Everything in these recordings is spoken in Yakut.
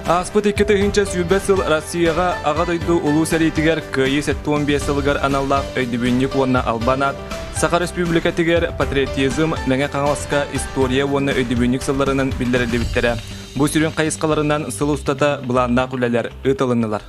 Ааспыт 2020 сыл Россияҕа Аҕа дойду Улуу сэриитигэр Кыайыы 75 сылыгар аналлаах өйдөбүнньүк уонна албан аат Саха Республикатыгар патриотизм Мэҥэ Хаҥаласка история уонна өйдөбүнньүк сылларынан биллэриллибиттэрэ. Бу сүрүн хайысхаларынан сыл устата былааннаах үлэлэр ыытылыннылар.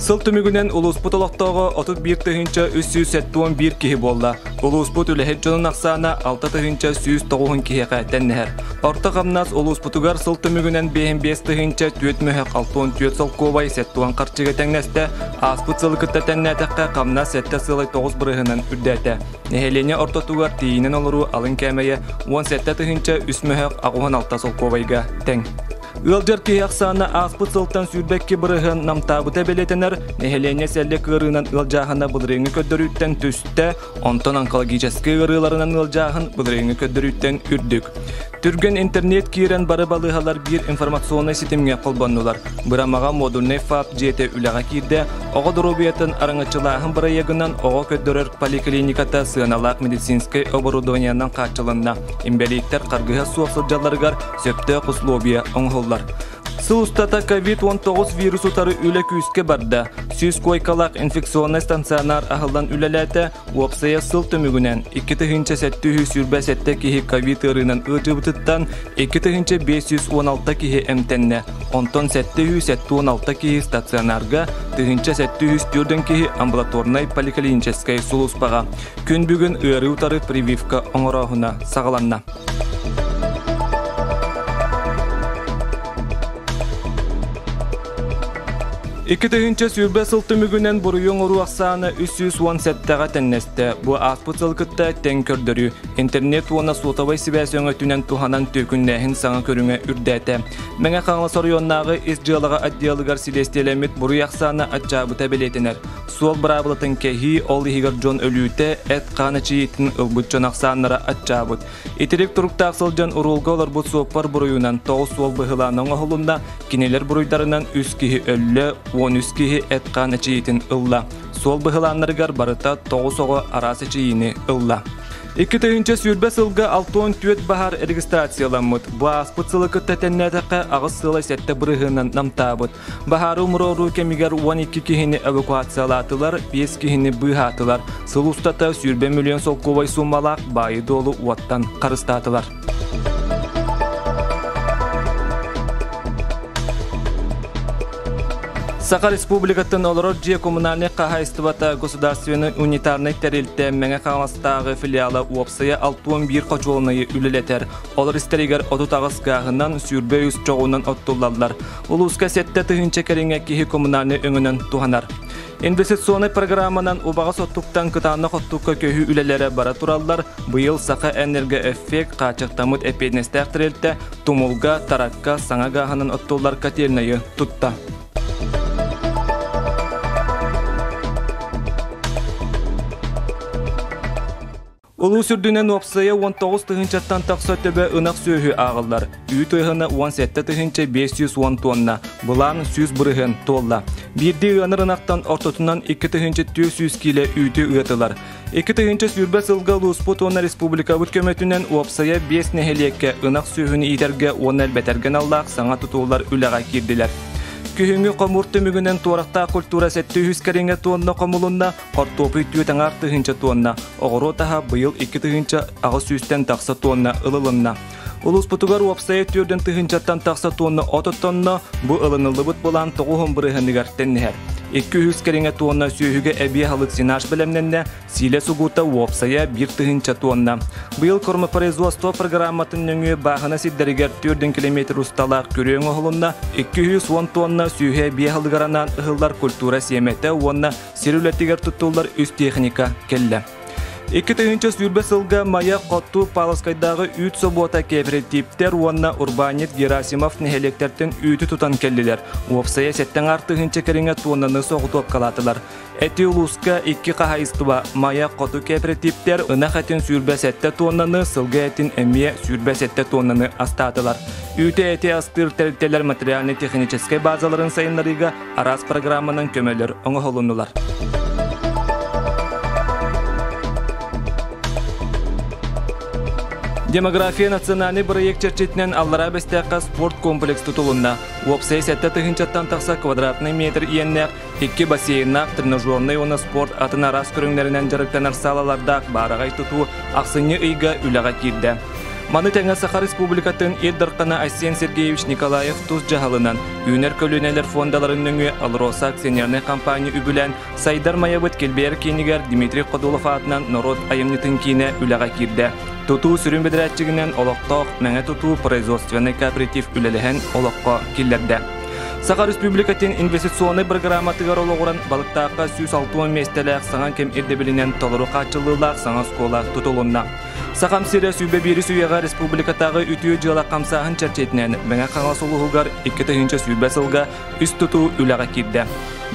Сыл түмүгүнэн улууспут олохтооҕо 31 371 киһи буолла. Улууспут үлэһит дьонун ахсаана 6 190 киһиэхэ тэннэһэр. Орто хамнас улууспутугар сыл түмүгүнэн 55 тыһыынча 4 мөһөх 64 солкуобай 70 харчыга тэҥнэстэ. Ааспыт сылы кытта тэннээтэххэ хамнас 7 сылай 9 бырыһынан үрдээтэ. Нэһилиэнньэ ортотугар тиийинэн олоруу алын кээмэйэ 17 тыһыынча үс мөһөх 86 солкуобайга тэҥ. Ыалдьар киһи ахсаана ааспыт сылтан 22 бырыһыан намтаабыта бэлиэтэнэр. Нэһилиэнньэ сэллик ыарыынан ыалдьааһына былырыыҥҥы көрдөрүүттэн түстэ, онтон онкологическай ыарыыларынан ыалдьааһын былырыыҥҥы көрдөрүүттэн үрдүк. Түргэн интернет киирэн бары балыыһалар биир информационнай ситимҥэ холбоннулар. Бырамаҕа модульнай ФАП дьиэтэ үлэҕэ киирдэ, оҕо доруобуйатын араҥаччылааһын бырайыагынан оҕо көрдөрөр поликлиниката сыаналаах медицинскэй оборудованиенан хааччылынна. Инбэлииттэр харгыһа суох сылдьалларыгар сөптөөх условия оҥоһуллар. Сыл устата COVID-19 вирус утары үлэ күүскэ барда. 100 куойкалаах инфекционнай стационар аһыллан үлэлээтэ, Уопсайа сыл түмүгүнэн 2727 киһи ковид ыарыынан ыалдьыбытыттан 2516 киһи эмтэннэ, онтон 776 киһи стационарга, 1704 киһи амбулаторнай поликлиническэй сулууспаҕа. Күн бүгүн ыарыы утары прививка оҥорооһуна саҕаланна. 2020 сыл түмүгүнэн буруйу оҥоруу ахсаана 317-ҕэ тэннэстэ. Бу ааспыт сыл кытта тэҥ көрдөрүү. Интернет уонна суотабай сибээс өҥөтүнэн туһанан түөкүннээһин саҥа көрүҥэ үрдээтэ. Мэҥэ Хаҥалас оройуоннааҕы ис дьыалаҕа отделыгар силиэстийэлэммит буруй ахсаана аччаабыта бэлиэтэнэр. Суол быраабылатын кэһии, ол иһигэр дьон өлүүтэ, эт-хаан эчийиитин ылбыт дьон ахсааннара аччаабыт. Итирик туруктаах сылдьан уруулга олорбут суоппар буруйунан тоҕус суол быһылаана оҥоһулунна, кинилэр буруйдарынан үс киһи өллө, 13 киһи эт-хаан эчийиитин ылла. Суол быһылааннарыгар барыта тоҕус оҕо араас эчийиини ылла. 2020 сылга 64 баһаар регистрацияламмыт. Бу ааспыт сылы кытта тэннээтэххэ аҕыс сыала сэттэ бырыһыанынан намтаабыт. Баһаары умуруоруу кэмигэр 12 киһини эвакуациялаатылар, 5 киһини быыһаатылар. Сыл устата 20 миллион солкуобай суумалаах баайы-дуолу уоттан харыстаатылар. Саха Республикатын олорор дьиэ коммунальнай хаһаайыстыбата государственнай унитарнай тэрилтэ Мэҥэ Хаҥаластааҕы филиала уопсайа 61 хочуолунайы үлэлэтэр. Олор истэригэр 38 гааһынан, 23 чоҕунан оттуллаллар. Улууска 7000 кэриҥэ киһи коммунальнай өҥөнөн туһанар. Инвестиционнай программанан убаҕас оттуктан кытаанах оттукка көһүү үлэлэрэ бара тураллар. Быйыл Саха энергоэффект хааччахтаммыт эппиэтинэстээх тэрилтэ Тумулга, Таракка саҥа гааһынан оттуллар котельнайы тутта. Улуус үрдүнэн уопсайа 19 тыһыынчаттан тахса төбө ынах сүөһү ааҕыллар. Үүт ыаһына 17 тыһыынча 510 тонна, былаан 100 бырыһыан туолла. Биирдии ыанар ынахтан ортотунан 2 тыһыынча 400 киилэ үүтү ыатылар. 2 тыһыынча сүүрбэ сылга улууспут уонна республикабыт көмөтүнэн уопсайа 5 нэһилиэккэ ынах сүөһүнү иитэргэ уонна элбэтэргэ аналлаах саҥа тутуулар үлэҕэ киирдилэр. Күһүҥҥү хомуур түмүгүнэн туорахтаах культура 700 кэриҥэ тонна хомулунна, Хортуопуй түөрт аҥаар тыһыынча туонна, оҕуруот аһа быйыл 2 800 сүүстэн тахса туонна ылылынна. Улууспутугар уопсайа түөрдэн тыһыынчаттан тахса туонна от оттонно, бу ылыныллыбыт былаан тоҕуһун бырыһыныгар тэнниһэр. 200 кэриҥэ туонна сүөһүгэ эбии аһылык сенаж бэлэмнэннэ, сиилэ сугуута уопсайа 1 тыһыынча туонна. Быйыл кормопроизводство программатын нөҥүө бааһына сирдэригэр 4 километр усталаах күрүө оҥоһулунна, 210 туонна сүөһү эбии аһылыгар анаан ыһыллар культура сиэмэтэ уонна Сир үлэтигэр туттуллар үс техника кэллэ. 2020 сылга Майа Хотту Павловскайдааҕы үүт собуота кооперативтэр уонна урбаанньыт Герасимов нэһилиэктэртэн үүтү тутан кэллилэр. Уопсайа сэттэ аҥаар тыһыынча кэриҥэ туоннаны соҕотуопкалаатылар. Эти улууска икки хаһаайыстыба Майа Хоту кооперативтэр ынах этин 27 туоннаны, сылгы этин эмиэ 27 туоннаны астаатылар. Үүтү эти астыыр тэрилтэлэр материальнай-техническэй базаларын сайыннарыыга араас программанан көмөлөр оҥоһулуннулар. Демография национальный бырайыак чэрчитинэн Аллараа Бэстээххэ спорт комплекс тутулунна. Уопсай 7 тыһыынчаттан тахса квадратный метр иэннээх, икки бассейннаах, тренажернай уонна спорт атын араас көрүҥнэринэн дьарыктанар саалалардаах баараҕай тутуу ахсынньы ыйга үлэҕэ киирдэ. Маны тэҥэ Саха Республикатын Ил Дархана Айсен Сергеевич Николаев тус дьаһалынан Үүнэр көлүөнэлэр фондаларын нөҥүө АЛРОСА акционернай компания үбүлээн Сайдар Майабыт килбиэр киинигэр Дмитрий Ходулов аатынан норуот айымньытын киинэ үлэҕэ киирдэ. Тутуу сүрүн бэдэрээтчигинэн олохтоох Мэҥэ тутуу производственнай кооператив үлэлэһэн олоххо киллэрдэ. Саха Республикатын инвестиционнай программатыгар олоҕуран Балыктаахха 160 миэстэлээх саҥа кэм ирдэбилинэн толору хааччыллыылаах саҥа оскуола тутулунна. Сахам сирэ 101 үйэҕэ республикатааҕы үтүө дьыала хамсааһын чэрчитинэн Мэҥэ Хаҥалас улууһугар 2020 сылга үс тутуу үлэҕэ киирдэ.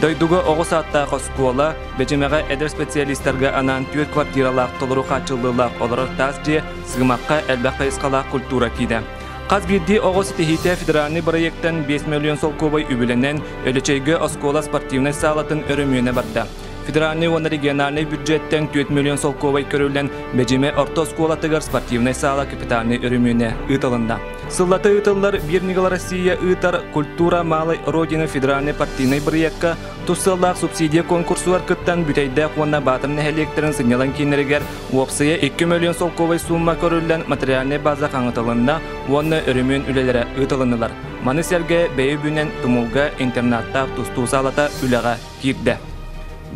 Дойдуга оҕо саадтаах оскуола, Бэдьимэҕэ эдэр специалистарга анаан түөрт квартиралаах толору хааччыллыылаах олорор таас дьиэ, Сыымахха элбэх хайысхалаах культура киинэ. Хас биирдии оҕо ситиһиитэ федеральнай бырайыактан 5 миллион солкуобай үбүлэнэн, Өлөчөйгө оскуола спортивнай саалатын өрөмүөнэ барда. Федеральнай уонна региональнай бюджеттэн 4 миллион солкуобай көрүллэн, Бэдьимэ орто оскуолатыгар спортивнай саала капитальнай өрөмүөнэ ыытылынна. Сыллата ыытыллар Биир ньыгыл Россия ыытар «Культура малой Родины» федеральнай партийнай бырайыакка тус сыаллаах субсидия конкурсугар кыттан Бүтэйдээх уонна Баатым нэһилиэктэрин сынньалаҥ кииннэригэр уопсайа 2 миллион солкуобай суумма көрүллэн материальнай база хаҥатылынна уонна өрөмүөн үлэлэрэ ыытылыннылар. Маны сэргэ бэйэ үбүнэн Тумулга интернаттаах тустуу саалата үлэҕэ киирдэ.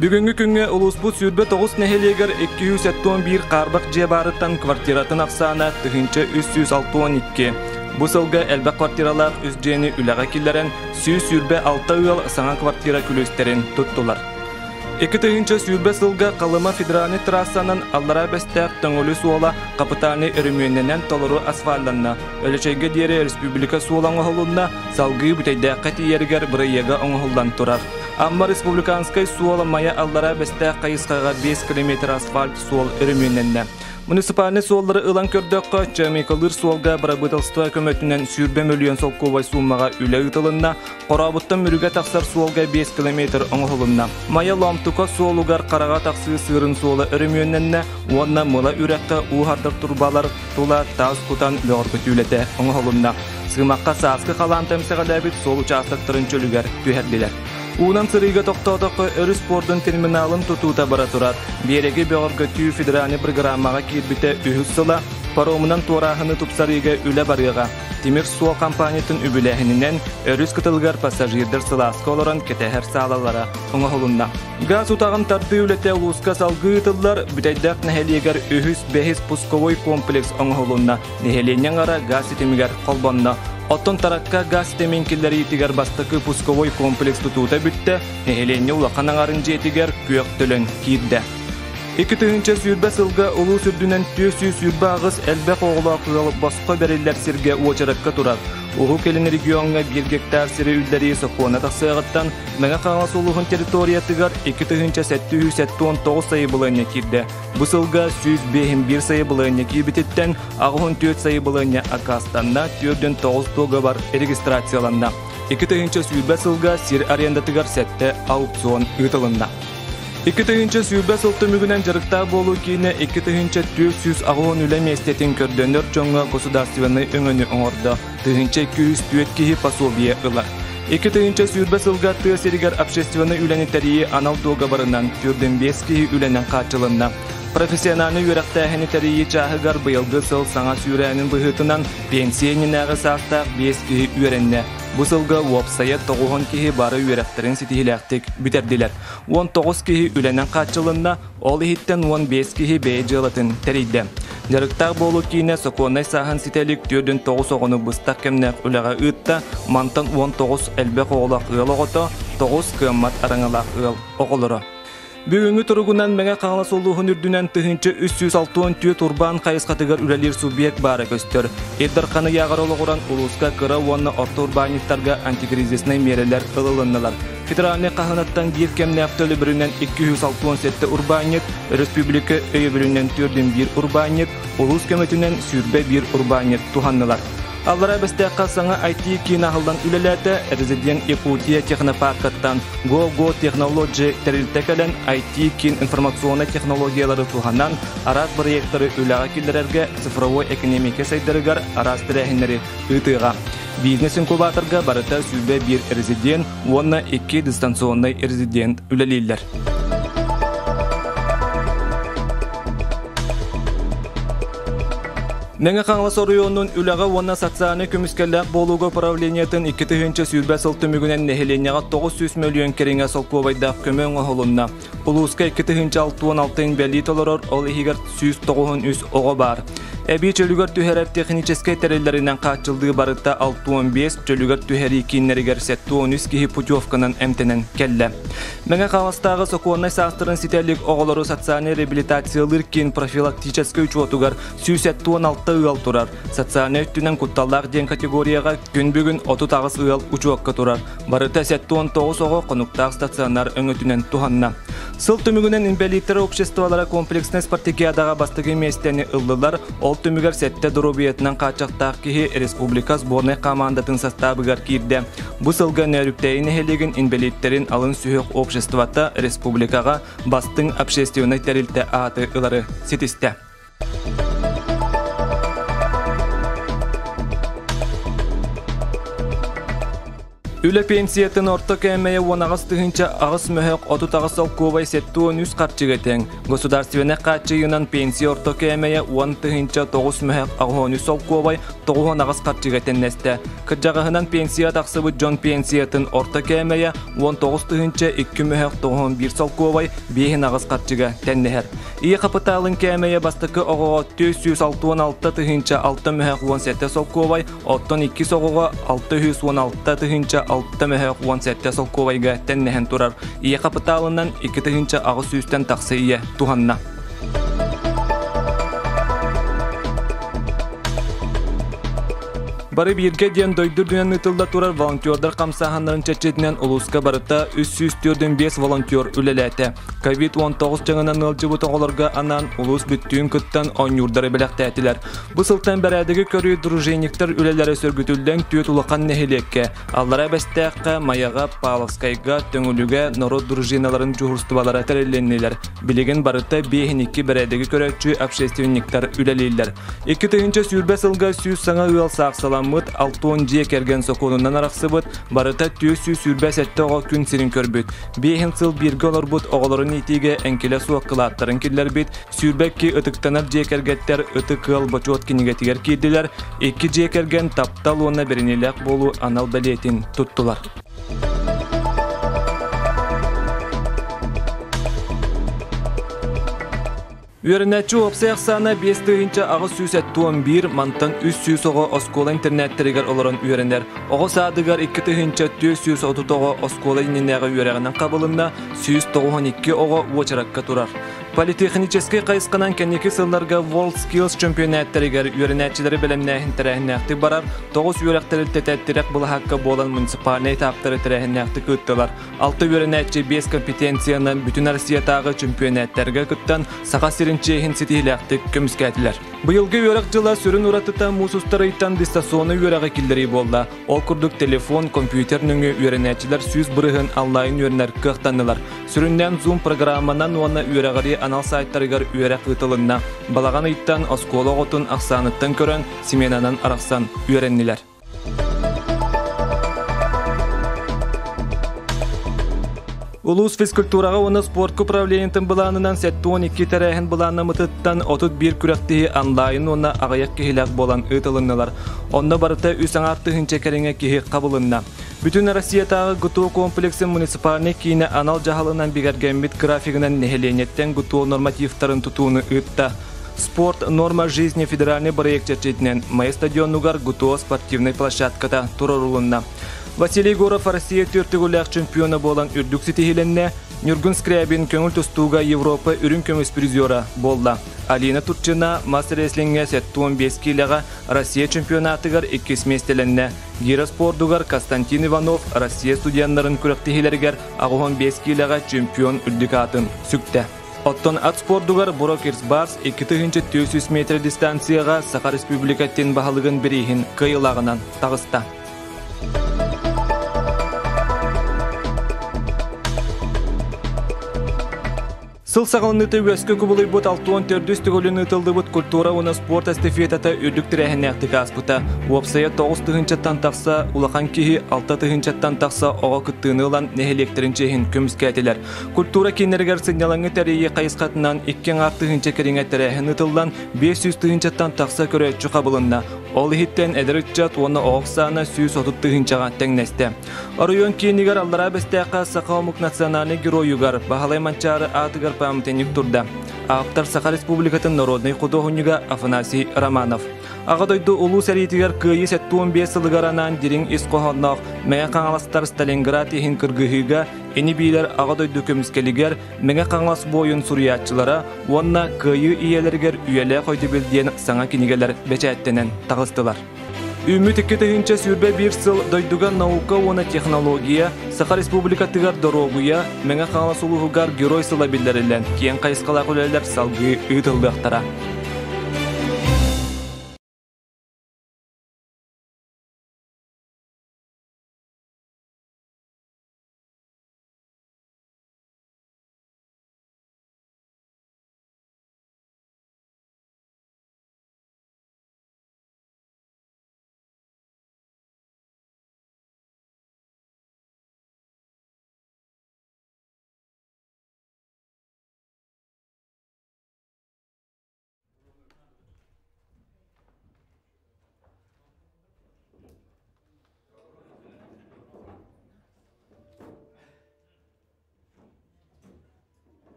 Бүгүҥҥү күҥҥэ улууспут 29 нэһилиэгэр 271 хаарбах дьиэ баарыттан квартиратын ахсаана 1362. Бу сылга элбэх квартиралаах үс дьиэни үлэҕэ киллэрэн 126 ыал саҥа квартира күлүүстэрин туттулар. 2020 сылга Халыма федеральнай трассанан Аллараа Бэстээх Төҥүлү суола хапытаальнай өрөмүөннэнэн толору асфальланна. Өлөчөйгө диэри республика суола оҥоһулунна, салгыы Бүтэйдээххэ тиийэригэр бырайыага оҥоһуллан турар. Амма республиканскай суола Майа Аллараа Бэстээх хайысхаҕа 5 километр асфальт суол өрөмүөннэннэ. Муниципальнай суоллары ылан көрдөххө, Чамикалыыр суолга бырабыыталыстыба көмөтүнэн 20 мөлүйүөн солкуобай суумаҕа үлэ ыытылынна, Хорообуттан Мүрүгэ тахсар суолга 5 километр оҥоһулунна. Майа Лоомтука суолугар Хараҕа тахсыы сыырын суола өрөмүөннэннэ уонна Мыла үрэххэ уу хардар турбалар тула таас кутан бөҕөргөтүү үлэтэ оҥоһулунна. Сыымахха сааскы халаан эмсэҕэлээбит суол учаастактарын чөлүгэр түһэрдилэр. Уунан сырыыга тохтоотоххо өрүс пуордун терминалын тутуута бара турар. Биэрэги бөҕөргөтүү федеральнай программаҕа киирбитэ үһүс сыла, паромунан туорааһыны тупсарыыга үлэ барыаҕа. Тимир суол компаниятын үбүлээһининэн өрүс кытылыгар пассажирдар сылааска олорон кэтэһэр саалалара оҥоһулунна. Газ утаҕын тардыы үлэтэ улууска салгыы ыытыллар. Бүтэйдээх нэһилиэгэр үһүс, бэһис пусковой комплекс оҥоһулунна. Нэһилиэнньэ аҥара газ ситимигэр холбонно. Оттон Таракка газ ситимин киллэриитигэр бастакы пусковой комплекс тутуута бүттэ, нэһилиэнньэ улахан аҥарын дьиэтигэр күөх төлөн киирдэ. 2020 сылга улуус үрдүнэн 428 элбэх оҕолоох ыал босхо бэриллэр сиргэ уочаракка турар. Уһук Илин региоҥҥа биир гектар сири үллэрии сокуона тахсыаҕыттан Мэҥэ Хаҥалас улууһун территориятыгар 2779 сайабылыанньа киирдэ. Бу сылга 151 сайабылыанньа киирбититтэн 84 сайабылыанньа аккаастанна, 49 дуогабар регистрацияланна. 2020 сылга сир арендатыгар 7 аукцион ыытылынна. 2020 сыл түмүгүнэн дьарыктаах буолуу киинэ 2480 үлэ миэстэтин көрдөнөр дьоҥҥо государственнай өҥөнү оҥордо. 1204 киһи пособие ылар. 2020 сылга тыа сиригэр общественнай үлэни тэрийии анал дуогабарынан 45 киһи үлэнэн хааччылынна. Профессиональнай үөрэхтээһини тэрийии чааһыгар быйылгы сыл саҥа сүүрээнин быһыытынан пенсия иннинээҕи саастаах 5 киһи үөрэннэ. Бу сылга уопсайа 90 киһи бары үөрэхтэрин ситиһиилээхтик бүтэрдилэр. 19 киһи үлэнэн хааччылынна, Ол иһиттэн 15 киһи бэйэ дьыалатын тэрийдэ. Дьарыктаах буолуу киинэ сокуоннай сааһын ситэ илик 49 оҕону быстах кэмнээх үлэҕэ ыытта, мантан 19 элбэх оҕолоох ыал оҕото, 9 кыаммат араҥалаах ыал оҕолоро. Бүгүҥҥү туругунан Мэҥэ Хаҥалас улууһун үрдүнэн 1364 урбаан хайысхатыгар үлэлиир субъект баара көстөр. Ил Дархан ыйааҕар олоҕуран улууска кыра уонна орто урбаанньыттарга антикризиснай миэрэлэр ылылыннылар. Федеральнай хаһынаттан биир кэмнээх төлөбүрүнэн 267 урбаанньыт, өрөспүүбүлүкэ өйөбүлүнэн 41 урбаанньыт, улуус көмөтүнэн 21 урбаанньыт туһаннылар. Аллараа Бэстээххэ саҥа IT-киин аһыллан үлэлээтэ. Резидент Якутия технопаркаттан Go-Go Technology тэрилтэ кэлэн IT-киин информационнай технологиялары туһанан араас бырайыактары үлэҕэ киллэрэргэ цифровой экэниэмикэ сайдарыгар араас тэрээһиннэри ыытыаҕа. Бизнес-инкубаторга барыта 101 резидент уонна 2 дистанционнай резидент үлэлииллэр. Мэҥэ Хаҥалас оройуонун үлэҕэ уонна социальнай көмүскэллээх буолууга управлениетын 2020 сыл түмүгүнэн нэһилиэнньэҕэ 900 мөлүйүөн кэриҥэ солкуобайдаах көмө оҥоһулунна. Улууска 2066 инбэлиит олорор, ол иһигэр 193 оҕо баар. Эбии чөлүгэр түһэрэр техническэй тэриллэринэн хааччыллыы барыта 65, чөлүгэр түһэрии кииннэригэр 73 киһи путевканан эмтэнэн кэллэ. Мэҥэ Хаҥаластааҕы сокуоннай саастарын ситэ илик оҕолору социальнай реабилитациялыыр киин профилактическай учуотугар 176 ыал турар. Социальнай өттүнэн кутталлаах диэн категорияҕа күн бүгүн 38 ыал учуокка турар. Барыта 79 оҕо хонуктаах стационар өҥөтүнэн туһанна. Сыл түмүгүнэн инбэлииттэр обществолара комплекснай спартакиадаҕа бастакы миэстэни ыллылар. Ол түмүгэр сэттэ доруобуйатынан хааччахтаах киһи республика сборнай хамаандатын састаабыгар киирдэ. Бу сылга Нөөрүктээйи нэһилиэгин инбэлииттэрин алын сүһүөх обществота республикаҕа бастыҥ общественнай тэрилтэ ааты ылары ситистэ. Үлэ пенсиятын орто кээмэйэ 18 тыһыынча 8 мөһөх 38 солкуобай 73 харчыга тэҥ. Государственнай хааччыйыынан пенсия орто кээмэйэ 10 тыһыынча 9 мөһөх 83 солкуобай 98 харчыга тэннэстэ. Кырдьаҕаһынан пенсия тахсыбыт дьон пенсиятын орто кээмэйэ 19 тыһыынча 2 мөһөх 91 солкуобай 5 харчыга тэннэһэр. Ийэ хапытаалын кээмэйэ бастакы оҕоҕо 466 тыһыынча 6 мөһөх 17 солкуобай, оттон иккис оҕоҕо 616 тыһыынча 6 мөһөх 17 солкуобайга тэннэһэн турар. Ийэ хапытаалынан 2 тыһыынча 800-тэн тахса ийэ туһанна. Бары бииргэ диэн дойду үрдүнэн ыытылла турар волонтердар хамсааһыннарын чэрчитинэн улууска барыта 345 волонтер үлэлээтэ. Ковид-19 дьаҥынан ыалдьыбыт оҕолорго анаан улуус бүттүүн кыттан оонньуурдары бэлэхтээтилэр. Бу сылтан бэрээдэги көрүү дружинниктар үлэлэрэ сөргүтүллэн түөрт улахан нэһилиэккэ Аллараа Бэстээххэ, Майаҕа, Павловскайга, Төҥүлүгэ норуот дружиналарын дьуһурстубалара тэрилиннилэр. Билигин барыта 5-2 бэрээдэги көрөөччү общественниктар үлэлииллэр. 2020 сылга 100 саҥа ыал саахсаламмыт, 60 дьиэ кэргэн сокуонунан арахсыбыт, барыта 427 оҕо күн сирин көрбүт. Биэһин сыл бииргэ олорбут оҕолорун иитиигэ эҥкилэ суох кылааттарын киллэрбит, 22 ытыктанар дьиэ кэргэттэр Ытык ыал бочуот кинигэтигэр киирдилэр, икки дьиэ кэргэн таптал уонна бэриниилээх буолуу анал бэлиэтин туттулар. Үөрэнээччи уопсай ахсаана 5871, мантан 300 оҕо оскуола интернаттэригэр олорон үөрэнэр. Оҕо саадыгар 2430 оҕо оскуола иннинээҕи үөрэҕинэн хабылынна, 192 оҕо уочаракка турар. Политехническэй хайысханан кэнники сылларга World Skills чөмпүйэнээттэригэр үөрэнээччилэри бэлэмнээһин тэрээһиннээхтик барар, тоҕус үөрэх тэрилтэтэ тирэх былаһаакка буолан муниципальнай этаптары тэрээһиннээхтик ыыттылар. Алта үөрэнээччи биэс компетенциянан бүтүн Россиятааҕы чөмпүйэнээттэргэ кыттан Саха сирин чиэһин ситиһиилээхтик көмүскээтилэр. Быйылгы үөрэх дьыла сүрүн уратыта муус устар ыйтан дистанционнай үөрэҕи киллэрии буолла. Ол курдук телефон, компьютер нөҥүө үөрэнээччилэр 100% онлайн үөрэнэр кыахтаннылар. Сүрүннээн Zoom программанан уонна үөрэҕирии анал сайтарыгар үөрэх ыытылынна. Балаҕан ыйтан оскуола оҕотун ахсааныттан көрөн сменанан арахсан үөрэннилэр. Улуус физкультураҕа уонна спортка управлениетын былаанынан 72 тэрээһин былааннаммытыттан 31 күрэхтэһии онлайн уонна аҕыйах киһилээх буолан ыытылыннылар. Онно барыта үс аҥаар тыһыынча кэриҥэ киһи хабылынна. Бүтүн Россиятааҕы ГТО комплексын муниципальнай киинэ анал дьаһалынан бигэргэммит графигынан нэһилиэнньэттэн ГТО нормативтарын тутууну ыытта. Спорт норма жизни федеральный проект чэрчитинэн Майа стадионугар ГТО спортивнай площадката туруорулунна. Василий Егоров Россия түөрт чемпиона буолан үрдүк ситиһилэннэ, Ньургун Скрябин көҥүл тустууга Европа үрүҥ көмүс призера буолла. Алина Турчина мас рестлиҥҥэ 75 киилэҕэ Россия чемпионатыгар иккис миэстэлэннэ. Гира спордугар Константин Иванов Россия студеннарын күрэхтэһиилэригэр 85 киилэҕэ чемпион үрдүк аатын сүктэ. Оттон ат спордугар Брокерс Барс 2400 метр дистанцияҕа Саха Республикатын баһылыгын бирииһин кыайыылааҕынан таҕыста. Сыл саҕаланыыта үөскэ кубулуйбут 64 төгүлүн ыытыллыбыт культура уонна спорт эстафетата үрдүк тэрээһиннээхтик ааспыта. Уопсайа 9 тыһыынчаттан тахса улахан киһи, 6 тыһыынчаттан тахса оҕо кыттыыны ылан нэһилиэктэрин чиэһин көмүскээтилэр. Культура кииннэригэр сынньалаҥы тэрийии хайысхатынан 2 аҥаар тыһыынча кэриҥэ тэрээһин ыытыллан, 500 тыһыынчаттан тахса көрөөччү хабылынна. Ол иһиттэн эдэр ыччат уонна оҕо ахсаана 130 тыһыынчаҕа тэҥнэстэ. Оройуон киинигэр Аллараа Бэстээххэ саха омук национальнай геройугар Баһылай Манчаары аатыгар памятник турда. Ааптар Саха Республикатын народнай худуоһунньуга Афанасий Романов. Аҕа дойду Улуу сэриитигэр Кыайыы 75 сылыгар анаан дириҥ ис хоһоонноох Мэҥэ Хаҥаластар Сталинград иһин кыргыһыыга ини-биилэр Аҕа дойду көмүскэлигэр Мэҥэ Хаҥалас буойун суруйааччылара уонна Кыайыы ийэлэригэр үйэлээх өйдөбүл диэн саҥа кинигэлэр бэчээттэнэн таҕыстылар. Үүммүт 2021 сыл дойдуга наука уонна технология, Саха Республикатыгар доруобуйа, Мэҥэ Хаҥалас улууһугар Герой сыла биллэриллэн, киэҥ хайысхалаах үлэлэр салгыы ыытыллыахтара.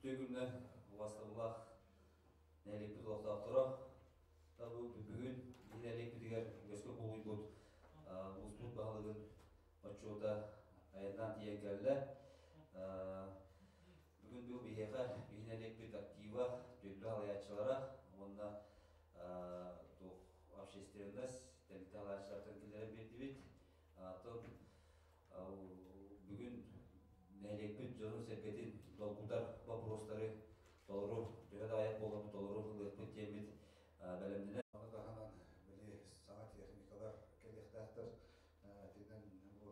Үтүө күннэ убастабыллаах нэһилиэкпит олохтоохторо бу бүгүн нэһилиэкпитигэр үгэскэ кубулуйбут улууспут баһылыгын отчуота айаннаан тиийэн кэллэ. Бүгүн бу биһиэхэ биһи нэһилиэкпит актива, түөлбэ салайааччылара уонна туох общественность тэрилтэ салайааччылартан киллэрэн биэрдибит. Оттон бүгүн нэһилиэкпит дьонун-сэргэтин долгутар боппуруостары толору, төһө да аҕыйах буолларбыт толору ылыахпыт диэммит бэлэмнэнэ. Ону таһынан били саҥа техникалар кэлиэхтээхтэр. Итинэн бу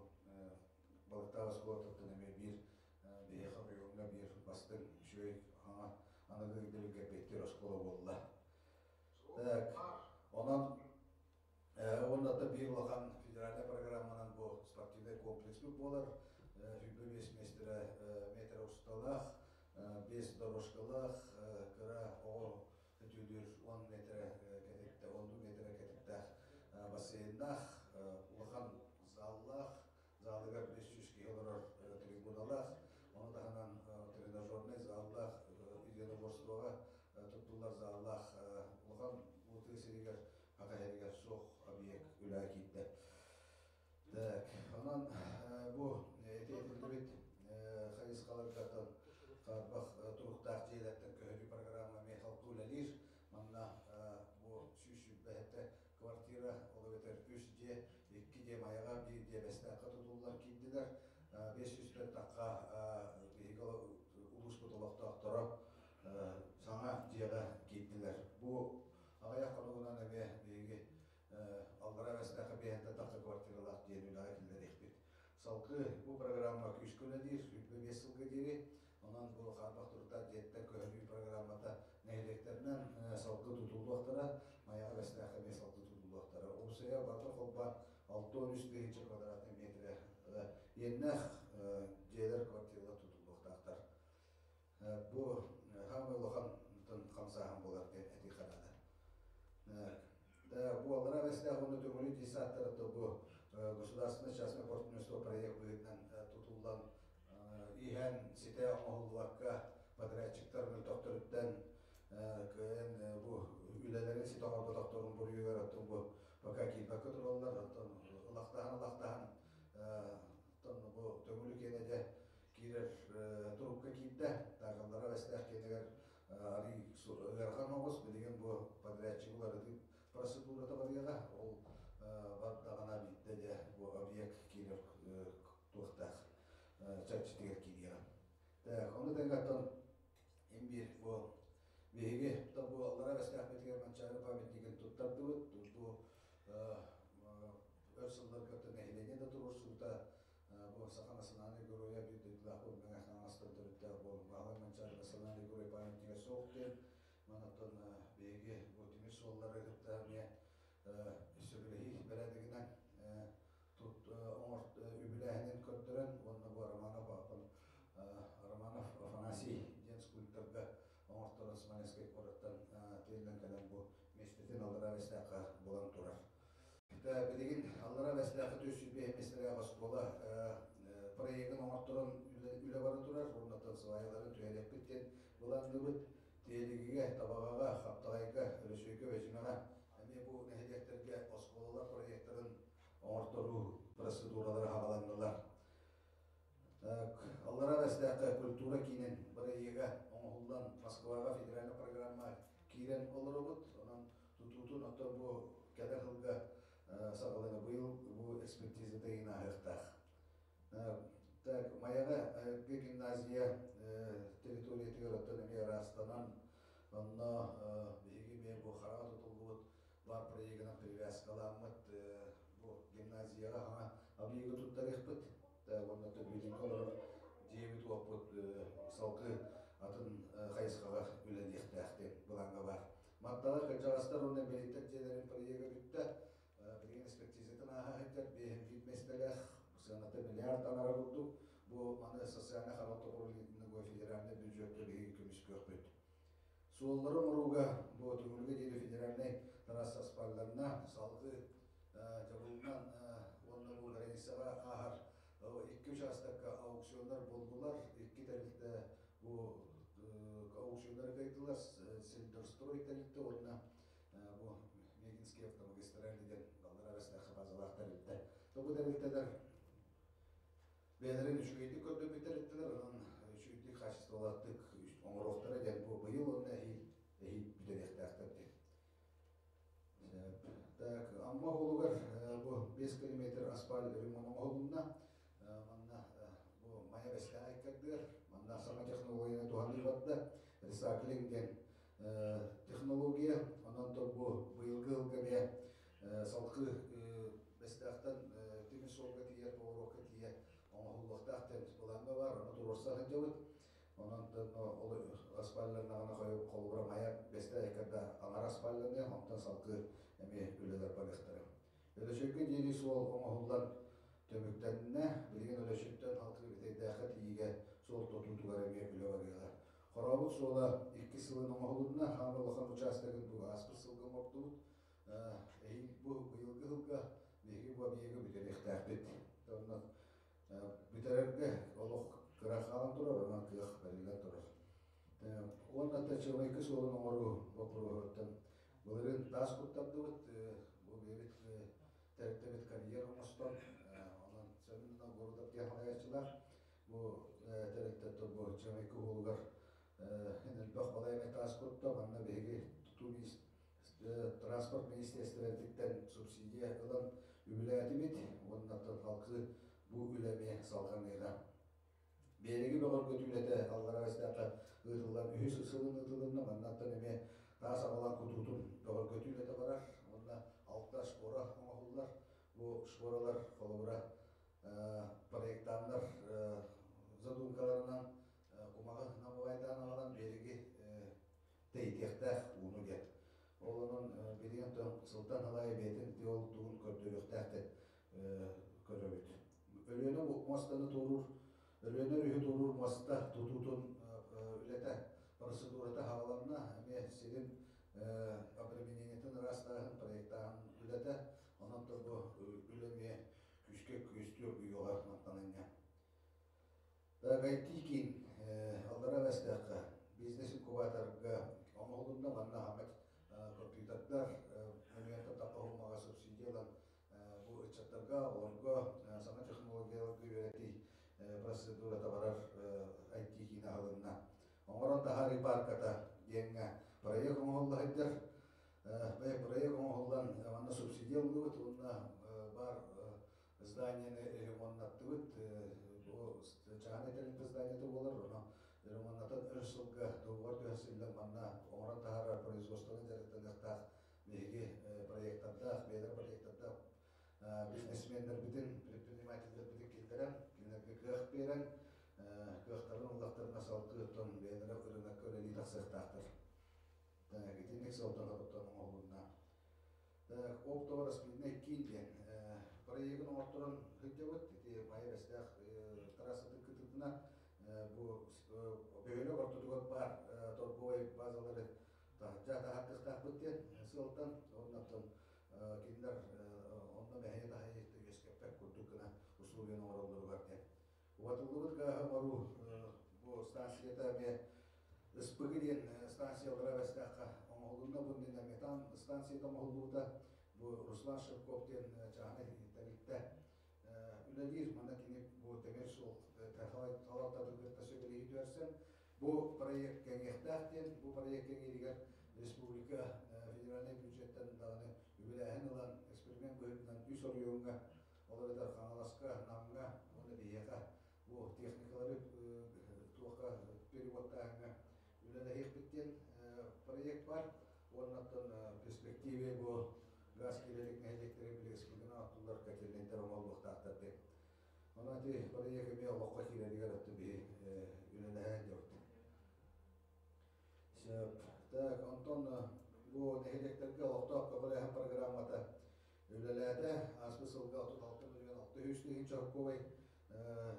балыктаах оскуолатыттан эмиэ биир биһиэхэ оройуоҥҥа биир бастыҥ үчүгэй аҥа аныгы ирдэбилгэ эппиэттиир оскуола буолла. Так, онон уонна биир улахан федеральнай программанан бу спортивнай комплекспыт буолар. 25 миэстэрэ метр усталаах, 5 дорожкалаах, кыра оҕо өтүүлүүр 10 метрэ кэтитте, 10 метрэ кэтиттээх бассейннаах, улахан заллаах, залыгар 500 киһи олорор трибуналаах, ону таһынан тренажернай заллаах, единоборствоҕа туттуллар заллаах улахан бу тыа сиригэр Саха сиригэр суох объект үлэҕэ киирдэ. Так, онон бу ити этиллибит хайысхаларгаттан хаарбах туруктаах дьиэлэртэн көһөрүү программа эмиэ халты үлэлиир. Манна бу 127 квартира, ол эбэтэр үс дьиэ, икки дьиэ Майаҕа, биир дьиэ Бэстээххэ тутуллан киирдилэр. 500 тахха биһиги улууспут олохтоохторо саҥа дьиэҕэ киирдилэр. Бу аҕыйах хонугунан эмиэ биһиги Аллараа Бэстээххэ биэһэнтэн тахса квартиралаах дьиэни үлэҕэ киллэриэхпит. Салгыы бу программа күүскэ үлэлиир, 25 сылга диэри. Онон бу хаарбах туруктаах дьиэттэн көһөрүү программата нэһилиэктэринэн салгыы тутуллуохтара, Майаҕа Бэстээххэ эмиэ салгыы тутуллуохтара. Уопсайа барыта холбоон 63 тыһыынча квадратный метрэ иэннээх дьиэлэр, квартиралар тутуллуохтаахтар. Бу хаамай улахан хамсааһын буолар диэн этиэххэ наада. Бу аллараа Бэстээх уонна Төҥүлү детсадтара бу государственное частное партнерство проект быһыытынан тутуллан иһэн ситэ оҥоһуллубакка подрядчиктар мөлтөхтөрүттэн кыайан бу үлэлэрин ситэ оҥорботохторун буруйугар оттон бу пока киирбэккэ тураллар оттон ылахтаһан ылахтаһан оттон бу Төҥүлү киэнэ дьэ киирэр турукка киирдэ. Таакаллара Бэстээх киэнигэр арый ыарахан оҕус билигин бу подрядчик уларытыы. процедурата барыаҕа. Ол бардаҕына биирдэ дьэ бу объект киирэр туохтаах чэрчитигэр киириэҕэ. Так, ону тэҥэ имбир бу биһиги бу аллара бэстээхпитигэр Манчаары памятнигын туттардыбыт. Бу өр сылларга нэһилиэнньэ да туруорсубута бу Саха национальнай геройа биир дойдулаах бу Мэҥэ Хаҥаластан төрүттээх бу Баһылай Манчаары национальнай герой памятнига суох диэн манаттан биһиги бу тимир суоллары кытта эмиэ сөбүлэһии бэрээдэгинэн тут үбүлээһинин көрдөрөн уонна бу Романов Романов Афанасий диэн скульпторга оҥорторон Смоленскай куораттан тиэллэн кэлэн бу миэстэтин Аллараа Бэстээххэ булан турар. Билигин Аллараа Бэстээххэ 405 миэстэлээх оскуола проегын оҥорторон үлэ бара турар, уоннаттан сваяларын түһэриэхпит диэн былаанныыбыт. Тиэлигигэ, Табаҕаҕа, Хаптаҕайга, Өрөсүйгэ, Бэдьимэҕэ эмиэ бу нэһилиэктэргэ оскуолалар проектарын оҥорторуу процедуралара хааланнылар. Аллараа Бэстээххэ культура киинин бырайыага оҥоһуллан Москваҕа федеральнай программа киирэн олоробут. Онон тутуутун оттон бу кэлэр сылга саҕалана быйыл бу экспертизата иһин ааһыахтаах. Так, Майаҕа гимназия территориятыгар оттон эмиэ ыраастанан, онно биһиги эмиэ бу хараҕа тутуллубут бар проегынан привязкаламмыт бу гимназияҕа хаҥа объегы туттарыахпыт. Уонна билиҥҥи олорор дьиэбит-уоппут салгыы атын хайысхаҕа үлэлиэхтээх диэн былааҥҥа баар. Маттаҕа кырдьаҕастар уонна инбэлииттэр дьиэлэрин проега бүттэ. Билигин экспертизатын ааһа сылдьар биэһин миэстэлээх сыаната миллиард анара курдук. Бу маны социальнай харалта управлениетын федеральнай бюджекка биһиги көмүскүөхпүт. Суоллары оҥорууга бу Түҥүлгэ диэри федеральнай трасса аспаалланна, салгыы дьабылынан уонна бу границаҕа ааһар икки учаастакка аукционнар буоллулар, икки тэрилтэ бу аукционнары кыайдылар, Сельдорстрой тэрилтэ уонна бу Мегинский автомагистраль диэн даллар арасынахха базалаах тэрилтэ. Бу тэрилтэлэр бэйэлэрин үчүгэйдик көрдөрбүттэр эттилэр, онон үчүгэйдик хаачыстыбалаахтык оҥоруохтара диэн бу быйыл уонна эһиил эһиил бүтэриэхтээхтэр диэн. Так, Амма уолугар бу 5 километр асфальт ремонт оҥоһулунна. Манна бу Майа Бэстээх иккардыгар манна саҥа технологияны туһаныы барда. Ресайклинг диэн технология. Онон бу быйылгы сылга эмиэ салгыы Бэстээхтэн тимир суолга тиийэр, поворотка тиийэ оҥоһуллуохтаах диэн былааҥҥа баар, ону туруорса сылдьабыт. Онон ол асфальланнаҕына холобура Майа Бэстээх иккарда аҥара асфальланыа, онтон салгыы эмиэ үлэлэр барыахтара. Өлөчөйгө диэри суол оҥоһуллан түмүктэннэ. Билигин Өлөчөйтөн салгыы Бүтэйдээххэ тиийиигэ суол тутуутугар эмиэ үлэ барыаҕа. Хорообут суола икки сылын оҥоһулунна, хаама улахан учаастагын бу ааспыт сылга оҥордубут. Эһиил бу быйылгы сылга биһиги бу объегы бүтэриэхтээхпит. Онно бүтэрэргэ олох кыра хаалан турар, онон кыах бэриллэн турар. Уонна Чымайкы суолун оҥоруу боппуруоһуттан былырыын таас куттардыбыт, бу бэйэбит тэрилтэбит карьер оҥостон, онон Семен Городов диэн салайааччылаах бу тэрилтэттэн бу Чымайкы уолугар элбэх балай эмэ таас кутта, манна биһиги тутуу транспорт министиэристибэтиттэн субсидия ылан үбүлээтибит уонна салгыы бу үлэ эмиэ салҕаныаҕа. Биэрэги бөҕөргөтүү үлэтэ Аллараа Бэстээххэ ыытыллан үһүс сылын ыытылынна. Маннаттан эмиэ таас аҕалан кутуутун бөҕөргөтүү үлэтэ барар уонна алта шпора оҥоһуллар. Бу шпоралар холобура проектаннар задумкаларынан кумаҕы намыбайдаан аҕалан биэрэги тэйитиэхтээх ууну диэн. Ол онон билигин сылтан ылайы бэйэтин ол тугун көрдөрүөхтээх диэн көрөбүт. Өлүөнэ муостаны туоруур, Өлүөнэ өрүһү туоруур муоста тутуутун үлэтэ, процедурата хааланна, эмиэ сирин обременениетын ыраастааһын, проектааһын үлэтэ, онон бу үлэ эмиэ күүскэ күөстүү оргуйуоҕа мантан IT киин Аллараа Бэстээххэ бизнес-инкубаторга оҥоһулунна, манна хаммат компьютердар мөлүйүөнтэн тахха уһумаҕа субсидия ылан бу ыччаттарга, оҕолорго саҥа технологияларга үөрэтии процедурата барар IT киинэ аһылынна. Оҥорон таһаарыы паарката диэҥҥэ проект оҥоһулла сылдьар. Бэйэ проект оҥоһуллан манна субсидия ыллыбыт уонна баар зданияны ремоннаттыбыт. Бу чааһынай тэрилтэ зданиета буолар, ону ремоннатан өр сылга договор түһэрсиллэн манна оҥорон таһаарар производствоны дьарыктаныахтаах биһиги проектардаах, бэйэлэр проектардаах бизнесменнэрбитин, предпринимателлэрбитин киллэрэн, кинилэргэ кыах биэрэн, кыахтарын ыллахтарына салгыы оттон бэйэлэрэ ырыынакка үлэлии тахсыахтаахтар. Итинник сылтан оттон оҥоһулунна. Оптово распильнай киин диэн проегын оҥорторон сылдьабыт. Ити Майа Бэстээх трассатын кытыытынан бу бөһүөлэк ортотугар баар торговай базалары таһырдьа таһардыахтаахпыт диэн сыалтан оннуттан кинилэр онно мэһэйэ таһайы үөскэппэт курдук гына условияны оҥороллоругар диэн. Убатыллыбыт гааһы оҥоруу бу станцията эмиэ Ыспыгы диэн станциялара Бэстээххэ оҥоһулунна. Бу иннинэ метан станцията оҥоһуллубута. Бу Руслан Шевков диэн чааһынай тэрилтэ үлэлиир. Манна кини бу тимир суол салалтатын кытта сөбүлэһии түһэрсэн, бу проект кэҥиэхтээх диэн, бу проект кэҥииригэр республика федеральнай бюджеттан даҕаны үбүлээһин ылан, эксперимент быһыытынан үс оройуоҥҥа, ол эбэтэр Хаҥаласка, Намҥа уонна биһиэхэ бу техникалары туохха переводтааһыҥҥа үлэлэһиэхпит диэн проект бар. Уонна оттон перспективе бу газ киирэлик нэһилиэктэрин билигин оттуллар котельнайдар оҥоһуллуохтаахтар диэн. Онон ити проект эмиэ олоххо киирэригэр өттө биһи үлэлэһэ сылдьабыт. Сөп. Так, онтон бу нэһилиэктэргэ олохтоох көҕүлээһин программата үлэлээтэ. Ааспыт сылга 36 миллион 600 тыһыынча солкуобай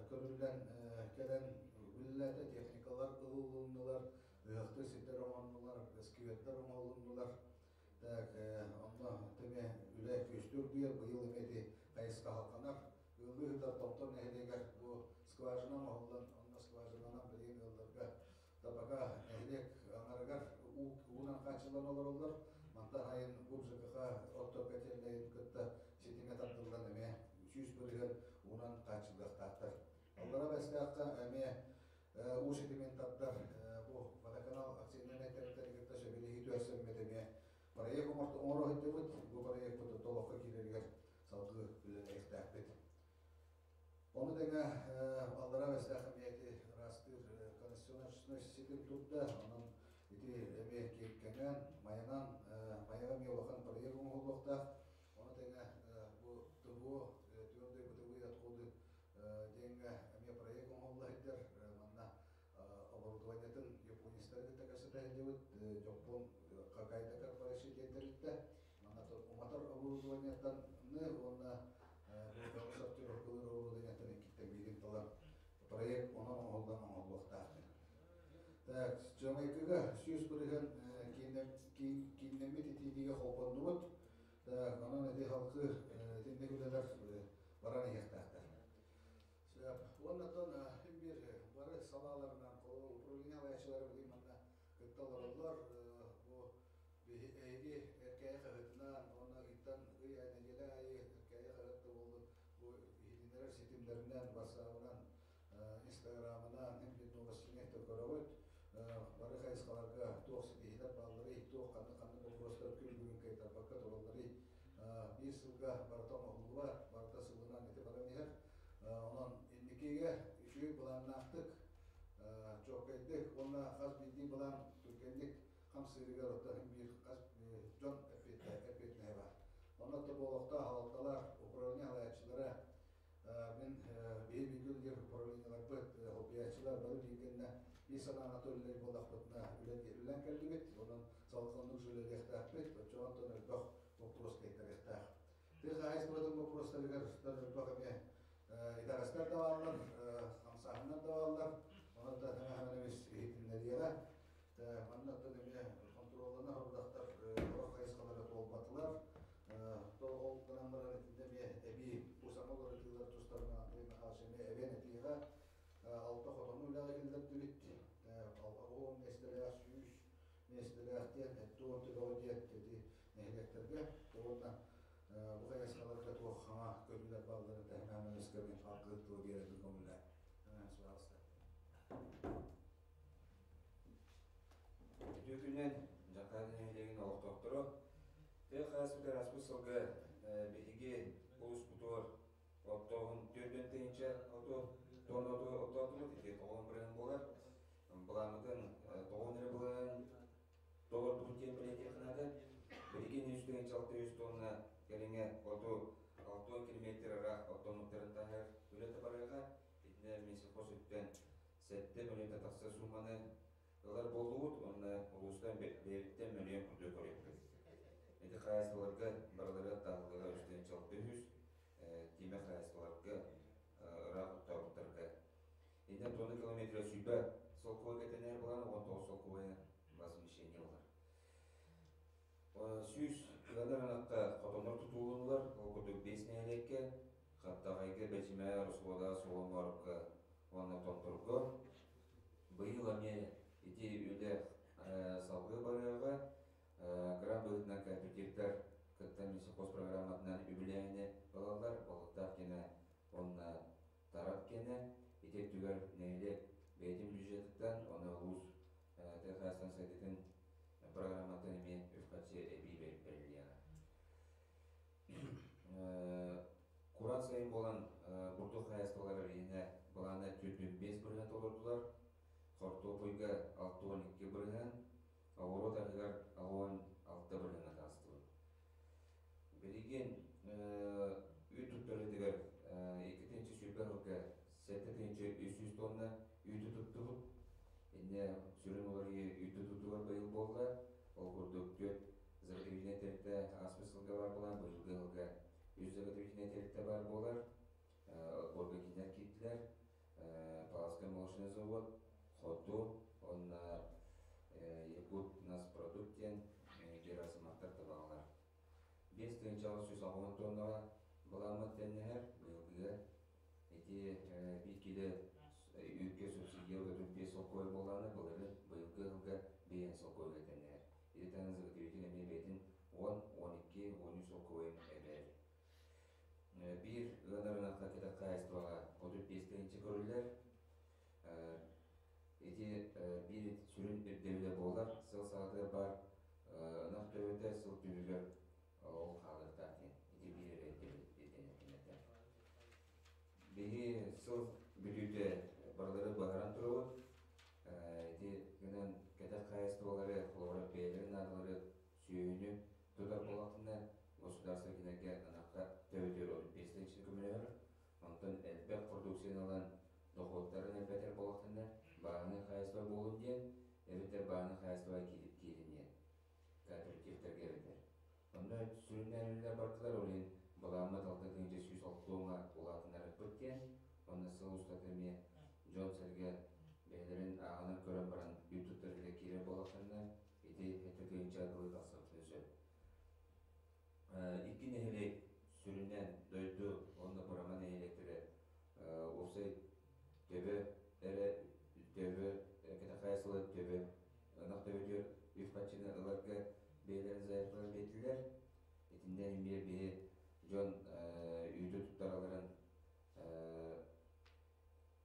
көрүллэн кэлэн үлэлээтэ. Техникалар ылылыннылар, ыһыахтыыр сирдэр оҥоһуннулар, сквердэр оҥоһулуннулар. Так, онно тэҥэ үлэ күөстүү оргуйар. Быйыл эмиэ ити хайысха халҕанар. Ыаллыы сытар Томтор нэһилиэгэр бу скважина оҥоһуллан, онно скважинанан билигин ыалларга Табака нэһилиэк аҥарыгар уунан хааччыллан олороллор. Мантан айын бу ЖКХ оттор котельнайын кытта ситимэ тардыллан эмиэ 100% уунан хааччыллыахтаахтар. Аллара Бэстээххэ эмиэ уу ситимин тардар бу водоканал акционернай тэрилтэни кытта сөбүлэһии түһэрсэммит эмиэ проект оҥоро сылдьыбыт. Бу проекпыт толоххо киирэригэр салгыы үлэлэһиэхтээхпит. Ону тэҥэ Аллараа Бэстээх эмиэ ити ыраастыыр конституциональнай ситим турда. Онон ити эмиэ кэҥээн, Майанан, Майаҕа эмиэ улахан проект оҥоһуллуохтаах. Ону тэҥэ бу ТВО, твердые бытовые отходы диэҥҥэ эмиэ проект оҥоһулла сылдьар. Манна оборудованиетын японецтары кытта кэпсэтэ сылдьыбыт. Дьоппуон Хоккайдо Корпорация диэн тэрилтэ. Манна уматар оборудованиеттан уонна сортировкалыыр оборудованиеттан иккиттэн биирин талан проект онон оҥоһуллан оҥоһуллуохтаах. Так, Чамайкыга 100% кииннэммит итиитигэ холбоннубут. Так, онон ити халкы итинник үлэлэр баран иһиэхтээхтэр. Уонна биир бары салааларынан управление салайааччылара билигин манна кытта олороллор. Бу эһиги Эркээйи хаһыатынан уонна ыйтан ый нэдиэлэ аайы Эркээйи хаһыат да буоллун бу иһитиннэрэр ситимнэринэн, ватсабынан, инстаграмынан, биир новостине көрөбүт. Бары хайысхаларга туох ситиһиилэр баалларый, туох ханнык-ханнык боппуруостар күн бүгүн кыайтарбакка туралларый. Биир сылга барыта оҥоһуллубат, барыта сылынан ити баран иһэр. Онон инникигэ үчүгэй былааннаахтык, чуолкайдык уонна хас биирдии былаан түргэнник хамсыырыгар оттон биир хас дьон эппиэтинэһэ баар. Онно тоболохтоох салалталар, управление салайааччылара, мин биһи бииргэ үлэлиир управлениеларбыт, солбуйааччылар бары бииргэннэ биир санааны үлэлиир буоллахпытына үлэлээн кэллибит. Онон салҕаннык үлэлиэхтээхпит, оччоҕо онтон элбэх боппуруос кэйтэрихтээх. Тыа хаһаайыстыбатын боппуруостарыгар элбэх эмиэ итэҕэстэр да бааллар, хамсааһыннар да бааллар. Онон да тэҥэһэмэнэбис иһитиннэриэҕэ. Манна оттон эмиэ хонтуруолланар сорудахтар сорох хайысхалара туолбатылар. Ол гынан баран итиннэ эмиэ эбии бу саҥа уларытыылар тустарынан Андрей Михайлович эмиэ эбэн этиэҕэ. Алта хотону үлэҕэ киллэрдибит. 60 миэстэлээх, 100 миэстэлээх диэн, туон төбөҕө диэн ити нэһилиэктэргэ уонна бу хайысхаларга туох хаҥа көрүүлэр баалларын тэһинээн өскөмүн алгыыр тылы биэрэрбин көҥүллээ. Пожалуйста. Үтүө күнүнэн Дьахтар нэһилиэгин олохтоохторо. Тыа хаһаайыстыбатыгар ааспыт сылга биһиги улууспутугар оттооһун 4 тыһыынча оту тонна оту оттоотубут, ити тоҕуһун бырыһыан буолар. Былааммытын тоҕуһун эрэ былаан толордубут диэн бэлиэтиэххэ наада. Билигин 3 600 тонна кэриҥэ оту 60 километр ыраах оттоммуттарын таһар үлэтэ барыаҕа. Итиннэ Минсельхоз өттүн 7 мөлүйүөн тахса сууманы ылар буоллубут уонна улуустан бэйэбиттэн мөлүйүөн курдук көрүөхпүт. Ити хаһаайыстыбаларга барыларыгар таһыллыга 3 600, тиимэ хаһаайыстыбаларга ыраах оттообуттарга. Интэн тонна километра сүүрбэ солкуой кэтэнэр буолан, 19 солкуойа возмещение ылар. 100 ыанар ынахха хотоннор тутуулунулар, ол курдук биэс нэһилиэккэ, Хаптаҕайга, Бэчимэ, Русвода, Суолоҥоорукка уонна Томторго. Быйыл эмиэ ити үлэ салгыы барыаҕа. Грант быһыытынан кооперативтар кытта Минсельхоз программатынан үбүлээһини ылаллар. Балыктаах киэнэ уонна Тарат киэнэ. Ити өттүгэр нэһилиэк бэйэтин бюджетыттан, уонна улуус тыа хаһаайыстыбатын сайдыытын программаттан эмиэ үп-харчы эбии бэриллиэҕэ. Кураан сайын буолан бурдук хаһаайыстыбалара биһиэнэ былаана 45% толордулар. Хортуоппуйга 62%, оҕуруот аһыгар 86% таҕыстыбыт. Билигин үүт туттарыытыгар 2 тыһыынча 20 сылга 7 300 тонна үүтү туттубут. Иннэ сүрүн уларыйыы үүт тутуутугар быйыл буолла. Ол курдук түөрт заготовительнай тэрилтэ ааспыт сылга баар буолан, быйылгы сылга үс заготовительнай тэрилтэ баар буолар. Отборга кинилэр киирдилэр. Паласка молочный завод, Хоту, уонна Якутнаспродукт диэн Герасимовтар табаҕалар. 5880 тоннаҕа былааммыт тэннэһэр быйылгыга. Ити биир кило үүккэ субсидия 35 солкуобай буоллаҕына, былырыын быйылгы сылга 5 солкуобайга тэннэһэр. Ити таһынан заготовитель эмиэ бэйэтин 10, 12, 13 солкуобайын эбэр. Биир ыанар ынахха кэтэх хаһаайыстыбаҕа 35 тыһыынча көрүллэр. Ити биир сүрүн ирдэбилэ буолар. Сыл саҕатыгар баар ынах төбөтө сыл түмүгэр ол хаалыахтаах диэн. Ити биир эрэ ирдэбил ирдэнэр. Биһи сыл бүтүүтэ барылары быһааран турабыт. Ити гынан кэтэх хаһаайыстыбалары, холобура бэйэлэрин наадалары сүөһүнү тутар буоллахтарына, государство кинилэргэ ынахха төбөтүгэр 35 тыһыынча көмөлөһөр. Онтон элбэх продукцияны ылан дохуоттарын элбэтэр буоллахтарына, бааһынай хаһаайыстыба буолун диэн, эбэтэр бааһынай хаһаайыстыбаҕа киирин диэн кооперативтарга эбэтэр. Онно сүрүннээн үлэлэр бардылар, ол иһин былааммыт 6160-ҥа улаатыннарыахпыт диэн, онно сыл устата эмиэ дьон-сэргэ бэйэлэрин ааҕынан көрөн баран үүт туттарыыга киирэр буоллахтарына, ити 7 тыһыынча дылы тахсыахпытын сөп. Икки нэһилиэк сүрүннээн дойду уонна Бырама нэһилиэктэрэ уопсай төбө эрэ төбө кэтэххайа сыла төбө ынах төбөтүгэр үп-харчыны ыларга бэйэлэрин заявкаларын биэрдилэр. Итиннэ эмиэ биһи дьон үүтү туттараларын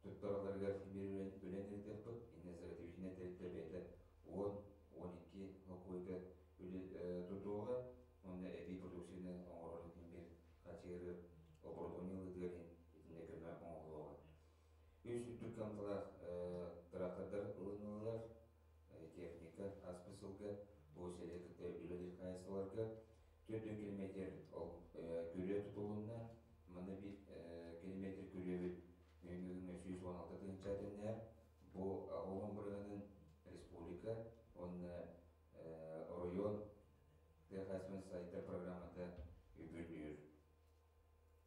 туттараларыгар биир үлэн ыытыахпыт. Иннэ заготовительнай тэрилтэ бэйэтэ 10-12 холкуойга тутуоҕа уонна эбии продукцияны оҥорор иһин биир хачыыры оборудование ылыытыгар иһин итиннэ көмө оҥоһулуоҕа. Үс үрдүк кыамталаах трактордар ылыныллар. Техника ааспыт сылга бу сири кытта үлэлиир хаһаайыстыбаларга 4 километр ол күрүө тутулунна. Манна биир километр күрүөбүт бүгүҥҥэ 116 тыһыынча тэннээх. Бу оҕолон бырыһыанын республика уонна оройуон тыа хаһаайыстыбатын сайдар программата үбүлүүр.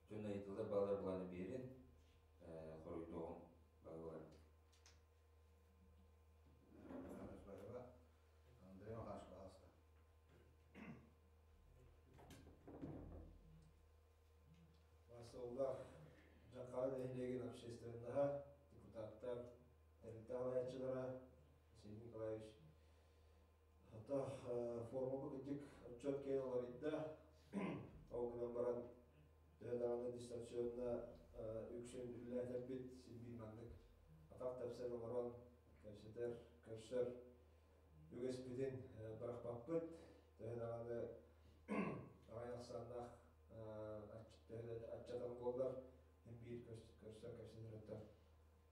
Дьон ыйытыллар баалар былааны биэрин хоруйдуоҕум баалар. Спасибо. Андрей Михайлович, пожалуйста. Басыллар Дьаҥхаҕа нэһилиэгин общественноһа, депутаттар, тэрилтэ салайааччылара Василий Николаевич. Хата форма кырдьык отчет кэлэн уларыйда. Ол гынан баран төһө даҕаны дистанционно үксүн үлэлээтэрбит син биир маннык атах тэпсэн олорон кэпсэтэр, көрсөр үгэспитин бырахпаппыт. Төһө даҕаны Аҕай ахсааннаах аччатан буоллар, мин биир көрсөн кэпсэтэр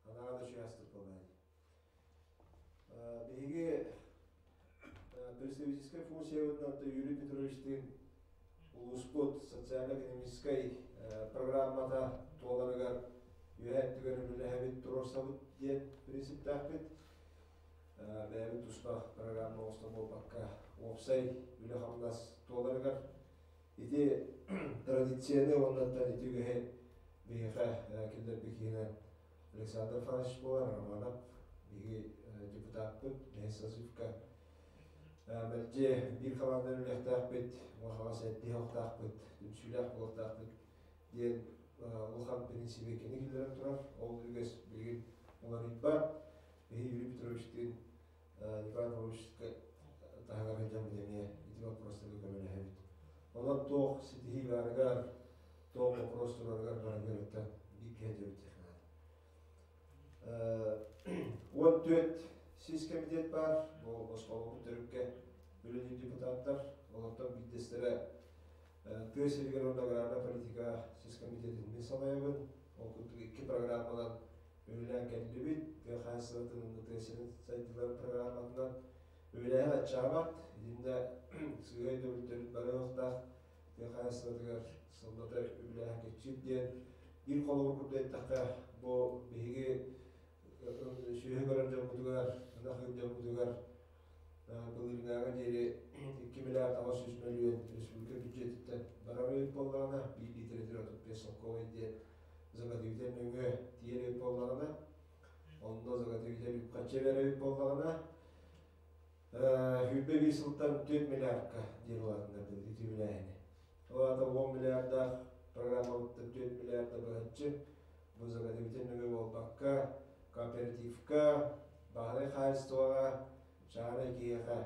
санааҕа да үчүгэй астык буолла. Биһиги представительскай функциябытынан Юрий Петровичтыын улууспут социально-экономическай программата туоларыгар үөһэ өттүгэр үлэлэһэбит, туруорсабыт диэн принциптээхпит. Бэйэбит туспа программа оҥостон буолбакка, уопсай үлэ-хамнас туоларыгар ити традицияны уонна ити үгэһи биһиэхэ киллэрбит киһинэн Александр Афанасьевич буолар, Романов, биһиги депутаппыт, бэһис созывка. Мэлдьи биир хамаандан үлэхтээхпит, улахаҥас эрдиһэ охтаахпыт, түмсүүлээх буолуохтаахпыт диэн улахан принциби кини киллэрэн турар. Ол үгэс билигин уларыйбат. Биһи Юрий Петровичтыын Николай Павловичка таһыгар сылдьаммыт эмиэ ити боппуруостарга көмөлөһөбүт. Онон туох ситиһии баарыгар, туох боппуруос турарыгар барыгырыттан бииргэ сылдьабыт диэххэ 14 сис комитет баар, бу оскуолабыт төрүккэ үлэлиир депутаттар, олортон биирдэстэрэ тыа сиригэр уонна аграрнай политика сис комитетин мин салайабын. Ол курдук икки программанан үлэлээн кэллибит. Тыа хаһаайыстыбатын уонна тыа сирин сайдыыларын программатынан үлэлээһин аччаабат. Итиннэ сыыһа өйдөбүлтэрбит барыахтаах тыа хаһаайыстыбатыгар сыллата үбүлээһин кэччиир диэн биир холобур курдук эттэххэ, бу биһиги сүөһү көрөр дьоммутугар, ынах ыыр дьоммутугар былырыыҥҥааҥҥа диэри 2 миллиард 800 мөлүйүөн республика бюджетиттэн барар эбит буоллаҕына, биир литрэтигэр 35 солкуобай диэн заготовитель нөҥүө тиийэр эбит буоллаҕына, онно заготовитель үп-харчы эбэр эбит буоллаҕына, 21 сылтан 4 миллиардка диэн улаатыннардыбыт ити үбүлээһини. Ол аата 10 миллиардаах программабыттан 4 миллиарда быһаччы бу заготовитель нөҥүө буолбакка, кооперативка, бааһынай хаһаайыстыбаҕа, чааһынай киһиэхэ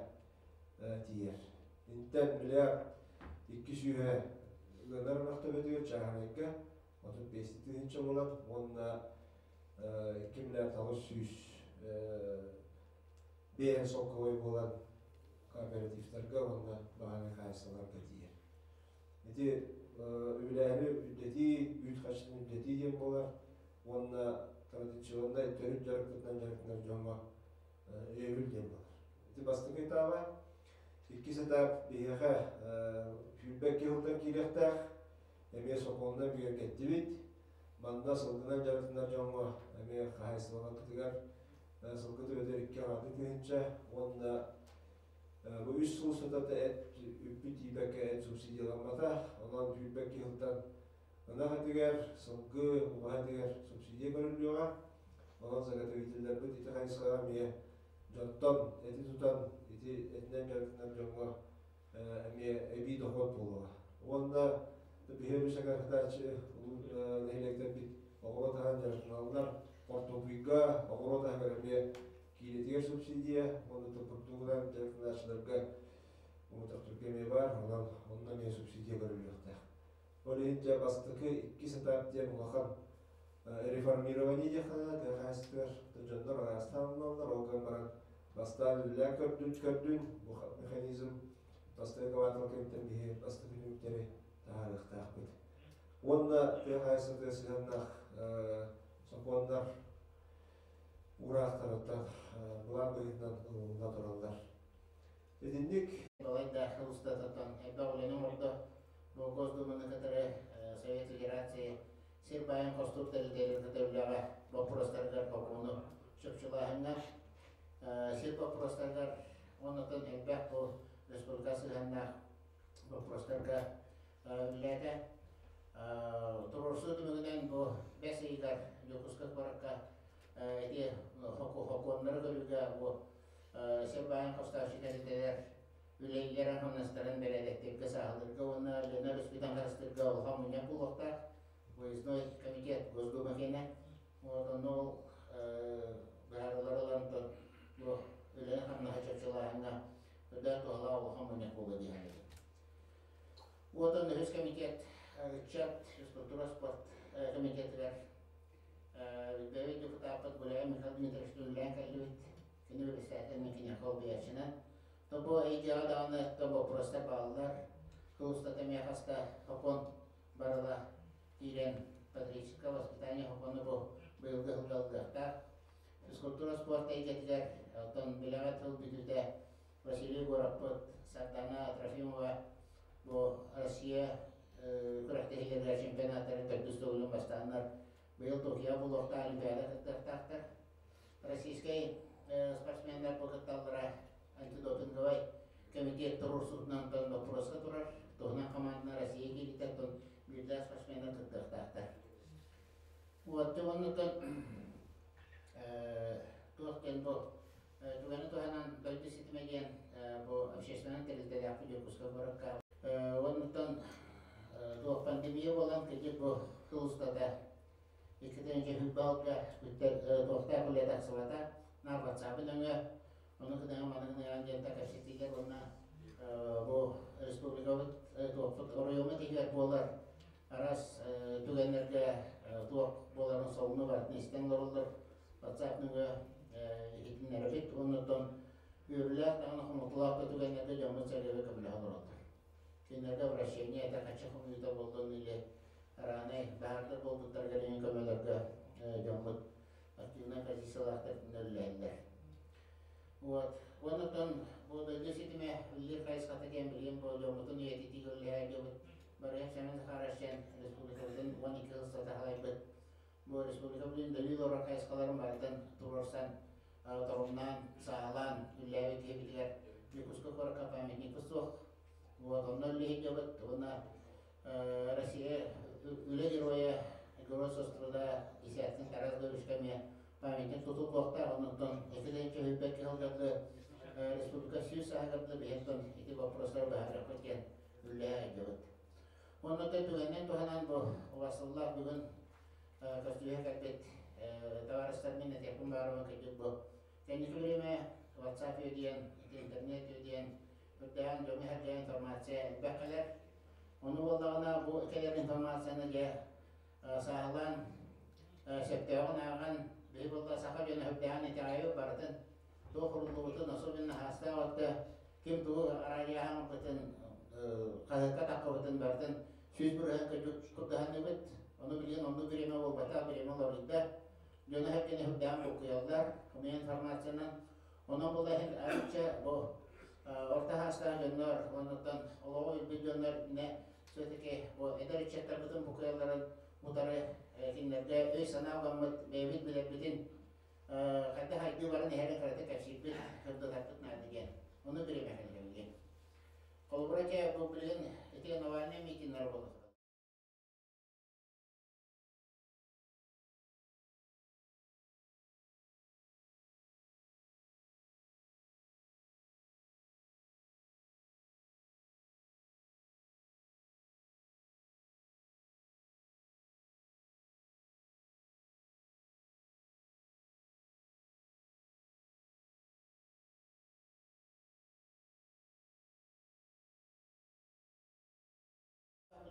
тиийэр. Интэн миллиард икки сүүһэ ыанар ынах төбөтүгэр чааһынайга 35 тыһыынча буолар уонна 2 миллиард 800 биэһин солкуобай буолан кооперативтарга уонна бааһынай хаһаайыстыбаларга тиийэр. Ити үбүлээһини үрдэтии, үүт харчытын үрдэтии диэн буолар уонна традиционнай төрүт дьарыкпытынан дьарыктанар дьоҥҥо өйөбүл диэн буолар. Ити бастакы этаба. Иккис этап биһиэхэ 22 сылтан киириэхтээх. Эмиэ сокуонунан бигэргэттибит. Манна сылгынан дьарыктанар дьоҥҥо эмиэ хаһаайыстыбаларбытыгар сылгы төбөтө икки аҥарды тыһыынча уонна бу үс сыл устата эт үппүт тиийбэккэ эт субсидияламмата. Онон 22 сылтан ынах этигэр, сылгы, убаһа этигэр субсидия көрүллүөҕэ. Онон заготовителлэрбит ити хайысхаҕа эмиэ дьонтон эти тутан, ити этинэн дьарыктанар дьоҥҥо эмиэ эбии дохуот буолуоҕа. Уонна биһиги үс нэһилиэктэрбит оҕуруот аһын дьарыктаналлар. Хортуоппуйга, оҕуруот аһыгар эмиэ киилэтигэр субсидия уонна бурдугунан дьарыктанааччыларга умутахтарга эмиэ баар, онон онно эмиэ субсидия көрүллүөхтээх. Ол иһин дьэ бастакы иккис этап диэн улахан реформирование диэххэ тыа хаһаайыстыбатыгар дьоннор араастаан ылыналлар, ол гынан баран бастаан үлэлээн көрдүн, көрдүн бу механизм бастакы квартал кэмиттэн биһи бастакы түмүктэри таһаарыахтаахпыт. Уонна тыа хаһаайыстыбатыгар сыһыаннаах сокуоннар уураахтарыттан былаан быһыытынан ылылла тураллар. Итинник Балайдаахы устататан элбэх үлэни оҥордо. Бу Госдуманы кытары Совет Федерации сир баайын хостуур тэрилтэлэрин кытары үлэҕэ боппуруостарыгар бокуону чопчулааһыҥҥа сир боппуруостарыгар уоннатан элбэх бу республика сыһыаннаах боппуруостарга үлэлээтэ. Туруорсуу түмүгүнэн бу бэс ыйыгар Дьокуускай куоракка ити хокуоннары көрүүгэ бу сир баайын хостооччу тэрилтэлэр үлэлэрин хамнастарын бэрээдэктииргэ, сааһылыырга уонна Лена өрүспүтүн харыстыырга улахан мунньах буолуохтаах. Выездной комитет Госдума киэнэ. Вот онно ол быһаарыылары ылан бу үлэни хамнаһы чопчулааһыҥҥа үрдээх туһалаах улахан мунньах буолуо дии саныыбын. Уотан үһүс комитет ыччат, физкультура, спорт комитетыгар Бэйэ депутаппыт Гуляев Михаил Дмитриевич үлэлээн кэллибит. Кини председатель, мен киниэхэ олбуйааччынан. То бу эйгэҕэ даҕаны то боппуруостар бааллар. Сыл устата эмиэ хаста сокуон барыла киирэн патриотическое воспитание сокуону бу быйылгы сылга ылыахтаах. Физкультура спорт эйгэтигэр оттон билэҕэ тыл бүтүүтэ Василий Егоровпыт, Сардана Трофимова бу Россия күрэхтэһиилэригэр чемпионаттарын төрдүс төгүлүн бастааннар быйыл Токио буолуохтаах Олимпиада кыттыахтаахтар. Российскай спортсменнар бу кытталлара антидопинговай комитет туруорсуутунан боппуруоска турар. Туһунан команданы Россия киириттэн биирдээх спортсменнар кыттыахтаахтар. Вот оннуттан туох диэн бу түгэни туһанан дойду ситимэ диэн бу общественнай тэрилтэлээхпит Дьокуускай куоракка. Оннуттан туох пандемия буолан кыдьык бу сыл устата иккитинчи хүйбалга бүттэр туохтаах үлэ тахсыбата наар ватсапы нөҥүө ону кытаҥа маны гыныган диэн кэпсэтиилэр уонна бу республикабыт туохпут оройуоҥҥа тиһигэр буолар араас түгэннэргэ туох буоларын солуну барытын истэн олороллор WhatsApp нөҥүө иһитиннэрэбит уонна оттон үөрүүлээх даҕаны хомолтолоох да түгэннэргэ дьоммут-сэргэбит көмөлөһө олороллор. Кинилэргэ обращение это хаччы хомуйуута буоллун или араанай баһаардар буолбуттарыгар иҥин көмөлөргө дьоммут активнай позициялаахтар үлэлэһэллэр. Вот. Оннуттан бу дойду ситимэ үлэлиир хайысхата диэн билигин бу дьоммутун үйэтитиигэ үлэлэһэ дьоммут Барыһа Семен Захарович республикабытын 12 сыл сатаһалайбыт. Бу республика билин дөлүү олорор хайысхаларын барытын туруорсан, торумнаан, сааһылаан үлэлээбит киһибитигэр Якутскай куоракка памятникпыт суох. Вот, онно үлэлиһит дьоммут уонна Россия үлэ геройа, герой соцтруда Десяткин Тарас Григорьевичка эмиэ памятник тутуллуохтаах. Оннуттан ити чөһүлбэккэ сылдьарды республика 100 сааһыгар биһиттэн ити вопростары быһаарыахпыт диэн үллэһэ сылдьабыт. Уонна түгэнинэн туһанан бу убастыллаах бүгүн көстүүһэ кэлбит табаарыстар мин этиэхпин баарыбын кырдьык бу кэнники бириэмэ WhatsApp диэн, интернет диэн үрдээн дьоҥҥо сэргэ информация элбэх кэлэр. Ону буоллаҕына бу кэлэр информацияны дьэ сааһылаан сөптөөҕүн ааҕан биһи буолла саха дьоно үрдээн итэҕэйбит барытын туох уруллубутун особенно хаастаах өттө ким тугу араадьыйаһан ылбытын хаһыакка таххыбытын барытын 100% кырдьык курдаһанныбыт. Ону билигин оннук бириэмэ буолбатах, бириэмэ олоруйда. Дьону сэргэни үрдээн буккуйаллар, хомуйа информациянан. Онон була иһин арычча бу орто хаастаах дьоннор, оннуттан олоҕу өлбүт дьоннор не все-таки бу эдэр ыччаттарбытын буккуйалларын утары кинилэргэ өй-санаа угаммыт, бэйэбит билэрбитин хайдах хайдыы баран иһэрин кыратык кэпсиирбит, кырдатарбыт наада диэн. Ону бириэмэ Холобура, бу билигин ити Навальный митиннэр буолла.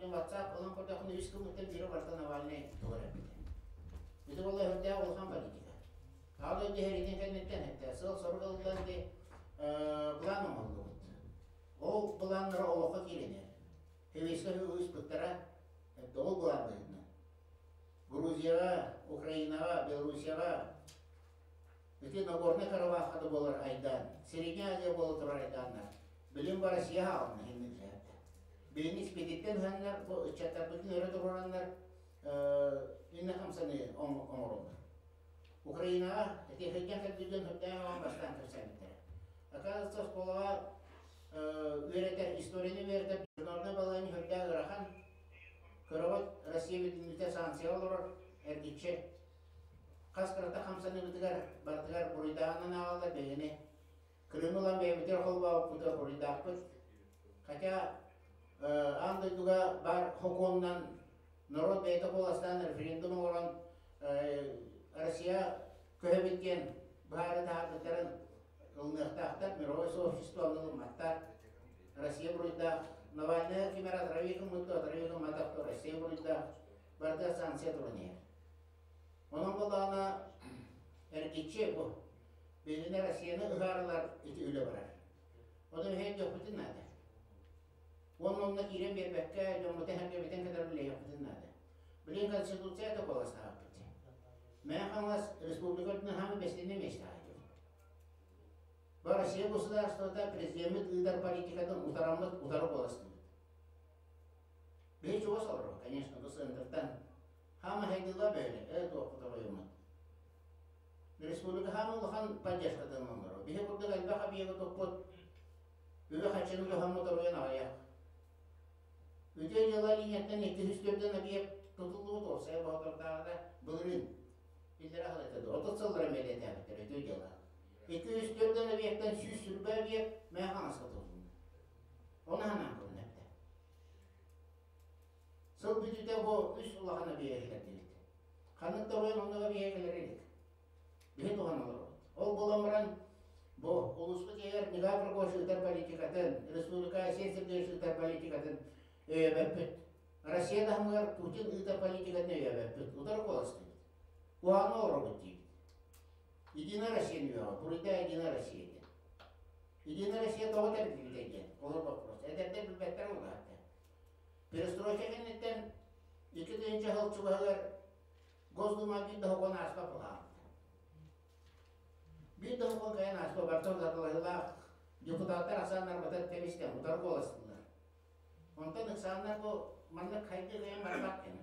WhatsApp олон көрдөхүнэ үс күммүттэн биирэ барыта Навальный тугар эппитэ. Ити буолла үрдээх улахан политика. Аҕа дойду сэриитин кэнниттэн эттэ сыал-сорук ылыллан ди план оҥоһуллубут. Ол планнара олоххо кииринэр. Хевейскэ ыыспыттара ол план быһыытынан. Грузияҕа, Украинаҕа, Белоруссияҕа ити Нагорнай Карабахха да буолар айдаан, Средняя Азия буола турар айдааннар. Билим бу Россия хаалына иһин Билини испититтэн ыһаннар, бу ыччаттарбытын өрө туруораннар иннэ хамсаныы оҥороллор. Украинаҕа ити сылдьан кэлбит дьон сүрдээх оҕон бастаан кэпсээбиттэрэ. Оказывается, оскуолаҕа үөрэтэр, историяны үөрэтэр международнай балаһыанньа сүрдээх ыарахан. Көрөҕүт, Россия бүтүннүүтэ санкция олорор, эргиччи. Хас кырата хамсаныыбытыгар барытыгар буруйдааҕынан ааҕаллар биһигини. Крымы ылан бэйэбитигэр холбообуппутугар буруйдаахпыт. Хотя аан дойдуга баар сокуонунан норуот бэйэтэ куоластаан референдум оҥорон Россия көһөбүт диэн быһаары таһаарбыттарын ылыныахтаахтар, мировой сообщество ону ылымматтар. Россия буруйдаах. Навальный ким эрэ отравить гыммыт дуо, отравить гымматах дуо, Россия буруйдаах. Барыта санкция туран иһэр. Онон буоллаҕына эргиччи бу Билинэ Россияны ыһаарылар ити үлэ барар. Ону иһин дьоппутун наада. Уонна онно киирэн биэрбэккэ, дьоммутун сэргэбитин кытары үлэлиэхпитин наада. Билигин Конституция да куоластаабыппыт. Мэҥэ Хаҥалас республика үрдүнэн хаамыы бэстинэ миэстэҕэ дьон. Бу Россия государствота президеммит ыытар политикатын утараммыт утары куоластыыбыт. Биһи чугас олорор, конечно, бу центртан. Хаама хайдыыла бөһүлэ, туохпут оройуммут. Республика хаама улахан поддержкатын оҥорор. Биһи курдук элбэх объегы туппут, үбү-харчыны туһаммыт оройун аҕыйах. Үтүө дьыала линияттан 204 объект тутуллубут уопсайа боотурдааҕыта былырыын иллэрэ халыта дуо? 30 сыллара мэлиэтээбиттэр үтүө дьыала. 204 объектан 120 объект Мэҥэ Хаҥаска тутулунна. Ону санаан көрүн эптэ. Сыл бүтүүтэ бу үс улахан объеги кэлэрдибит. Ханнык да оройуон оннук объеги кэлэр илик. Биһи туһан олоробут. Ол буолан баран, бу улууспут иһигэр Николай Прокопьевич ыытар политикатын, республика Айсен Сергеевич ыытар политикатын өйөөбөппүт. Россия таһымыгар Путин ыытар политикатын өйөөбөппүт. Утары куоластыыбыт. Куһаҕаны олоробут диибит. Единая Россия үөҕэ, буруйдаах Единая Россия диэн. Единая Россия тоҕо тэриллибитэ диэн, олор боппуруос. Эдэрдэр билбэттэр улаатта. Перестройка кэнниттэн 2000 сыл чугаһыгар Госдума биир да сокуон ааспат буолаабыта. Биир да сокуон кыайан ааспат, барыта утарылаһыылаах депутаттар ахсааннарбытын тэбистэн утары куоластыыллар. Онтон ыксааннар бу маннык хайдыы кыайан барбат диэн.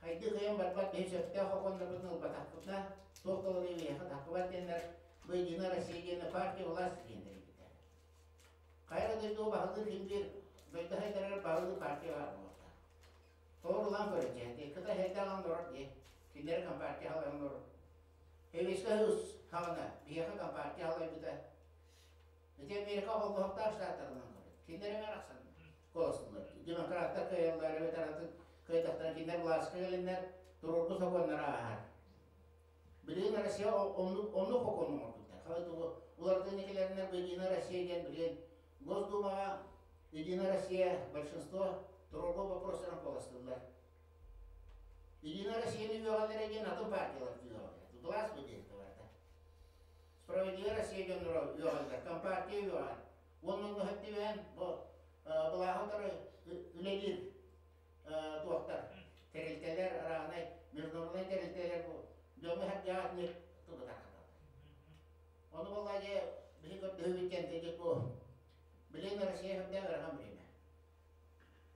Хайдыы кыайан барбат биһи сөптөөх сокуоннарбытын ылбатахпытына туох да уларыйыы биһиэхэ таххыбат диэннэр бу Единая Россия диэн партия власть диэн тэрийбитэ. Хайа да дойду баһылыыр ким биир дойду хайдарыгар баһылыыр партия баар буолуохтаах. Тоҕо ылан көрүччэ, Кытай хайдах олорор дии, кинилэри компартия халайан олорор. Советскай Союз хаҕына биһиэхэ компартия халайбыта. Ити Америка холбоһуктаах штаттарынан көрөр. Кинилэр эмэ арахсан куоластылар. Демократтар кыайаллар эбэтэр атын кыайдахтара кинилэр былааска кэлиннэр туруорбут сокуоннара ааһар. Билигин Россия оннук оннук сокуон оҥорбуттар. Халы тугу уларытыыны кэлэринэр Единая Россия диэн билигин Госдумаҕа Единая Россия большинство туруорбут вопростарын куоластыыллар. Единая Россияны үөҕэллэрэ диэн атын партиялар үөҕэллэр. Былаас бу диэн барыта. Справедливая Россия дьонноро үөҕэллэр, компартия үөҕэр. Уонна онно сөптүбээн бу былааһы утары үлэлиир туохтар, тэрилтэлэр, араанай международнай тэрилтэлэр бу дьону сэргэҕэ тутутар. Ону буолла дьэ биһи көрдөһүүбүт кэнтэдик бу билигин Россия үрдээх ыарахан бириэмэ.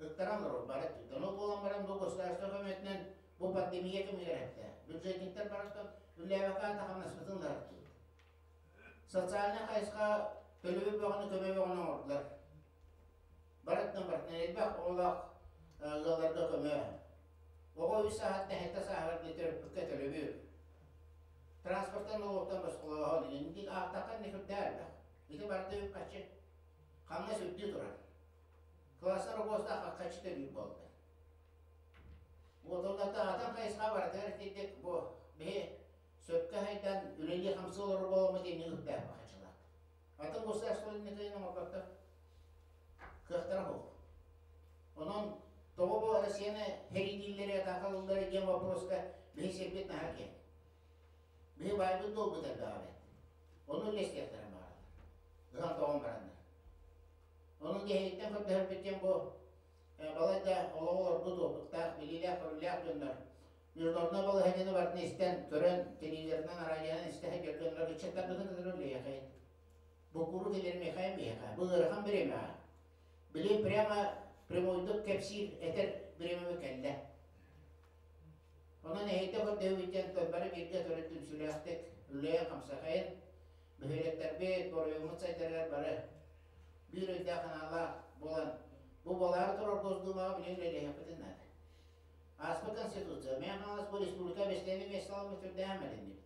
Ыктаран олорор бары өттүттэн. Ол буолан баран бу государство көмөтүнэн бу пандемия кэмигэр эттэ. Бюджетниктэр барыттан үллээбэккэ аата хамнаспытын ылар диибит. Социальнай хайысха төлөбүр бөҕөнү көмө бөҕөнү оҥордулар. Барыттан барытынан элбэх оҕолоох ыалларга көмө. Оҕо үс сааһыттан сэттэ сааһыгар диэри төрөппүккэ төлөбүр. Транспортан нолуоктан босхолооһун инник ааттахха инник үрдээ элбэх. Ити барыта үп-харчы. Хамнас үрдүү турар. Класстар обуостаах харчы төлүүр буолла. Вот оннуттан атын хайысха барытыгар итинник бу биһи сөпкө хайдан үлэлии-хамсыы олорор буоламмыт инник үптээх бахачылаах. Атын государство инникитин оҥорботтор. Кыахтара суох. Онон тоҕо бу Россияны сэриилииллэри, атаакалыыллары диэн вопроска биһи сирбит наһаа киэҥ. Биһи баайбыт буолбут элбэх эбит. Ону үллэстиэхтэрин баҕараллар. Ыһан тоҕон бараннар. Ону киһиттэн көрдөһөрбүт диэн бу балайда олоҕу олорбут уопуттаах, билиилээх-көрүүлээх дьоннор международнай балаһыанньаны барытын истэн, көрөн, телевизорынан, радионан истэ сылдьар дьоннор ыччаттарбытын кытары үлэлиэххин. Буккуру киллэримиэхэ миэхэ. Бу ыарахан бириэмэҕэ. Билигин прямо прямойдук кэпсиир, этэр бириэмэбит кэллэ. Онон эһиги көрдөһүүбүттэн бары бииргэ төрүт түмсүүлээхтик үлэлээн-хамсахайын, бөһүөлэктэрбит, оройуоммут сайдарыгар бары биир өйдөөх-санаалаах буолан, бу буолаары турар Госдумаҕа билигин үлэлэһиэхпитин наада. Ааспыт Конституция, Мэҥэ Хаҥалас бу республика бэстиэмэ миэстэлэммит үрдээн мэлиннибит.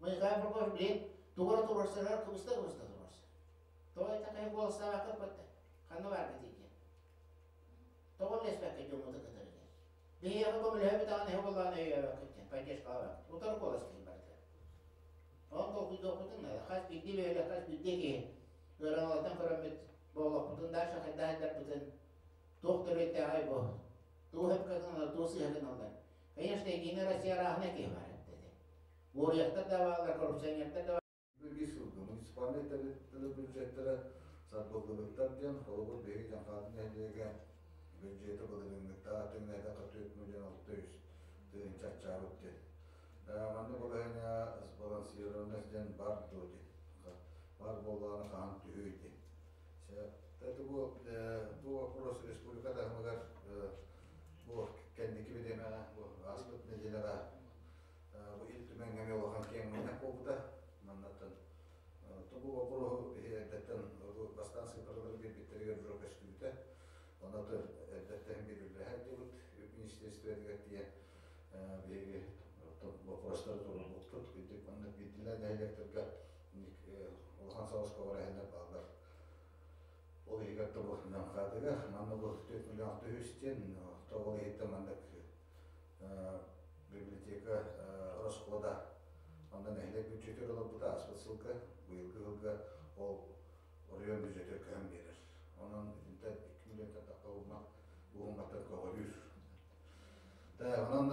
Николай Прокопьевич билигин тугу эрэ туруорсарыгар кыбыста-кыбыста туруорсар. Тоҕо этэ куоластаабакка эппэттэ. Ханна бааргытый диэн. Тоҕо үллэспэккэ дьоммутун кытары диэн. Биһиэхэ көмөлөһөбүт даҕаны эһэ буоллаҕына өйөөбөккүт диэн, поддержкалаабаккыт. Утары куоластыыр барыта. Онон толкуйдуохпутун наада. Хас биирдии бөһүөлэк, хас биирдии киһи ыараҥалатан көрөммүт бу олохпутун дальше хайдах айдарбытын туох төрүөттээҕэй бу? Тугу сөпкө гыналлар, тугу сыыһа гыналлар? Конечно, Единая Россия арааһына киһи баар эбит. Уоруйахтар да бааллар, коррупционердар да Биир сылга муниципальнай тэрилтэлэр бюджеттара Сарбыллыбыттар диэн, холобур, биһиги Дьаҥхаатын нэһилиэгэ бюджеты былырыыҥҥыттан тэҥнээтэххэ 4 600 тыһыынча аччаабыт диэн. Манна балаһыанньа сбалансированность диэн бар дуо диэн. Бар буоллаҕына хаһан түһүөй диэн. Это бу вопрос республика таһымыгар бу кэнники бириэмэҕэ, бу ааспыт нэдиэлэҕэ бу Ил Түмэҥҥэ эмиэ улахан киэҥ мунньах буолбута. Маннаттан бу вопроһу биһи эрдэттэн бу бастаан цифралары биэрбиттэригэр уже көстүбүтэ. Онон эрдэттэн биэриллэһэр диэбит үп министерствотыгар тиийэн биһиги вопростары туруорбуппут. Кырдьык маннык биирдиилээн нэһилиэктэргэ улахан соҕус көҕүрээһиннэр бааллар. Ол иһигэр тобу Намхаатыгар манна бу 4 миллион түһүс диэн, ол иһиттэн маннык библиотека расхода онно нэһилиэк бюджетигэр олорбута ааспыт сылга, быйылгы сылга ол оройуон бюджетигэр көһөн биэрэр. Онон итинтэн 2 миллионтан тахса уһумматтан көҕүрүүр. Так, онон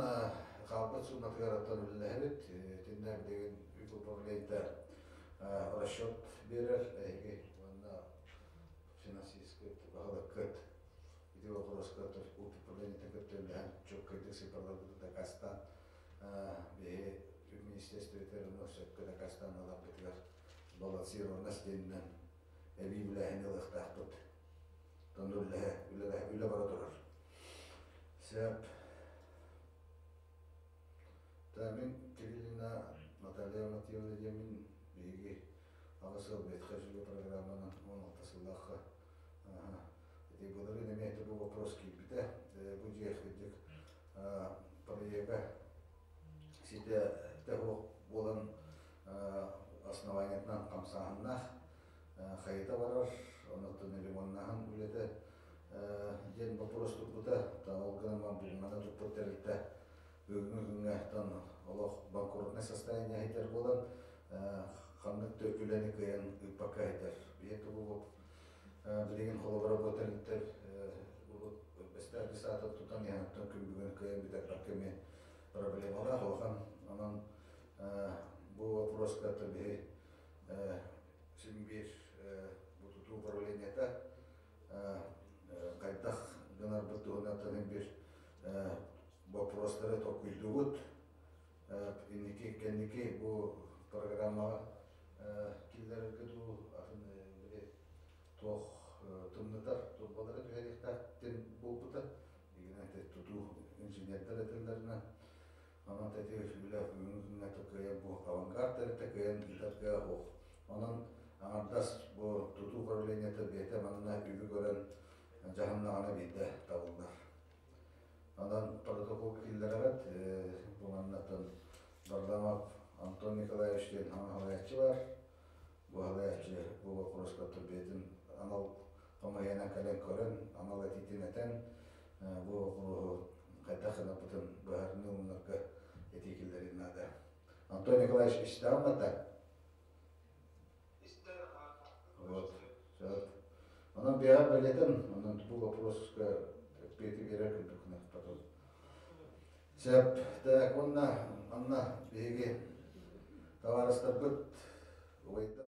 хаалбыт сууматыгар оттон үлэлэһэбит. Итиннэ билигин үп управлениета расчет биэрэр эһиги уонна финансистскай баһылыккыт ити вопроска управлениета кытта үлэлэһэн чуолкайдык цифрларбытын дакаастаан биһи министерствотыгар ону сөпкө дакаастаан ыларбытыгар балансированность диэнинэн эбии үлээһини ылыахтаахпыт. Онно үлэлэһэ, үлэлэһэ, үлэ бара турар. Сөп. Та мин Кириллина Наталья Матвеевна диэммин биһиги аҕыс сыл ветхай жилье программанан 16 сыллаахха ити былырыын эмиэ бу вопрос киирбитэ. Бу дьиэ кырдьык проега ситэ суох буолан основаниетынан хамсааһыннаах хайыта барар, онуттан ремоннаһын үлэтэ диэн вопрос турбута. Ол гынан маны туппут тэрилтэ бүгүҥҥү күҥҥэ олох банкротнай состояние иһитэр буолан ханнык да үлэни кыайан ыыппакка иһитэр. Биһи тугу билигин холобура бу тэрилтэр бэстээх саата тутан иһэн күн бүгүн кыайан бүтэрбэккэ эмиэ проблемалаах улахан. Онон бу вопроска биһи син биир бу тутуу управлениета хайдах гынарбыт туһунан биир вопростары толкуйдуубут. Инники кэнники бу программаҕа киллэрэргэ дуу, атын били туох тымнытар турбалары түһэриэхтээхтин буолбута. Игинэ тутуу инженердэр этэллэринэн онон тэти үлэ бүгүҥҥү күҥҥэ кыайан бу авангард тэрилтэ кыайан ыытар кыаҕа суох. Онон аҥардас бу тутуу управлениета бэйэтэ манна үбү көрөн дьаһаннаҕына биирдэ табыллар. Онон протокол киллэрэҕит бу маннаттан Варламов Антон Николаевич диэн саҥа салайааччы бар. Бу салайааччы бу вопроска бэйэтин анал хамыыһыйанан кэлэн көрөн, анал этиитин этэн, бу вопроһу хайдах гынарбытын быһаарыныы ылынарга этии киллэрин наада. Антон Николаевич истэҕин батта? Вот. Онон бэйэҕэр бэлиэтэн, онон бу вопроска ответы биэрэр курдук потом. Сөп. Так, уонна манна биһиги табаарыстарбыт убайдар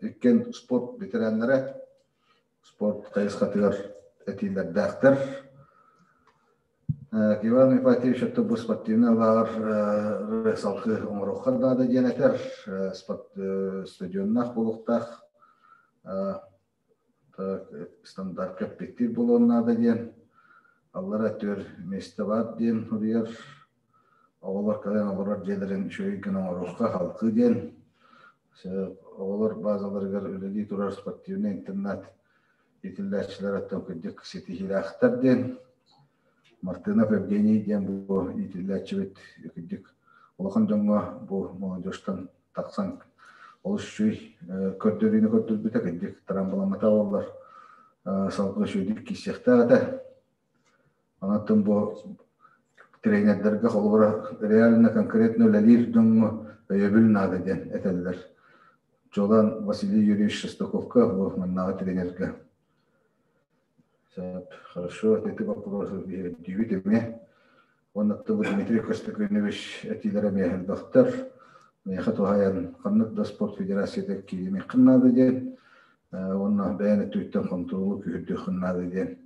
Иккиэн спорт ветераннара, спорт хайысхатыгар этиилэрдээхтэр. Иван Ипатьевич это бу спортивнай лааҕыр салгыы оҥоруохха наада диэн этэр. Стадионнаах буолуохтаах, стандартка эппиэттиир буолуон наада диэн. Аллара өттүгэр миэстэ баар диэн суруйар. Оҕолор кэлэн олорор дьиэлэрин үчүгэй гына оҥоруохха халкыы диэн. Оҕолор базаларыгар үлэлии турар спортивнай интернат иитиллээччилэр оттон кырдьык ситиһиилээхтэр диэн. Мартынов Евгений диэн бу иитиллээччибит кырдьык улахан дьоҥҥо бу молодежтан тахсан олус үчүгэй көрдөрүүнү көрдөрбүтэ, кырдьык трамбаламмата буоллар салгыы үчүгэйдик киирсиэхтээх этэ. Онон бу тренердэргэ холобура реально конкретно үлэлиир дьоҥҥо өйөбүл наада диэн этэллэр. Чуолаан Василий Юрьевич Шестаковка бу маннааҕы тренергэ. Сөп, хорошо, ити боппуруосу биһирдиибит эмиэ. Уонна бу Дмитрий Костякинович этиилэрэ эмиэ элбэхтэр. Миэхэ туһаайан ханнык да спорт федерацията кииримиэххин наада диэн уонна бэйэн өттүгүттэн хонтуруолу күүһүрдүөххүн наада диэн.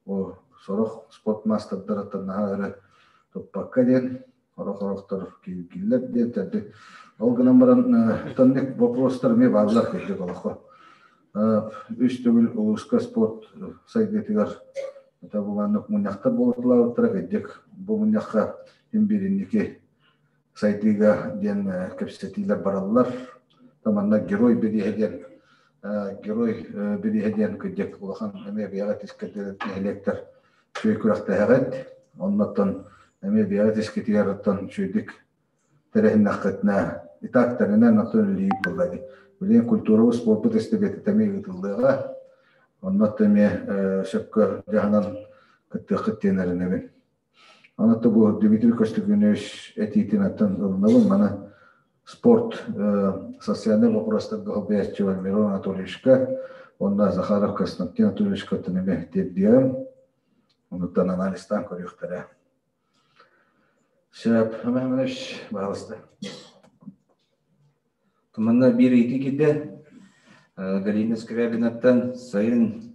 Бу сорох спорт маастардарыттан наһаа өрө туппакка диэн сорох-сорохтор кииргиллэр диэн төрдү. Ол гынан баран тонник вопростар эмиэ бааллар кырдьык олоххо. Үс төгүл улууска спорт сайдыытыгар это бу маннык мунньахтар буолутулаабыттара кырдьык бу мунньахха ким бииринники сайдыыга диэн кэпсэтиилэр бараллар. Манна герой бирииһэ диэн герой бирииһэ диэн кырдьык улахан эмиэ бэйэҕэ тискэрдэр нэһилиэктэр үчүгэй күрэхтэһэҕит. Оннуттан эмиэ бэйэҕэ тискитигэр оттон үчүгэйдик тэрээһиннэххитинэ и так тэринэн оттон үлэлиир буолла дии. Билигин культурабыт спорпут эстебиэтэ эмиэ ыытыллыаҕа. Онно эмиэ сөпкө дьаһанан кыттыаххыт диэн эрэнэбин. Аны бу Дмитрий Костюгинович этиитин аттан ылынабын. Маны спорт социальнай вопростарга холбояччы Мирон Анатольевичка уонна Захаров Константин Анатольевичка эмиэ тиэрдиэҕим. Онуттан анализтаан көрүөхтэрэ. Сөп, Иванович, баҕалыста. Манна биир ыйытыы киирдэ. Галина Скрябинаттан сайын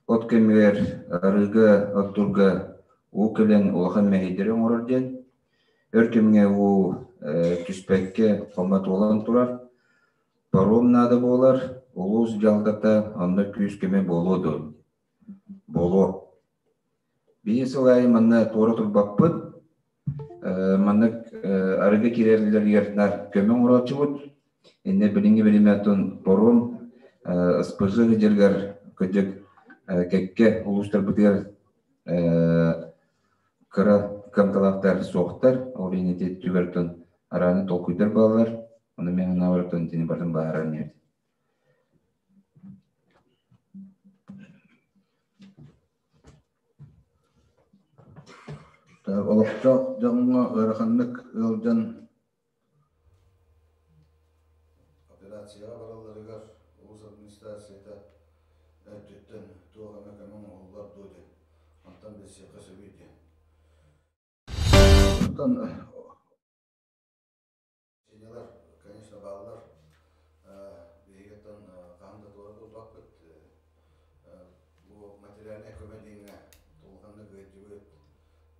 от кэмигэр арыыга, оттуурга уу кэлэн улахан мэһэйдэри оҥорор диэн. Өр кэмҥэ уу түспэккэ хомо туолан турар. Паром наада буолар, улуус дьаһалтата онно күүс-көмө буолуо дуо? Буолуо. Биһи сыл аайы манна туора турбаппыт. Маннык арыгы киирэллэригэр наар көмө оҥорооччубут. Иннэ билиҥҥи бириэмэтин паром СПЖ сылдьарыгар кырдьык кэккэ улуустарбытыгар кыра кыамталаахтар суохтар. Ол иһин ити түгэртэн арааны толкуйдар бааллар. Ону мин санаабар итини барытын быһааран иһэбит. Олохтоох дьоҥҥо ыараханнык ыалдьан операцияҕа баралларыгар улуус администрацията өттүттэн туох эмэ көмө оҥоһуллар дуо диэн онтон билсиэххэ сөбүй диэн. Онтон Синялар, конечно, бааллар. Биһиги оттон хаһан да туора турбаппыт. Бу материальнай көмө диэҥҥэ улаханнык ыалдьыбыт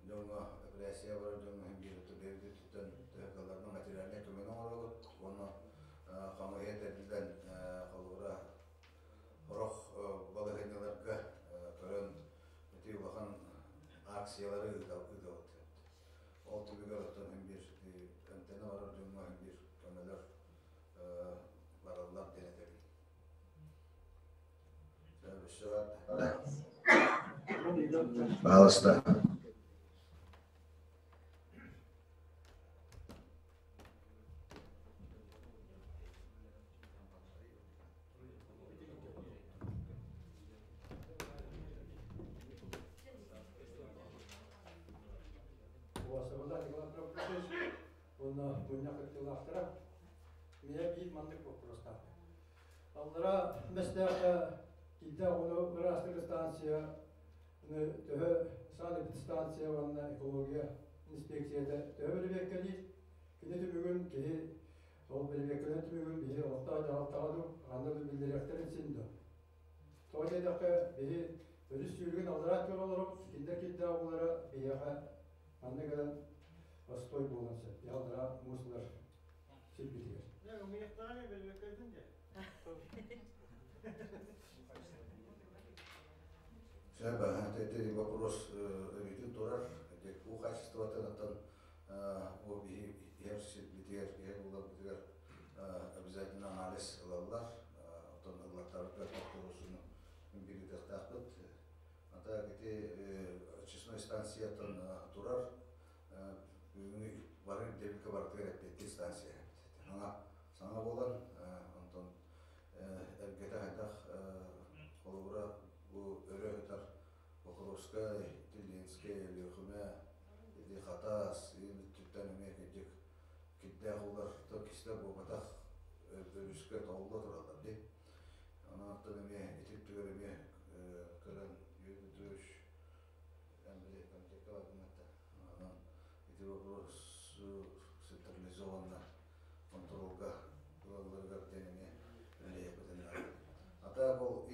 дьоҥҥо, эпэрээссийэ барар дьоҥҥо иһин биир бэйэбит өттүттэн төһө кыалларынан материальнай көмөнү оҥоробут. Уонна хамыыһыйа тэриллэн, холобура, сорох балаһыанньаларга көрөн ити улахан акциялары ыытабыт. Ол түмүгэр оттон иһин биир эмтэнэ барар дьоҥҥо иһин биир көмөлөр бараллар диэн этэбин. Пожалуйста. Уосабыллаах Николай Прокопьевич уонна мунньах кыттыылаахтара. Миэ биир маннык боппуруостаах. Аллара Мэстээххэ киирдээх ону ыраастыыр станция төһө санэпидстанция уонна экология инспекцията төһө бэрэбиэркэлиир? Кини түмүгүн киһи ол бэрэбиэркэлэрин түмүгүн биһи олохтоох дьаһалтаҕа дуу, ханна да биллэриэхтэрин син дуо? Тоҕо диэтэххэ, биһи өрүс сүүрүгүн аллараа өттүгэр олоробут, кинилэр кирдээх уулара биһиэхэ манна кэлэн постой буолуон сөп. Биһи аллараа муус ылар сирбитигэр. Сөп, ити вопрос өрүүтүн турар. Уу качествотын оттон бу биһи иһэр сирбитигэр, иһэр ууларбытыгар обязательно анализ ылаллар. Оттон ыллаттарбытыгар боппуруосуну билиэхтээхпит. А так ити очистной станцияттан турар бүгүҥҥү бары ирдэбилгэ барытыгар эппиэттиир станция. Саҥа саҥа буолан, онтон эргэтэ хайдах холобура бу өрө ыытар Покровскай, Ленскэй, Өлүөхүмэ, ити Хатас, өттүттэн эмиэ кырдьык кирдээх уулар то кистэл буолбатах өрүскэ тоҕулла тураллар дии. Онон оттон эмиэ ити өттүгэр эмиэ көрөн Юрий Петрович эн били комитекка бардыҥ этэ. Онон ити вопрос централизованно контролга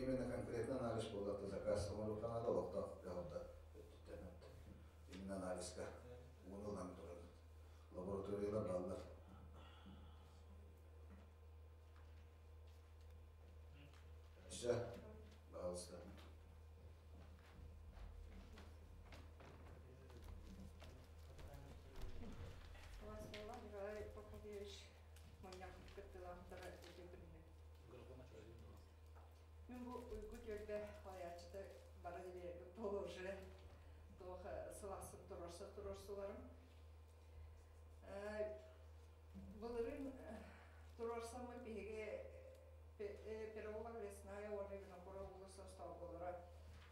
Именно конкретно анализ буолла, заказ оҥоруохха наада олохтоох дьаһалта өттүттэн. Именно анализка ууну ылан турабыт. Лабораториялар бааллар. Өссө, пожалуйста. Владислав Николай Прокопьевич мунньах кыттыылаахтара үтүө күнүнэн. Мин бу Уйгу түөлбэ салайааччыта бары да биэрбит буолуо уже туох сыл ахсын туруорса туруорсуларым. Былырыын туруорсаммыт биһиги Переулок Лесная уонна Винокуров уулусса остолболоро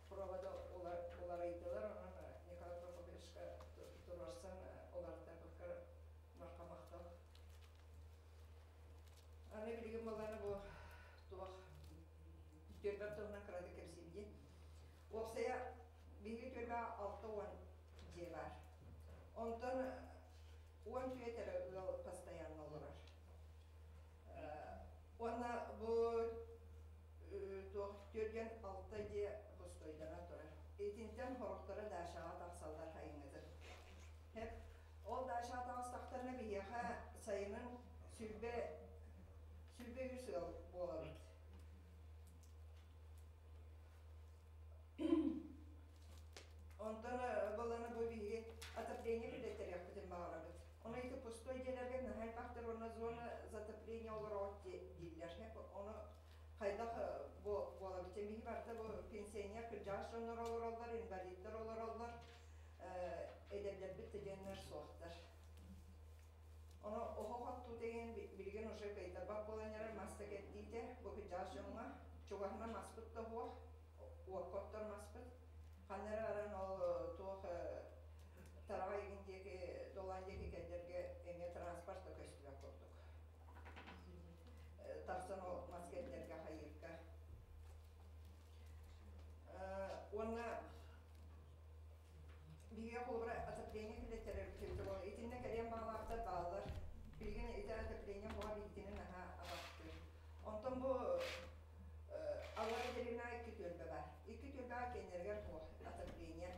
провода уларыйдылар. Онон Николай Прокопьевичка туруорсан уларытарбыккар барҕа махтал. Аны билигин буоллаҕына бу туох түөлбэм туһунан кыратык кэпсиим дии. Уопсайа биһиги түөлбэҕэ 60 дьиэ баар. Онтон 14 эрэ ыал постоянно олорор. Уонна бу туох 46 дьиэ пустойданан турар. Итинтэн сорохторо Дашаҕа тахсаллар сайыҥҥытын. Хеп ол Дашаҕа таҕыстахтарына биһиэхэ сайынын 23 ыал буолабыт. Онтон буоллаҕына бу биһиги отопление киллэртэриэхпитин баҕарабыт. Ону ити пустой дьиэлэргэ наһаа элбэхтэр уонна зона затопления олороҕут дииллэр. Ону хайдах буолабыт? Биһи барыта бу пенсионер кырдьаҕас дьоннор олороллор, инвалидтар олороллор, эдэрдэрбит да диэннэр суохтар. Ону оһох оттуу деген билигин уже кыайтарбат буолан эрэр мас да кэрдиитэ бу кырдьаҕас дьоҥҥо чугаһынан маспыт да суох, уокка оттор маспыт. Ханна эрэ баран ол туох Тараҕай игин диэки, Долаан диэки кэллэргэ эмиэ транспорт да көстүбэт курдук. Тахсан ол мас кэллэргэ хайыырга. Уонна биһиги холобура отопление киллэртэрэр буолар. Итиннэ кэлиэн баҕалаахтар бааллар. Билигин ити отопление буола биһигини наһаа абахтыыр. Онтон бу Аллара Деревина икки түөлбэ баар. Икки түөлбэҕэ киэннэригэр суох отопление.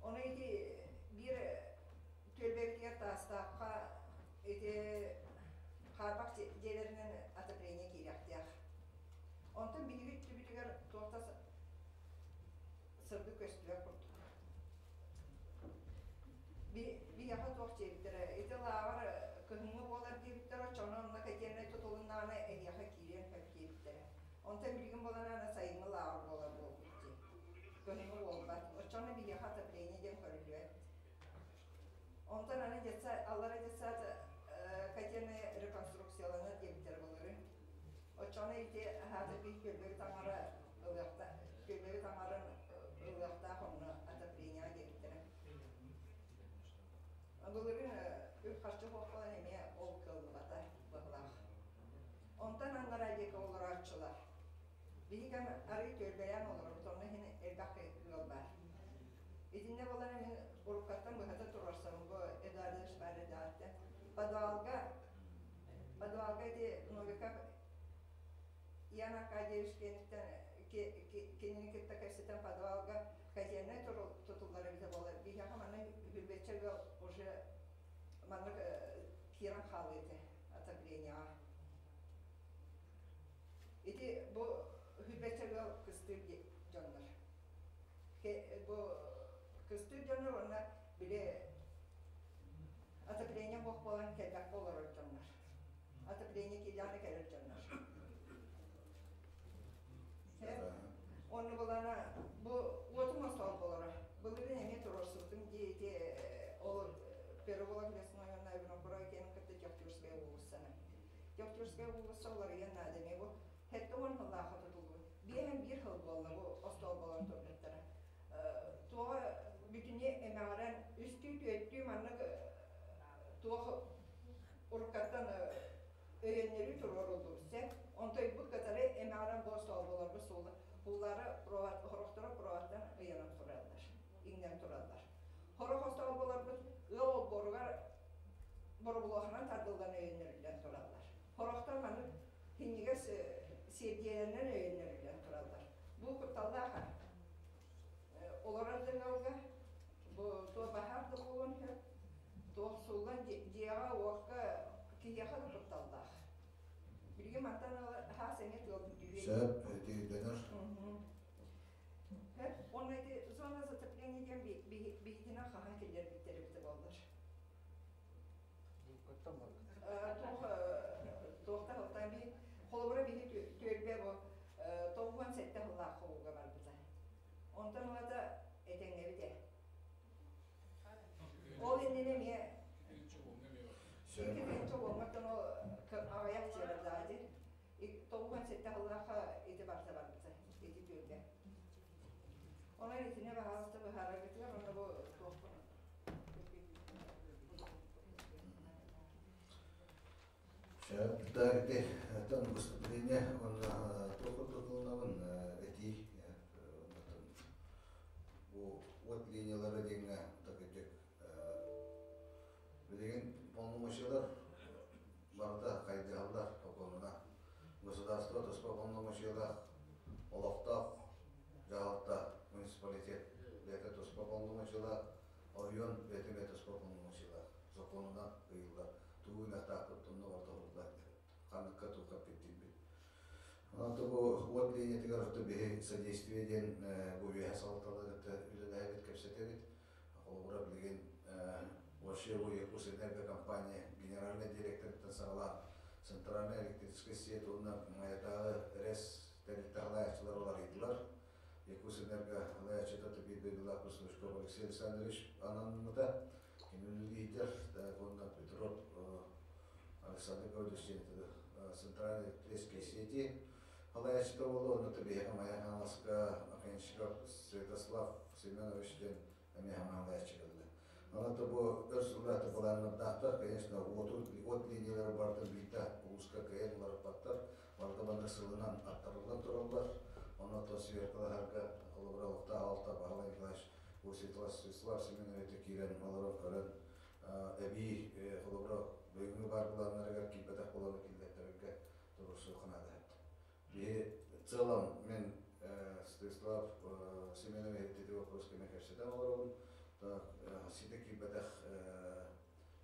Ону ити биир түөлбэбитигэр Таастаахха ити хаарбах дьиэлэринэн отопление киириэхтээх. Онтон биһиги өттүбүтүгэр туох да сырдык көстүбэт курдук. Биһиэхэ туох диэбиттэрэ, ити лааҕыр кыһыҥҥы буолар диэбиттэрэ, оччоҕуна онно котельнай тутулуннаҕына эһиэхэ киириэн сөп диэбиттэрэ. Онтон билигин буолан аны сайыҥҥы лааҕыр буолар буолбут дии. Кыһыҥҥы буолбат. Оччоҕуна биһиэхэ отопление диэн көрүллүбэт. Онтон аны детсад, аллара детсад котельная реконструкцияланар диэбиттэрэ былырыын. Оччоҕуна ити аһаата биир көлбөбү таҥара ылыахта, көлбөбү таҥарын ылыахтаах онно отоплениеҕа диэбиттэрэ. Былырыын үп-харчы суох буолан эмиэ ол кыаллыбата быһылаах. Онтон аннараа диэки олорооччулар. Биһиги арыы түөлбэлээн олоробут, онно иһин элбэх ыал баар. Итиннэ буолан мин уруккаттан быһата туруорсабын бу Эдуардович Барредаатта. Подвалга, подвалга ити Новиков Ян Аркадьевич киэниттэн кинини кытта кэпсэтэн подвалга котельнай тутуллар эбитэ буолар. Биһиэхэ манна Хүрбэччэ ыал уже маннык киирэн хаалыы этэ отоплениеҕа. Ити бу Хүрбэччэ ыал кыстыыр дьоннор. Бу кыстыыр дьоннор уонна били отопление буох буолан кэлбэккэ олорор дьоннор. Отопление киирдэҕинэ кэлэр дьоннор. Онно булана бу уотум остуол болоро. Былырыын эмиэ туруорсубутум дии ити ол Переулок Лесной уонна Винокуров киэнин кытта Дьохтюрская уулуссаны. Дьохтюрская уулусса уларыйан наада эмиэ бу 70 сыллаахха тутуллубут. Биэһэн биир сыл буолла бу остуол болон турбуттара. Туоҕа бүтүннүү эмэҕирэн үстүү түөртүү маннык туох уруккаттан өйөннөрүү туруоруллубут сөп. Онтойбут кытары эмэҕирэн бу остуолбаларбыт суолу ууллары хорохторо проводтан ыйанан тураллар, иҥнэн тураллар. Хорох остуолбаларбыт ыал олбуоругар боробулуоханан тардыллан өйөннөрүллэн тураллар. Хорохтор маннык синньигэс сиэрдийэлэринэн өйөннөрүллэн тураллар. Бу кутталлаах олорор дьаҥалга бу туох баһаар да буолуон сөп, туох сууллан дьиэҕэ уокка киһиэхэ да кутталлаах. Билигин мантан ыла хаас эҥэ тыалбыт түһүө. Сөп, ити өйдөнөр. Сөп. Уонна ити зона затопления диэн биһитинэн хаһан киллэрбиттэр эбитэ буоллар. Туох туохта сылтаан биһи холобура биһи түөлбэ бу 97 сыллаах ууга барбыта. Онтон ылата этэҥҥэбит ээ. Ол иннинэ эмиэ 2010-ттан ол аҕыйах дьиэ дии. 97 сыллаахха ити барыта барбыта, ити түөлбэ. Онон итини баһаалыста быһаараргытыгар уонна бу туохпун Сөп, да ити оттон выступление уонна туох курдук ылынабын этии бу уот линиялара диэҥҥэ такыдьык билигин полномочиялар барыта хайдыһаллар сокуонунан. Государство туспа полномочиялаах, олохтоох дьаһалта, муниципалитет бэйэтэ туспа полномочиялаах, оройуон бэйэтэ эмиэ туспа полномочиялаах. Сокуонунан ыйыллар. Тугу гыныахтаахпыт онно барыта уһуллар ханныкка туохха эппиттиирбит. Онон бу уот линиятыгар орто биһи содействие диэн бу үөһэ салалталары кытта үлэлэһэбит, кэпсэтэбит. Холобура, билигин вообще бу Якутскэнерго компания генеральнай директорыттан саҕалаан центральная электрическая сеть уонна Майатааҕы РЭС тэрилтэ салайааччылар уларыйдылар. Якутскэнерго салайааччыта биир дойдулаах Стручков Алексей Александрович анаммыта. Кини лидер, уонна Петров Александр Гаврилович центральной электрической сети салайааччыта буолла. Онно биһиэхэ Майа Хаҥаласка Оконешников Святослав Семенович диэн эмиэ хаҥалааччы кэллэ. Онон бу өр сыллаах былааннардаахтар, конечно, уоту, уот линиялары барытын биирдэ улууска кыайан уларыппаттар. Барыта маннык сылынан аттарыллан тураллар. Онон то сверкалаһарга холобура олохтоох алта Баһылай Николаевич бу Святослав Семенович киирэн олорон көрөн эбии холобура бүгүҥҥү баар былааннарыгар киирбэтэх буолан киллэртэрэргэ туруорсуохха наада. Биһи в целом мен Святослав Семенович ити вопрос кэмэ кэпсэтэн олоробун. Ситэ киирбэтэх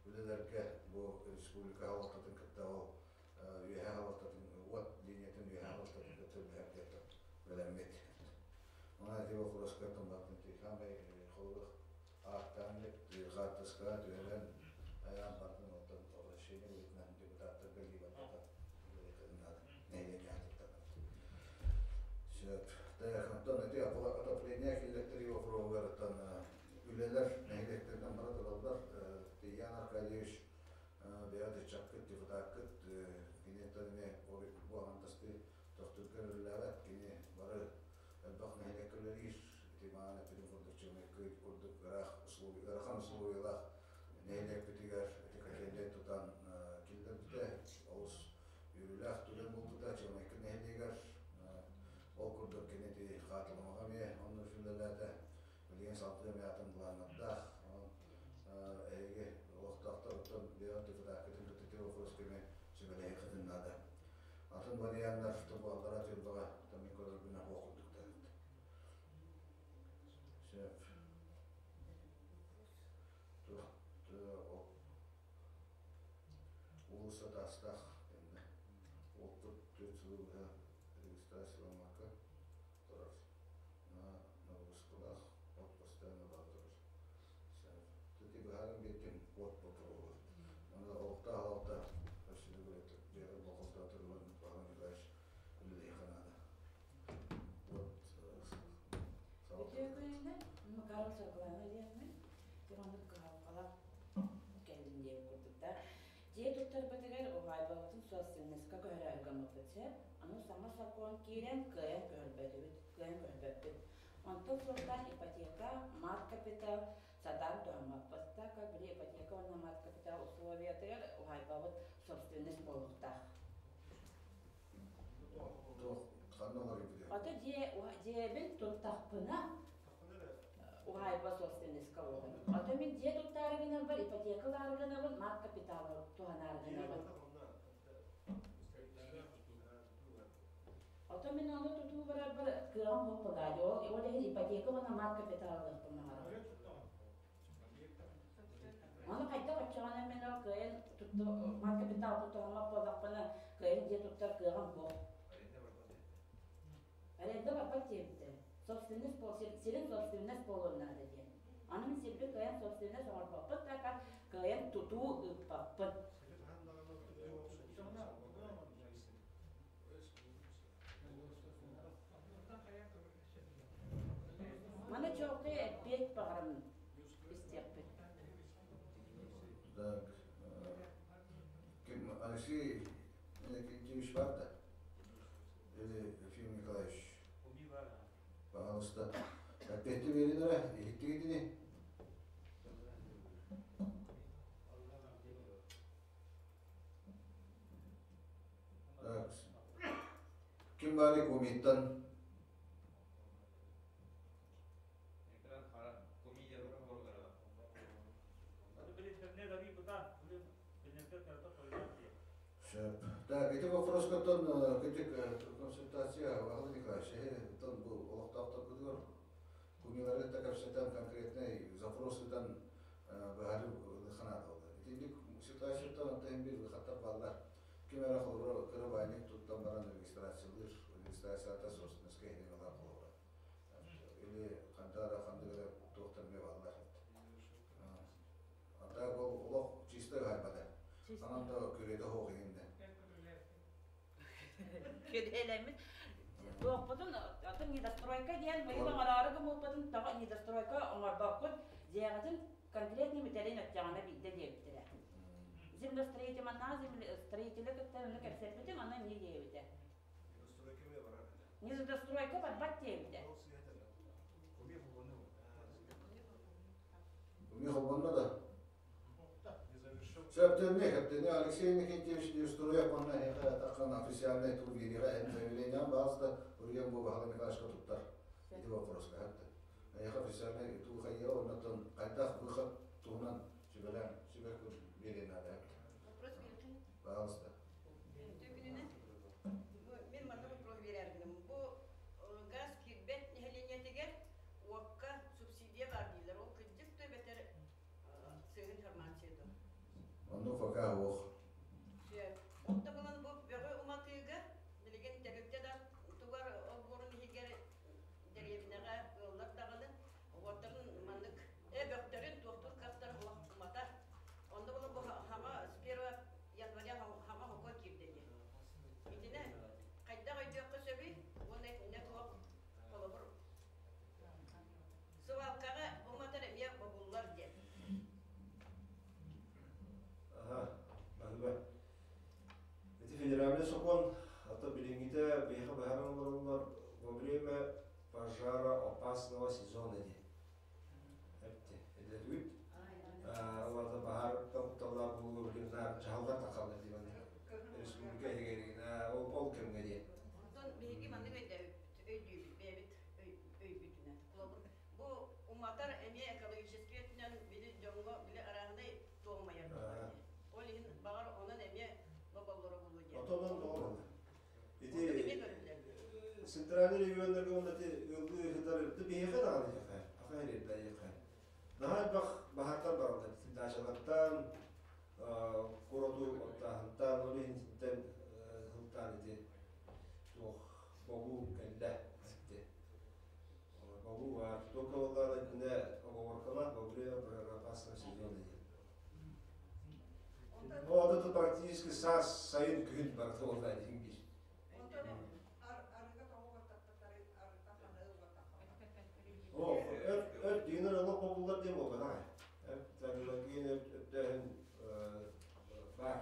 үлэлэргэ бу республика салалтатын кытта ол үөһэ салалтатын уот линиятын үөһэ салалтатын кытта үлэһэргэ бэлэммит. Онон ити вопроска тумбаттын тихамай холобур ааттаан хаартыскаҕа түһэрэн айаан бардын оттон обращение быһыытынан депутаттарга либо нэһилиэнньэ аатыттан. Сөп. Онтон ити отопление киллэртэрии вопроһугар үлэлэр нэһилиэктэринэн бара тураллар. Ян Аркадьевич бэйэҕит ыччаккыт, депутаккыт, киниттэн эмиэ бу аҥардастыы тохтуурга үлэлээбэт, кини бары элбэх нэһилиэккэ үлэлиир. Ити маан эппитин курдук Чөмөккөй курдук ыраах ыарахан условиялаах нэһилиэкпитигэр ити котельнай тутан киллэрбитэ олус үөрүүлээх түгэн буолбута Чөмөккө нэһилиэгэр. Ол курдук кини ити Хаатылымаҕа эмиэ онно үлэлээтэ. Билигин салгыы эмиэ атын былааннардаах. Онон эһиги олохтоохтор оттон бэйэҕит депутаккытын кытта ити вопрос кэмэ сүбэлэһиэххитин наада. Атын варианнар тобуаллара түөлбэҕэ мин көрөрбүнэн суох курдуктар. Сөп. Туох уулусса таастаах иннэ уоппут 4 сылы быһа регистрацияламмакка турар. Нагрузкалаах от постоянно баар турар. Сөп. Ити быһааран биэрдим уот боппуруоһу. Аны олохтоох алта өссө бэйэҕит болҕомтоҕутугар Павел Николаевич үлэлиэххэ наада. Вот Үтүө күнүнэн Макаров Саргылана диэммин. Маннык кыһалҕалаах кэллим диэн курдук да. Дьиэ туттарбытыгар уһаайбабытын собственноска көһөрөөрү гыммыппыт сөп. Аны саҥа сокуон киирэн кыайан көһөрбөтүбүт, кыайан көһөрбөппүт. Онтон сылтаан ипотека, мат капитал сатаан туһаммаппыт. Так как били ипотека уонна мат капитал условиятыгар уһаайбабыт собственность буолуохтаах. Туох ханна олорбут? Ото дьиэ дьиэбин туттахпына уһаайба собственностька буолар. Ото мин дьиэ туттаары гынарбар ипотека ылаары гынабын, мат капиталы туһанаары гынабын. Ото мин ону тутуу барарбар кыаҕым суох буоллаҕа дии. Ол иһин ипотека уонна мат капитал ылыахпын баҕарабын. Ону хайдах оччоҕуна мин ол кыайан тутта мат капитал туттарыммат буоллахпына кыайан дьиэ туттар кыаҕым суох. Аренда барбат диэбиттэрэ. Собственность буол сирин собственность буолуон наада диэн. Аны мин сирбин кыайан собственность оҥорбоппут да кыайан тутуу ыыппаппын. Маны чуолкай эппиэт баҕарабын истиэхпит. Так, ким Алексей Иннокентьевич бар да? Или Ефим Николаевич? Пожалуйста. Эппиэтти биэрин эрэ, иһиттигит ини? Так, ким баарый Кумиттан? Сөп. Так, ити вопроскаттан кырдьык консультация Вахал Николаевич, эһи бу олохтоохторгутугар кумилары кытта кэпсэтэн конкретный запрос ыытан быһаарыы ылыахха наада. Итинник ситуацияттан оттон биир выходтар бааллар. Ким эрэ холобура кыра баанньык туттан баран регистрациялыыр, регистрацията собственностька иһинэн ылар холобура. Или ханна эрэ ханнык эрэ туохтар эмиэ бааллар. А так ол олох чисто ыһайбата. Анан да күрүөтэ суох иһиннэ. Күрүөлэммит туохпутун атын недостройка диэн быйыл оҥороору гыммыппытын тоҕо недостройка оҥорбоккут дьиэҕитин конкретно бүтэрин өттөҕүнэ биирдэ диэбиттэрэ. Землестроитель маннаҕа землестроители кытта ону кэпсэппитим, аны эмне диэбитэ. Недостройка барбат диэбитэ. Умех холбонно да? Сөптөнне, кэптени Алексей Никитич Неустроев манна эһиэхэ таххан официальный тур биэриэҕэ эн заявлениеҕын баҕаста уруйан бу Баһылай Михайловичка туттар. Ити вопроска хатты. Эһиэхэ официальный тур хайыа оннотон хайдах выход туһунан сүбэлээн сүбэ биэриэн наада. Вопрос биэрдин. Пожалуйста. Күнүнэн. Мин манна вопрос биэрэргиним. Бу газ киирбэт нэһилиэнньэтигэр уокка субсидия баар дииллэр. Ол кырдьык да бэтэр сыһын информация дуо? Оннук пока суох. Сөп. Онто булан бу бөҕү уматыыга билигин тэрилтэ да тугар олбуорун иһигэр дэриэбинэҕэ ыаллар даҕаны уоттарын маннык бөхтөрүн туохтуур кыахтарын олох уматар. Онно булан бу хаҥа с 1 января хаҥа хокуон киирдэ дии. Итинэ хайдах өйдүөххэ сөбүй уонна итиннэ туох холобур Сыбаалкаҕа уматар эмиэ бобуллар диэн. Аха, баһыыба. Ити федеральный сокуон, ата билиҥҥитэ биһиэхэ быһааран олороллор во время пожара опасного сезона диэн. Эпти. Эдэргит. Оларда баһаар кутталлаах буолуо билигин дьаһаллар тахаллар диэн республика иһигэр ол ол кэмҥэ диэн. Онтон биһиги маннык өйдүүбүт бэйэбит өйбүтүнэн. Холобур, бу уматар эмиэ экологический өттүнэн били дьоҥҥо били арааһынай туомайар буолар дии. Ол иһин баҕар онон эмиэ боболлоро буолуо диэн. Отонон тоҕо Ити центральный регионнарга уонна ити ыаллыы ыһытар биһиэхэ даҕаны диэхэ, аха иһирдэ диэхэ. Наһаа элбэх баһаартар бараллар. Дачалартан, куороту оттааһынтан, ол иһин итинтэн сылтаан ити туох бобуу кэллэ ити. Бобуу баар. Только буоллаҕына итиннэ оговоркалаах во время опасного сезона диэн. Ну, вот это практически саас, сайын, күһүн барыта буолла диэн биир. О, өр дьиҥэр олох бобуллар диэн буолбатах ээ. Тарылагиин өртөөһүн баар.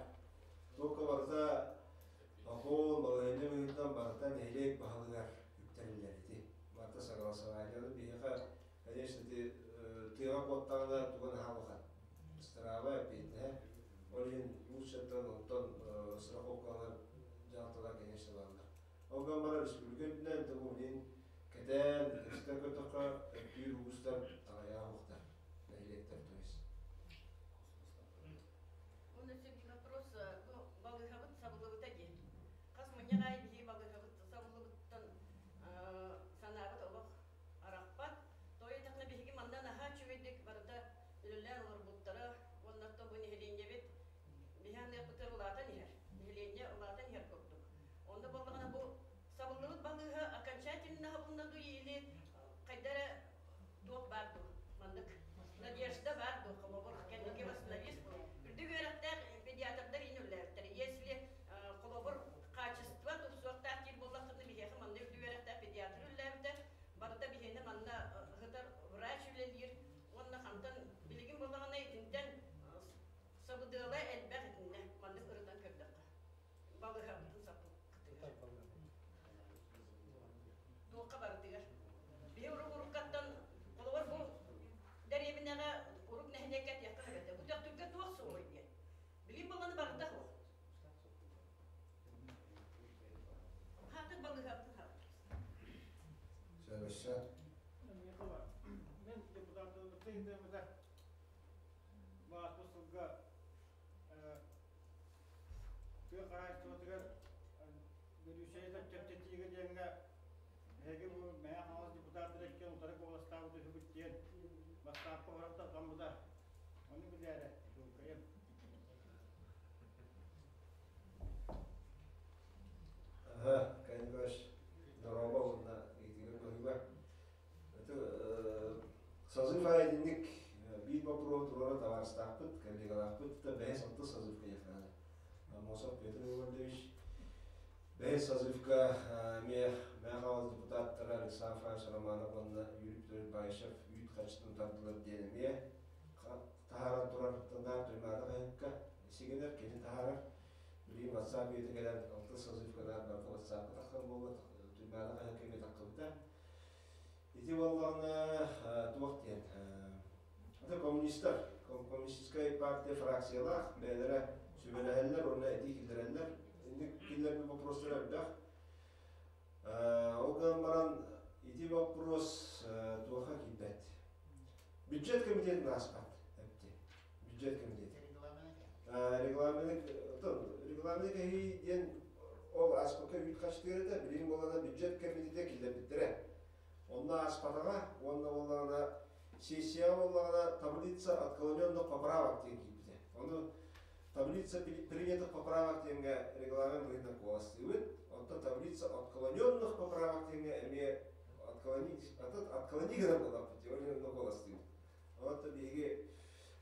Только барыта охуол, балаһыанньа быһыытынан барыта нэһилиэк баһылыгар үктэриллэр ити. Барыта согласование. Биһиэхэ, конечно, ити тыаҕа куоттаҕына туга наһаа улахан. Страва эппиэтинэһэ. Ол иһин лучшаттан онтон страховкалар дьаһалталар, конечно, бааллар. Ол гынан баран республика үрдүнэн тобу билин кэтээн, кэпсэтэн көрдөххө, өттүүр улуустар аҕыйаах уохтар, нэһилиэктэр то есть. Уонна өссө биир вопрос, бу балыыһабыт сабыллыбыта дии. Хас мунньах аайы биһиги балыыһабыт сабыллыбыттан Эрдэ баар дуо, холобур, кэнники восстановист үрдүк үөрэхтээх педиатрдар иин үлэлээбиттэр. Если холобур, качество тупсуохтаах диир буоллаххытына, биһиэхэ манна үрдүк үөрэхтээх педиатр үлэлээбитэ, барыта биһиэнэ манна сытар врач үлэлиир уонна хантан билигин буоллаҕына итинтэн сабыдыала элбэх итиннэ маннык ырытан көрдөххө балыыһабытын саппыккытыгар туохха барытыгар биһи урук уруккаттан холобур бу дэриэбинэҕэ урук нэһилиэккэ этиэххэ сөп этэ бу Төхтүргэ туох суоҕуй диэн билим буолланы барыта суох хаатыр балыыһабытын хаалар. Сөбөссө. Мен депутаттарбытын бу сылга тыа хаһаайыстыбатыгар бөлүүсэйдэр чэпчэтиигэ диэҥҥэ эһиги бу Мэҥэ Хаҥалас депутаттара иккиэн утары куоластаабыт үһүгүт диэн бастаапка баран тарҕаммыта. Ону билээрэ, чуолкайым. Аха, Кайныбаш, дорообо уонна ыйытыгар баһыыба. Это созыв итинник биир боппуруоһу туруора табаарыстаахпыт, коллегалаахпыт, это бэһис алтыс созывка диэххэ Аммосов Петр Иванович бэһис созывка эмиэ Мэҥэ Хаҥалас депутаттара Александр Францович Романов уонна Юрий Петрович Баишев үүт харчытын тардылар диэн эмиэ таһааран турар Тандаар Туймаада хаһыакка сигэнэр, кини таһаарар. Билигин WhatsApp үйэтэ кэлэн алтыс созывкадан барыта WhatsApp-ка тахсан буолла, Туймаада хаһыакка эмиэ тахсыбыта. Ити буоллаҕына туох диэн это коммунистар, коммунистическай партия фракциялаах бэйэлэрэ сүбэлэһэллэр уонна этии киллэрэллэр. Инник киллэрбит вопростар элбэх. Ол гынан баран ити вопрос туохха киирбэт. Бюджет комитетин ааспат эпти. Бюджет комитети. Регламент регламент кэһии диэн ол ааспакка үүт хачтыыр этэ, билигин буоллаҕына бюджет комитетэ киллэрбиттэрэ. Онно ааспатаҕа уонна буоллаҕына сессияҕа буоллаҕына таблица отклоненных поправок диэн киирбитэ. Ону таблица принятых поправок диэҥҥэ регламент быһыытынан куоластыыбыт. Онтон таблица отклоненных поправок диэҥҥэ эмиэ отклонить, отклони гына буоллахпыт, ол иһин онно куоластыыбыт. Онон биһиги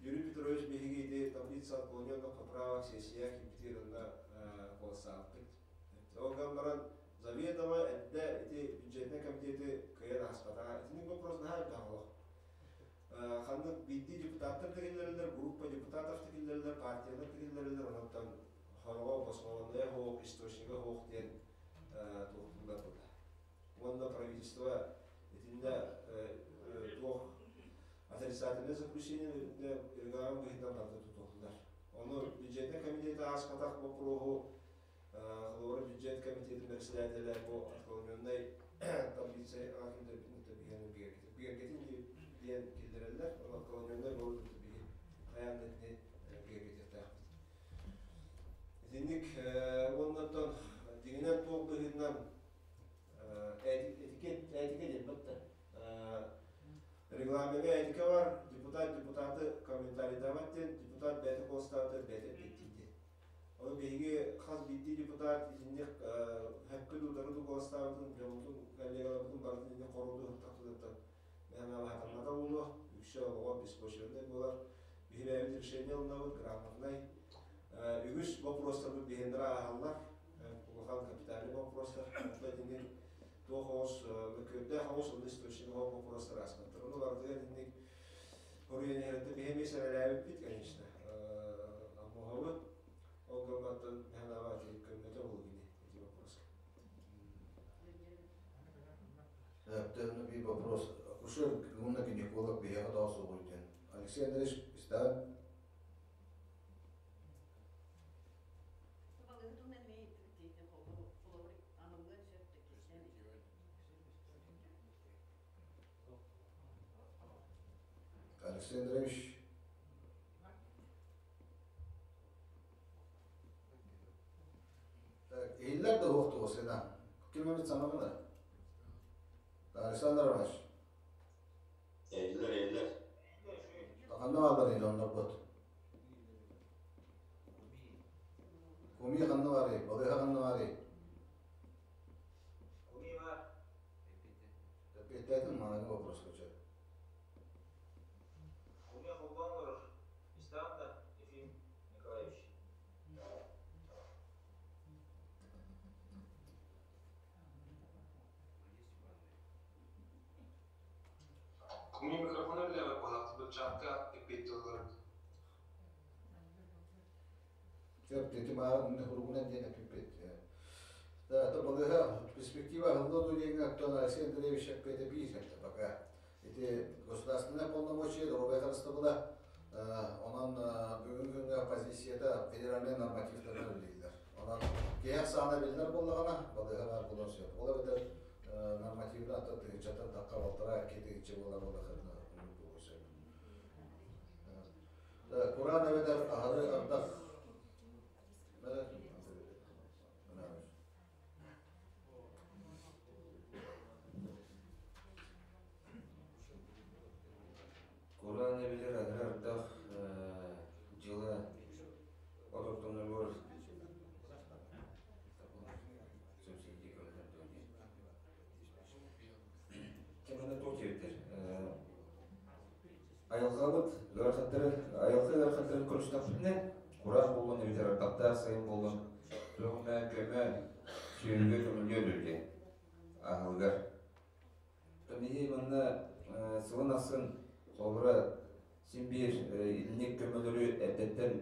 Юрий Петрович биһиги ити таблица отклоненных поправок сессия киирбитигэр онно куоластаабыппыт. Ол гынан баран заведомо эрдэ ити бюджетнай комитеты кыайан ааспатаҕа. Итинник вопрос наһаа элбэх олох. Ханнык биирдии депутаттар да киллэрэллэр, группа депутатов да киллэрэллэр, партиялар да киллэрэллэр, онон хороҕо обоснованная хоох, источнига хоох диэн туохтууллар буолла. Уонна правительство итиннэ туох отрицательное заключение регламент быһыытынан барыта тутуллар. Ону бюджетнай комитет ааспатах боппуруоһу холобура бюджет комитетин председателэ бу отклоненнай таблица киллэрбитин бигэргэтин диэн киллэрэллэр. Ол отклоненнай буолуу биһи хайаан да итини бигэргэтиэхтээхпит. Итинник уонна оттон дьиҥинэн туох быһыытынан этикет этика диэн батта. Регламеҥҥа этика бар, депутат депутаты комментарийдаабат диэн, депутат бэйэтэ куоластаабыта бэйэтэ эппиэттиир диэн. Ону биһиги хас биирдии депутат итинник һөпкө дуудары куоластаабытын, дьоммутун, коллегаларбытын барытын инник хоруоду ыһыктахпытыттан мээнэ хатаммата буолуо, үксэ олоҕо беспочвеннай буолар. Биһи бэйэбит решение ылынабыт, грамотнай. Үгүс боппуруостарбыт биһиэннэрэ ааһаллар, улахан капитальный боппуруостар. Онто итинник туох оҕус, мөккүөрдээх оҕус, онно источник оҕус боппуруостар ааспаттар. Ону барытыгар итинник хоруйан иһэртэ биһи эмиэ сэрэлээбиппит, конечно. Аммоһабыт, ол гымматтан мэһэнаабат көммөтө буолуо ити вопроска. Өптөөнү биир вопрос. Акушер уонна гинеколог биһиэхэ тоҕо суоҕуй диэн. Алексей Андреевич, истэҕин? Алексей Андреевич. Так, иһиллэр да уох туосына. Ким эбит саҥабына? Александр Иванович. Иһиллэр, иһиллэр. Ханна бааллар дьоннорбут? Куми ханна баарый? Балыыһа ханна баарый? Куми бар. Эппиэттээтин маныгы вопроска чө. Куми холбоох. Кумни микрофона билэбэ буолаахтыбыт чаакка эппиэт тылларын. Сөп, ити мааҕын хуругунан диэн эппиппит. Да, балыыһа перспектива аһыллыа дуо диэҥҥэ оттон Алексей Андреевич эппиэтэ биир этэ пока. Ити государственное полномочия доруобуйа харыстабыла онон бүгүн күҥҥэ позицията федеральнай нормативтарынан үлэлииллэр. Онон киһи ахсаана биллэр буоллаҕына балыыһа баар буолуон сөп. Ол эбэтэр нормативны ата тыһыынчаттан тахха балтараа икки тыһыынча буолар буоллахына буолуон сөп. Кураан эбэтэр аһары ардах Кураан эбэтэр аһары ардах дьыла ототтонугар субсидия көрүллэр дуо диэн. Кэмэнэ туох диэбиттэр Айылҕабыт ыарахаттары, айылҕа ыарахаттарын көрүстэхпитинэ, кураан буоллун эбэтэр ардахтаах сайын буоллун, туох эмэ көмө сүөһүгэ көмөлүө диэн аһылыгар. Биһи манна сылын ахсын холобура син биир итинник көмөлөрү эрдэттэн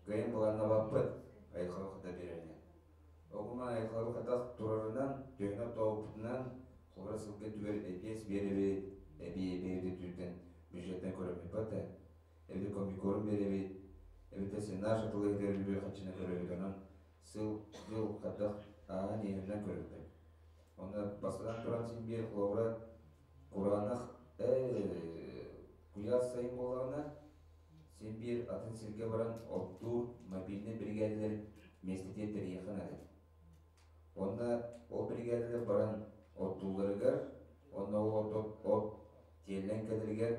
кыайан былааннабаппыт айылҕаҕа кытта биэрэринэн. Ол гынан айылҕабыт хатах турарынан, төһөнөн тоҕуппутунан, холобура сылга түгэр эбиэс биэрэбит, эбии эбиэбит өттүттэн бюджеттан көрөммүппэт да, эбэтэр комбикорм биэрэбит, эбэтэр сенаж атылыытыгар үбү хаччына көрөбүт, онон сыл дьыл хайдах ааһан иһэринэн көрөбүт. Онно бастатан туран син биир холобура кураанах куйаас сайын буоллаҕына син биир атын сиргэ баран оттуур мобильнай биригээдэлэр миэстэтигэр тэрийиэххэ наада. Уонна ол биригээдэлэр баран оттуулларыгар уонна ол от, от тиэллэн кэлэригэр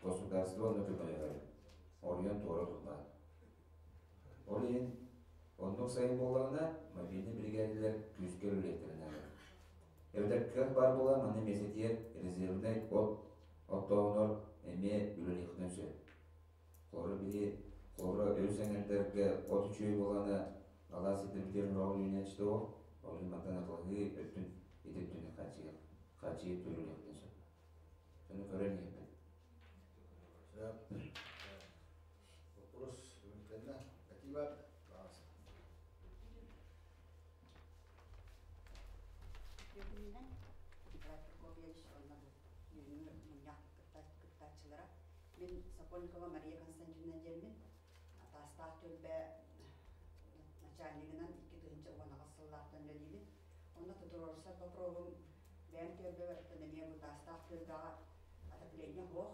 государство онно көмөлөһөр. Оруйан туора турбат. Ол иһин оннук сайын буоллаҕына мобильнай биригээдэлэр күүскэ үлэлиэхтэрин наада. Эбэтэр кыах баар буолан манна миэстэтигэр резервнэй от оттооһунар эмиэ үлэлиэхтэрин сөп. Холобура биһи холобура өрүс эҥэрдэргэ от үчүгэй буоллаҕына алаас сирдэрбитигэр мөҕүл үүнээччитэ ол, ол иһин мантан атылаһыы өттүн ити өттүн хааччыйа хааччыйа төлүлүөхтэн сөп. Ону көрөн иһэбин. Сөп. Вопрос түмүктэннэ. Этии бар? Үтүө Николай Прокопьевич уонна бу бүгүҥҥү мунньах кыттааччылара. Мин Сокольникова Мария Константиновна диэммин. Таастаах түөлбэ начальнигынан 2018 сыллаахтан үлэлиибин. Онно туруорсар боппуруоһум бэйэм түөлбэбэттэн эмиэ бу Таастаах түөлбэҕэ отопление суох.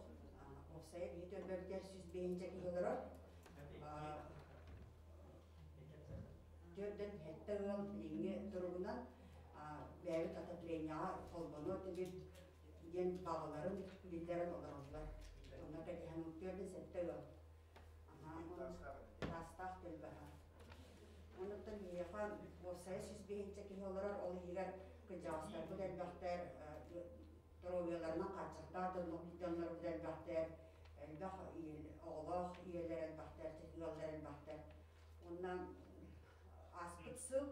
Уопсайа биһи түөлбэбитигэр 105 киһи олорор. Төрдөн сэттэ ыал билиҥҥи туругунан бэйэбит отоплениеҕа холбонуо этибит диэн баҕаларын биллэрэн олороллор. Онно кэтэһэн төрдөн сэттэ ыал. Таастаах түөлбэҕэ. Онуттан биһиэхэ уопсайа 105 киһи олорор, ол иһигэр кырдьаҕастарбыт элбэхтэр, доруобуйаларынан хааччахтаах дьоннорбут элбэхтэр, элбэх оҕолоох ийэлэр элбэхтэр, ыаллар элбэхтэр. Уонна ааспыт сыл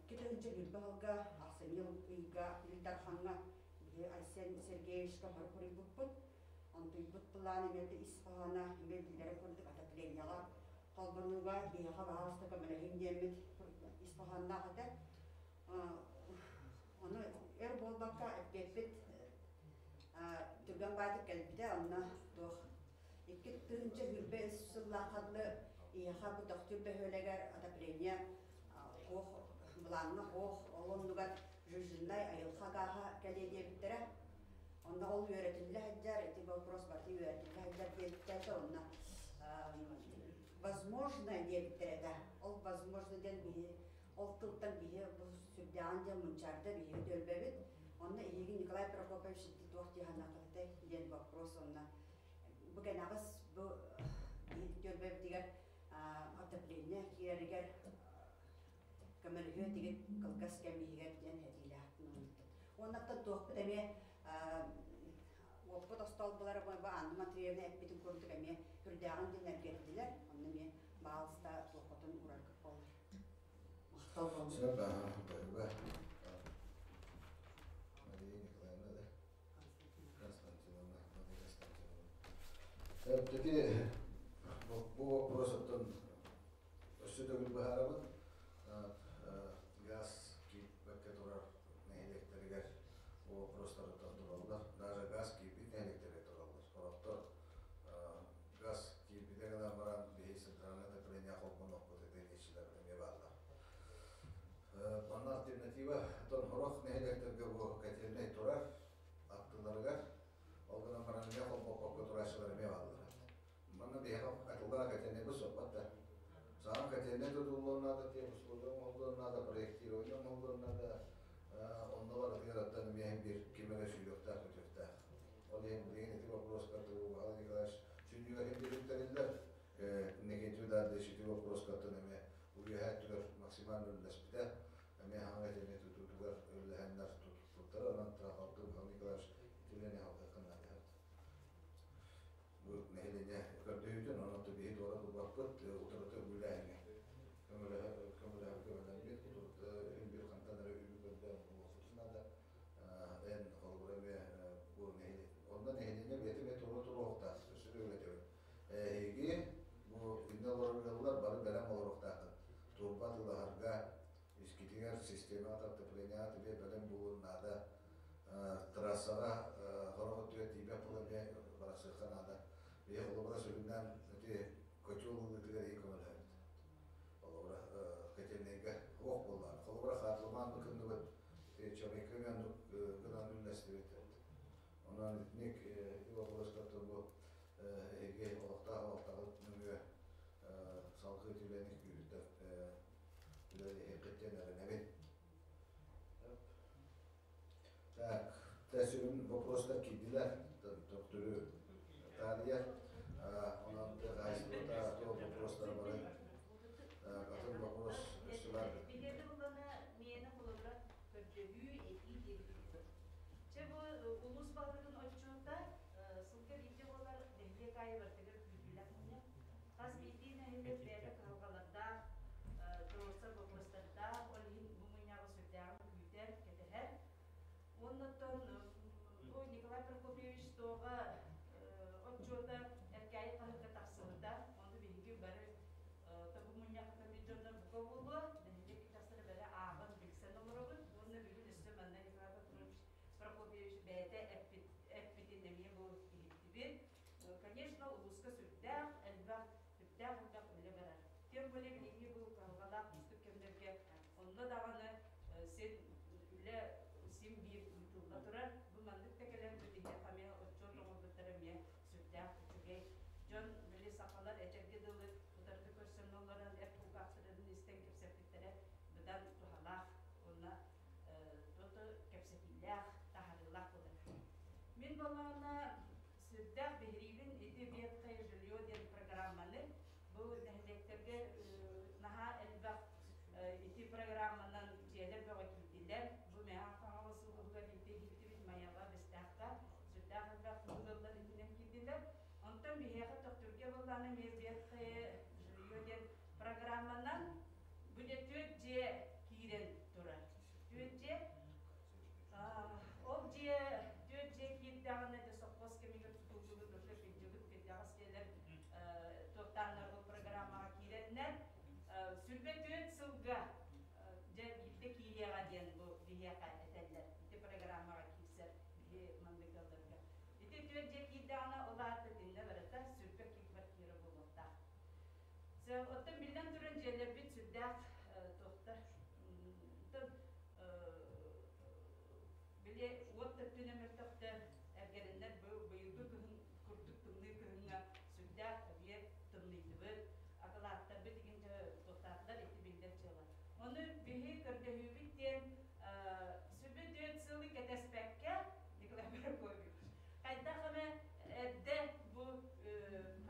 2020 сылга ахсынньы ыйга Ил Дархаҥҥа биһи Айсен Сергеевичка хоруйбуппут. Онтуйбут былаан эмиэ ис хоһооно эмиэ биллэрин курдук отопленияҕа холбонууга биһиэхэ баһаалыста көмөлөһүҥ диэммит ис хоһоонноох этэ. Ону өр буолбакка эппиэппит түргэн баайдык кэлбитэ, онно туох 2023 сыллаахха дылы Иэхэ бу Төхтүр бөһүөлэгэр отопление суох, былааҥҥа суох, ол оннугар жиженнай айылҕа гааһа кэлиэ диэбиттэрэ. Онно ол үөрэтиллэ сылдьар, ити вопрос барыта үөрэтиллэ сылдьар диэбиттэрэ, онно возможно диэбиттэрэ да. Ол возможно диэн биһи ол тылтан биһи бу сүрдээҕин диэн мунчаарда биһиги түөлбэбит. Онно эһиги Николай Прокопьевич ити туох дии санааххытый диэн вопрос онно бу кэнэҕэс бу түөлбэбитигэр отопление киирэригэр көмөлөһүө этигит кылгас кэм иһигэр диэн этиилээхпин оннуттан. Уоннаттан туохпут эмиэ уоппут остоолбулара бу Анна Матвеевна эппитин курдук эмиэ үрдээҕин диэн эргэрдилэр. Онно эмиэ баалыста туоххутун ураргыт буолар. Махтал буоллун. Сөп, баһыыба. Мария Николаевна да? Константиновна. Ити бу вопрос оттон өссө төгүл быһаарабын. Газ киирбэккэ турар нэһилиэктэригэр бу вопростар оттон тураллар. Даже газ киирбит нэһилиэктэргэ тураллар. Сорохтор газ киирбитэ гынан баран биһи центральное отопление холбонуохпут этэ диэччилэр эмиэ бааллар. Манна альтернатива оттон сорох нэһилиэктэргэ бу котельнай турар аттыларыгар. Ол гынан баран эмиэ холбоппокко турааччылар эмиэ бааллар. Манна биһиэхэ атыллара котельнайбыт соппот да. Саҥа котельнай тутуллуон наада, техусловия оҥоһуллуон наада, проектирование оҥоһуллуон наада. Онно барытыгар оттон эмиэ биир ким эрэ сүүрүөхтээх, көтүөхтээх. Ол иһин билигин ити вопроска Михаил Николаевич сүнньүгэр иһин Иннокентий Ударович ити вопроска оттон эмиэ үөһээ өттүгэр максимально үллэспитэ. Эмиэ хаҥа итини тутуутугар үллэһэннэр туттара, онон Трафалга Михаил Николаевич ити үлэни халгыаххын наада. Бу нэһилиэнньэ көрдөһүүтүн, онон биһи туора турбаппыт, утарыта үгүлээһиҥҥэ көмөлөһө көмөлөһөргө бэлэммит, үһүн биир хантан эрэ үбү көрдөөн булуохпутун наада. Эн холобура эмиэ бу онно нэһилиэнньэ бэйэтэ эмиэ туора туруохтаах, өссө да үлэтэбит. Эһиги бу иннэ олорор ыаллар бары бэлэм олоруохтааххыт. Турба атыылаһарга искитигэр система отопления тебе бэлэм буолуон наада. Трассаҕа сорох өттүгэр тиийбэт буолан эмиэ барсыахха наада. Биһи холобура сүрүннээн ити котел ылыытыгар иһин көмөлөһөбүт. Холобура котельнайга суох буоллаҕына. Холобура хаатылмаан кынныбыт чабайка гынан үллэстибит. Онон итинник ити боппуруоска бу эһиги олохтоох олохтоохут нөҥүө салгыы үлэни күүһүрдэр үлэлэһиэххит диэн эрэнэбин. Так, сүрүн вопростар киирдилэр. Төхтүрү таарыйар. Онон тыа хаһаайыстыбата туох вопростар бары атын вопрос өссө баар. Биһиэхэ буллана миэнэ холобура көрдөһүү, этии диэбит. Чэ бу улуус баһылыгын отчуота сылга биирдэ буолар нэһилиэк аайы барытыгар күүтүүлээх мунньах. Хас биирдии нэһилиэк бэйэтэ кыһалҕалардаах, туруорсар боппуруостардаах, ол иһин бу мунньаҕы сүрдээҕин күүтэр, кэтэһэр. Уоннаттан бу Николай Прокопьевич туоҕа отчуота Эркээйи хаһыакка тахсыбыта. Ону биһиги бары тобу мунньахха кэлбит дьоннор бука буолуо, нэһилиэк тахсара бэрэ ааҕан билсэн олоробут. Уонна бүгүн өссө манна Николай Прокопьевич Прокопьевич бэйэтэ эппит, эппитин эмиэ бу иһиттибит. Конечно, улууска сүрдээх элбэх, сүрдээх элбэх үлэ барар. Тем более билиҥҥи бу кыһалҕалаах уустук кэмнэргэ онно даҕаны син үлэ син биир ыытылла турар. Бу маннык да кэлэн бу биһиэхэ эмиэ отчуот оҥорбуттара эмиэ сүрдээх үчүгэй. Дьон били сахалар этэргэ дылы утарыта көрсөн олорон эт кулгаахтарын истэн кэпсэппиттэрэ быдан туһалаах уонна тото кэпсэтиилээх, таһаарыылаах буолар. Мин буоллаҕына сүрдээх биһириибин ити ветхое жилье диэн программаны бу нэһилиэктэргэ наһаа элбэх ити программанан дьиэлэр бөҕө киирдилэр. Бу Мэҥэ Хаҥалас улууһугар ити иһиттибит Майаҕа, Бэстээххэ сүрдээх элбэх ыаллар итинэн киирдилэр. Онтон биһиэхэ Төхтүргэ буоллаҕына эмиэ ветхое жилье диэн программанан бу дьэ түөрт дьиэ киирэн турар. Түөрт дьиэ. Ол дьиэ түөрт дьиэ киирдэҕинэ дьэ сопхуос кэмигэр тутуллубут ытык кырдьыбыт кырдьаҕас дьиэлэр туохтааннар ол программаҕа киирэннэр сүрбэ түөрт сылга дьэ биирдэ киириэҕэ диэн бу биһиэхэ этэллэр. Ити программаҕа киирсэр биһи маннык ыалларга. Ити түөрт дьиэ киирдэҕинэ ол аата итиннэ барыта сүрбэ квартира буолуохтаах. Оттон биллэн туран дьиэлэрбит сүрдээх туохтар били уот төттүнэ мөлтөхтөр эргэриннэр быйылгы кыһын курдук тымныы кыһыҥҥа сүрдээх эбиэ тымныйдыбыт акылааттарбыт игин туохтаатылар ити биллэр дьыала. Ону биһи көрдөһүүбүт диэн сүбэ түөрт сылы кэтэспэккэ Николай Прокопьевич хайдах эмэ эрдэ бу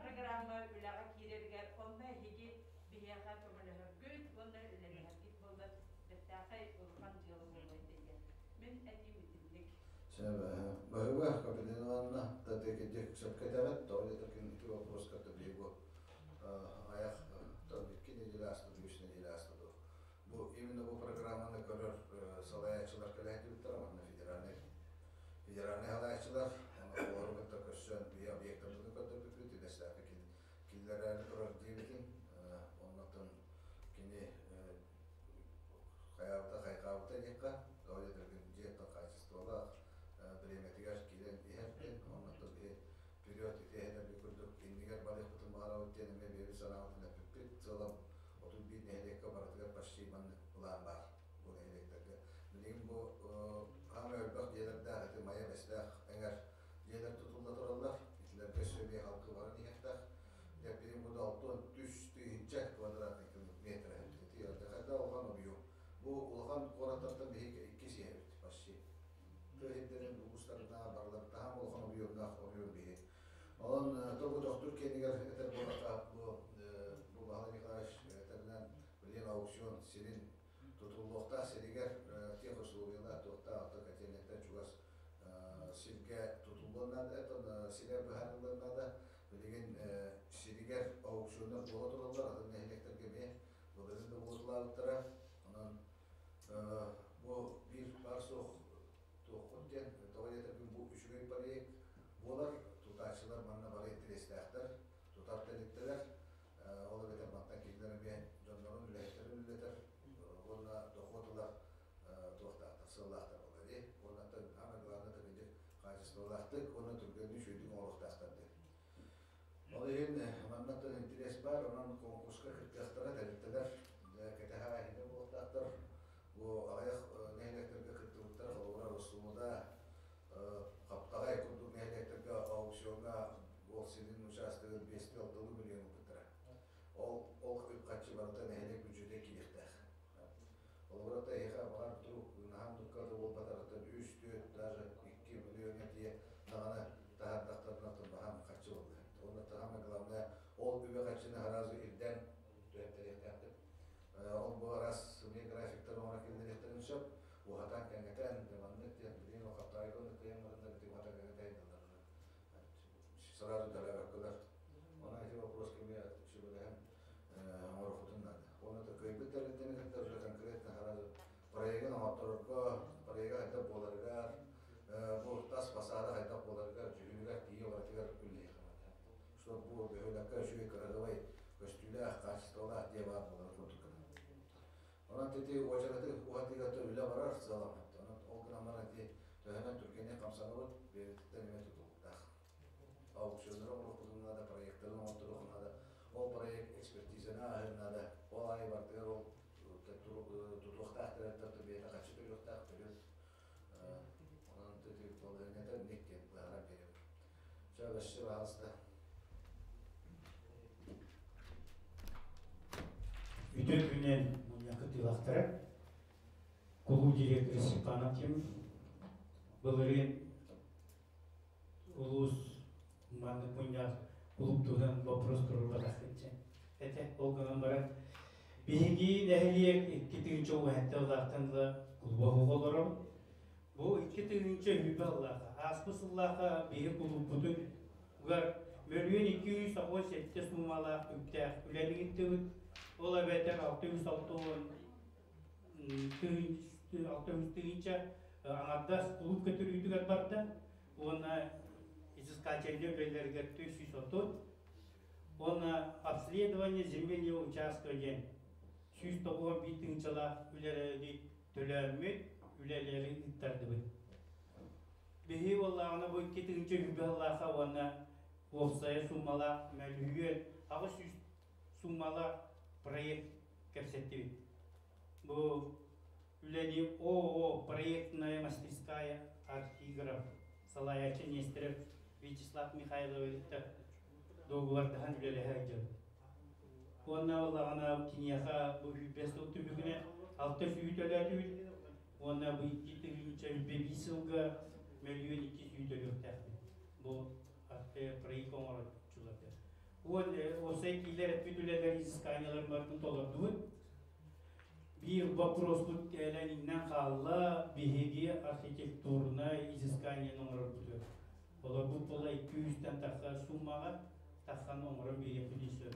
программа үлэҕэ киирэригэр онно эһиги биһиэхэ көмөлөһөргүт уонна үлэлэһэргит буоллар бэртээхэй улахан дьыала буолуо этэ диэн мин этиим итинник. Баһыыба, Капитан Ивановна, татык сөпкө этэҕит, тоҕо диэтэр ити вопроска биһиги айах икки неделя ааста үс неделя ааста бу именно бу программаны көрөр салайааччылар кэлээһитибиттэр уонна федеральный федеральный салайааччылар олору кытта көрсөн биһи объектарбытын көрдөрбүппүт. Улаатта диэххэ, тоҕо диэтэргин дьиэттэн хаачыстыбалаах бириэмэтигэр киирэн иһэр диэн, оннуттан биһи вперед итиэһэнэргэ курдук иннигэр барыахпытын баҕарабыт диэн эмиэ бэйэбит санаабытын эппиппит. Сыалам 31 нэһилиэккэ барытыгар почти маннык былаан баар бу нэһилиэктэргэ. Билигин бу хаамай элбэх дьиэлэрдээх ити Майа Бэстээх эҥэр дьиэлэр тутулла тураллар. Итилэргэ өссө эмиэ халкы баран иһиэхтээх. Дьэ билигин бу 63 тыһыынча квадратный метр ити алдьархайдаах улахан объем. Бу улахан куораттартан биһиги иккис иһэбит почти. Тыа сирдэрин улуустарына барылардаһан улахан объемнаах объем биһи. Онон тобу тохтуур киэнигэр этэр буоллахха бу бу Баһылай Николаевич этэринэн билигин аукцион сирин тутуллуохтаах сиригэр тех условиялаах туохтаах оттон котельняттан чугас сиргэ тутуллуон наада, оттон сирэ быһаарыллыан наада. Билигин сиригэр аукционнар буола тураллар, атын нэһилиэктэргэ эмиэ былырыын да буолуталаабыттара. Онон бу биир баар суох туоххут диэн, тоҕо диэтэргин бу үчүгэй проект буолар, тутааччылар манна бары интэриэстээхтэр, тутар тэрилтэлэр, ол эбэтэр мантан кинилэр эмиэ дьоннорун үлэһиттэрин үлэтэр уонна дохуот ылар туохтаахтар, сыаллаахтар буолар дии. Уонна самое главное кырдьык хаачыстыбалаахтык уонна түргэнник үчүгэйдик оҥоруохтаахтар диэн. Ол иһин маннаттан интэриэс баар, онон конкурска кыттыахтара тэрилтэлэр кэтэһэ иһинэ буолуохтаахтар. Бу аҕыйах нэһилиэктэргэ кыттыбыттар, холобура Россумуда, Хаптаҕай курдук нэһилиэктэргэ аукциоҥҥа ол сирин учаастагын 5-6 миллион ылбыттара. Ол ол үп-харчы барыта нэһилиэк бүддьүөтэ киириэхтээх. Холобура, эһиэхэ баҕар вдруг наһаа дукка да буолбатарыттан үс, түөрт, даже 2 миллиоҥҥа тиийэ даҕаны таһаардахтарына баһаам харчы буолла. Уонна самое главное, ол үбэ харчыны сразу ирдээн түһэттэриэхтээхтик. Ол бу араас сымыйа графиктар оҥоро киллэриэхтэрин сөп. Уһатан кэҥэтэн, маннык диэн билигин ол хаптаҕайга оннук кыайан бараннар ити уһатан кэҥэтэн сразу төлөөбөккөлөр. Онон ити вопрос эмиэ сүбэлэһэн оҥоруохпутун наада. Уонна кыайбыт тэрилтэни кытта уже конкретно сразу проегын оҥотторорго, проега хайдах буоларыгар, бу тас фасада хайдах буоларыгар, дьүһүнүгэр тиийэ барытыгар үллэһиэххэ наада. Чтобы бу бөһүөлэккэ үчүгэй кыраһыабай көстүүлээх, качестволаах дьиэ баар буоларын курдук гына. Онон ити уочараты уһатыыга үлэ барар сыаламмыт. Онон ол гынан баран ити төһөнөн түргэнник хамсанабыт, бэйэбититтэн эмиэ тутулуктаах. Аукционнары оҥоруохпутун наада, проекттарын оҥотторуохпутун наада. Ол проект экспертизаны ааһыан наада. Ол аайы барытыгар ол тутуохтаах тэрилтэ бэйэтэ харчы төлүөхтээх, төлүөх. Онон балаһыанньата инник диэн быһааран биэрэбин. Все, спасибо, пожалуйста. Үтүө күнүнэн мунньах кыттыылаахтара. Кулууп директора Степанов Тим былырыын улуус маннык мунньах кулууп туһунан вопрос туруорбатах этэ. Ол гынан баран биһиги нэһилиэк 2017 ылаахтан ыла кулуба оҕолоро. Бу 2020 ыллааха ааспыт сыллааха биһи кулууппутун угар 1 287 суумалаах үптээх үлэни ыыттыбыт. Ол эбэтэр 660 тыһыынча аҥардас кулууп көтүрүүтүгэр барда уонна изыскательный үлэлэригэр 430 уонна обследование земельного участка диэн 191 тыһыынчалаах үлэлэри төлөөммүт үлэлэри ыыттардыбыт. Биһи буоллаҕына бу 2020 сыллаахха уонна уопсайа суумалаах 1 800 000 суумалаах проект кэпсэттибит. Бу үлэни ООО «Проектная мастерская Архиграф» салайааччы Нестеров Вячеслав Михайлович договордаһан үлэлэһэ дьон. Уонна олаҕына киниэхэ бу 25 сыл түмүгүнэ алта сүүтөлөөтүбүт. Уонна бу 2025 сылга 1 200 000 төлүөхтээхпит. Бу проект оҥороччуларга. Уон осай киилер эппит үлэлэр изысканиялар бартын толордубут. Биир вопроспут кэлэн иннен хаалла биһиги архитектурнай изыскание оҥорорбутугар. Олор бу була 200-тэн тахса суммаҕа тахсан оҥорон биэриэхпитин сөп.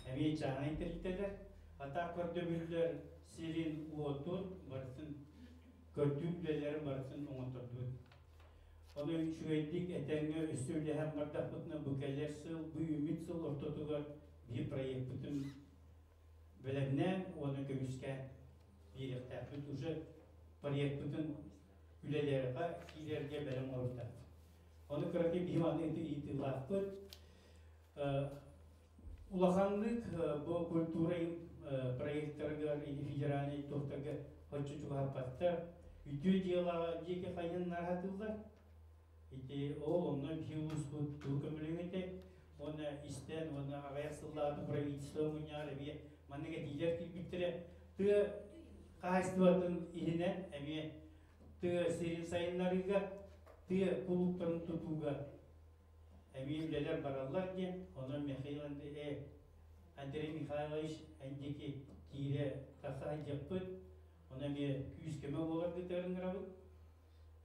Эмиэ чааһынай тэрилтэлэр, атаак көрдөбүллэр сирин уотун барытын көрдүү үлэлэрин барытын оҥоттордубут. Ону үчүгэйдик этэҥҥэ өссө үлэһэн бардахпытына бу кэлэр сыл, бу үүммүт сыл ортотугар биир проекпытын бэлэмнээн уонна көмүскээн биэриэхтээхпит уже. проектпытын үлэлэргэ киирэргэ бэлэм оҥоруохтаахпыт. Ону кыракый биһи маннык ыйытыылаахпыт. Улаханнык бу культура проекттарыгар или федеральнай туохтарга оччо чугаһаппаттар. Үтүө дьыалаҕа диэки хайыннар хатыллар. Ити ол онно биһи улууспут тугу көмөлөһүөтэ уонна истэн уонна аҕыйах сыллааҕы правительство мунньаҕар эмиэ маннык этиилэр киирбиттэрэ. Тыа хаһаайыстыбатын иһинэн эмиэ тыа сирин сайыннарыыга, тыа кулууптарын тутууга эмиэ үлэлэр бараллар диэн. Онон Михаил Андрей Михайлович эн диэки киирэ тахса сылдьыахпыт. Онон эмиэ күүс-көмө буоларгытыгар ыҥырабыт.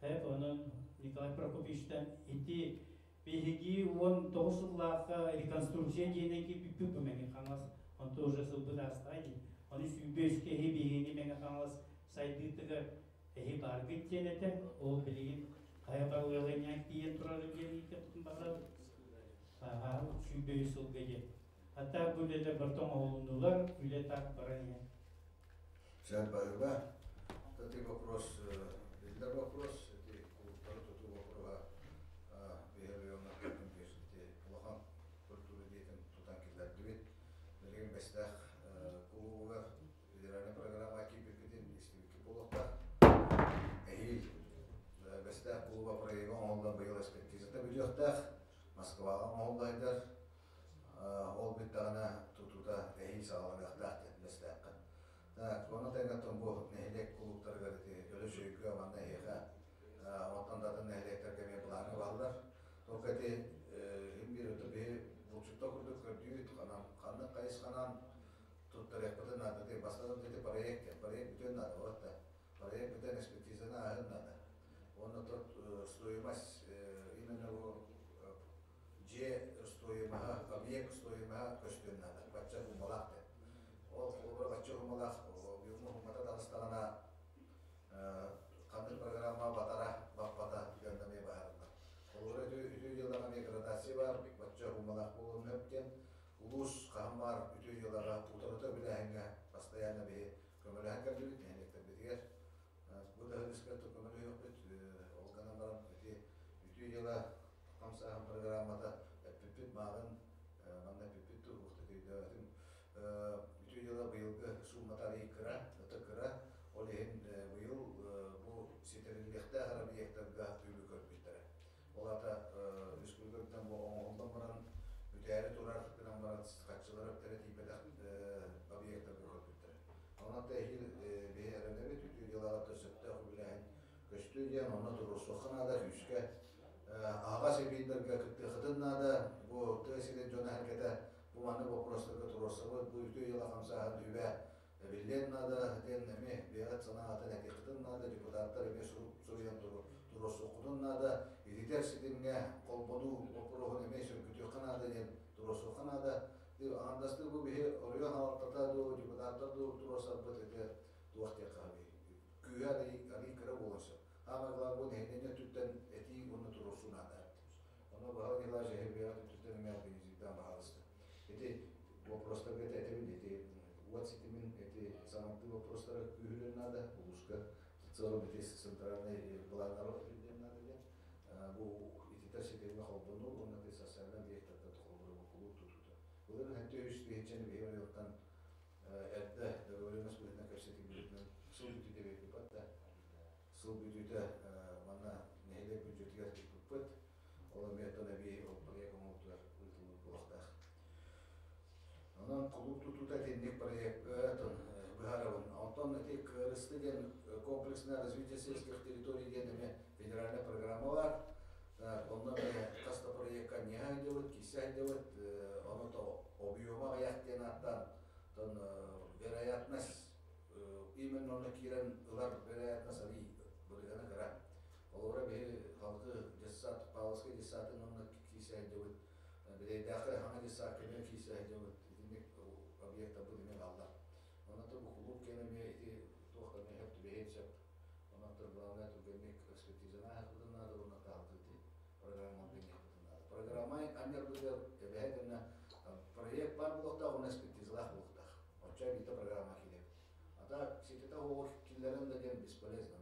Эп онон Николай Прокопьевичтан ити биһиги 19 сыллаахха реконструкция диэнэ киирбиппит бу Мэҥэ Хаҥалас онто уже сылбыт аастаҕа дии. Ону 25 киһи биһигини Мэҥэ Хаҥалас сайдыытыгар эһи бааргыт диэн этэ. Ол билигин хайа барылыаланньаан тиийэн турар диэн ыйытыахпытын баҕарабыт. Аха, 23 сылга диэн. Хатта бу үлэлэр барыта оҥоһулуннулар, үлэ так баран иһэр. Сен баһыыба. Ити вопрос, биллэр вопрос, ити кулууптары тутуу вопроһа биһи районнар биир ити улахан культура диэтин тутан киллэрдибит. Билигин Бэстээх кулуубугар федеральнай программа киирбиппитин истибиккит буолуохтаах. Эһиил Бэстээх кулууба проега оҥоһуллан быйыл экспертизата бүтүөхтээх. Москваҕа оҥоһуллайдар. Ол бүттэҕинэ тутуута эһиил саҕаланыахтаах диэн Бэстээххэ. Так, ону тэҥэ бу нэһилиэк кулууптарыгар ити Өлөчөйгө манна эһиэхэ онтон да атын нэһилиэктэргэ эмиэ былааҥҥа бааллар. Только ити иһин биир өттө биһи булчуттар курдук көрдүүбүт, ханан ханнык хайысханан туттарыахпытын наада. Ити бастатан ити проект, проект бүтүөн наада вот да. Проект бүтэн экспертизаны ааһын наада. Уонна тот стоимость именно бу дьиэ стоимоһа, объект стоимоһа көстүөн наада. Бачча хуммалаах диэн. Ол холобура бачча хуммалаах объемҥа хуммата таҕыстаҕына ханнык программа батара, баппата диэн эмиэ быһаарыллар. Холобура үтүө дьыалаҕа эмиэ градация баар, бачча хуммалаах буолуон сөп диэн. Улуус хаһан баар үтүө дьыалаҕа утарыта үбүлээһиҥҥэ постоянно биһи көмөлөһөн кэллибит нэһилиэктэрбитигэр. Бу да ыскар көмөлөһүөхпүт. Ол гынан баран ити үтүө дьыала хамсааһын программата эппиппит мааҕын манна эппиппит туһуохта өйдөөтүм. Үтүө дьыала быйылгы сууммата арыый кыра, ытык кыра. Ол иһин быйыл бу ситэриллиэхтээх объектарга үбү көрбүттэрэ. Ол аата республикаттан бу оҥоһуллан баран бүтээри турар гынан баран хаччылар өптөрө тиийбэтэх объектарга көрбүттэрэ. Онон эһиил биһи эрэнэбит үтүө дьыалаҕа сөптөөх үбүлээһин көстүү диэн онно туруорсуохха наада күүскэ аһаҕас эбиилэргэ кыттыахытын наада. Бу тыа сирин дьоно эргэтэ бу маннык вопростарга туруорсабыт, бу үтүө дьыала хамсааһын үбэ эбиллиэн наада диэн эмиэ бэйэҕит санаатын этиэххитин наада, депутаттар эмиэ суруйан туруорсуоххутун наада, ититэр ситимҥэ холбонуу боппуруоһун эмиэ сөргүтүөххэ наада диэн туруорсуохха наада. Аҥардастыы бу биһи оройуон салалтата дуу, депутаттар дуу туруорсарбыт ити туох диэххэ күүһэ арыый кыра буолуон сөп. Хаамай бу нэһилиэнньэ өттүттэн этии уонна туруорсуу наада. Онно Баһылай Николаевич эһи бэйэҕит өттүттэн эмиэ организуйдаан баһаалыста. Ити вопростарга этэбин ити уот ситимин ити саҥардыы вопростара күүһүрүөн наада улууска в целом ити центральный былааннары өтүрдүөн наада диэн. Бу ититэр ситимҥэ холбонуу уонна ити социальнай объектарга холобура кулууп тутуута. Былырыын хэттэ үс тыһыынчаны биһи оройуоттан эрдэ договоренность быһыытынан кэпсэтиибитинэн сыл бүтүүтэ биэрбиппит да сыл бүтүүтэ манна нэһилиэк бюджетигэр ыыппыппыт. Ол эмиэ оттон эбии ол проект оҥоһуутугар ыытыллыбыт буолуохтаах. Онон кулууп тутуута итинник проект быһаарабын. Онтон ити КРСТ диэн комплексное развитие сельских территорий диэн эмиэ федеральная программа бар. Онно эмиэ хас да проекка не сылдьыбыт, киирсэ сылдьыбыт, ону то объема аҕыйах диэн ааттаан, оттон вероятность именно онно киирэн ылар вероятность арый бырыһыана кыра. Холобура биһи халгы детсад, Павловскай детсадын онно киирсэ сылдьыбыт, Бирэйдээххэ хаҥа детсадка эмиэ киирсэ сылдьыбыт, итинник объектарбыт эмиэ бааллар. Онон бу кулууп киэн эмиэ ити туох эмиэ сөп түбэһиэн сөп. Онон главное түргэнник экспертизаны ааһыахпытын наада уонна таалгы ити программаны билиэхпитин наада. Программа анньарбытыгар эбэһэ гына проект баар буолуохтаах уонна экспертизалаах буолуохтаах. Оччо биитэ программа киирэр. А так ситэтэ оҕо киллэрэн да диэн бесполезно.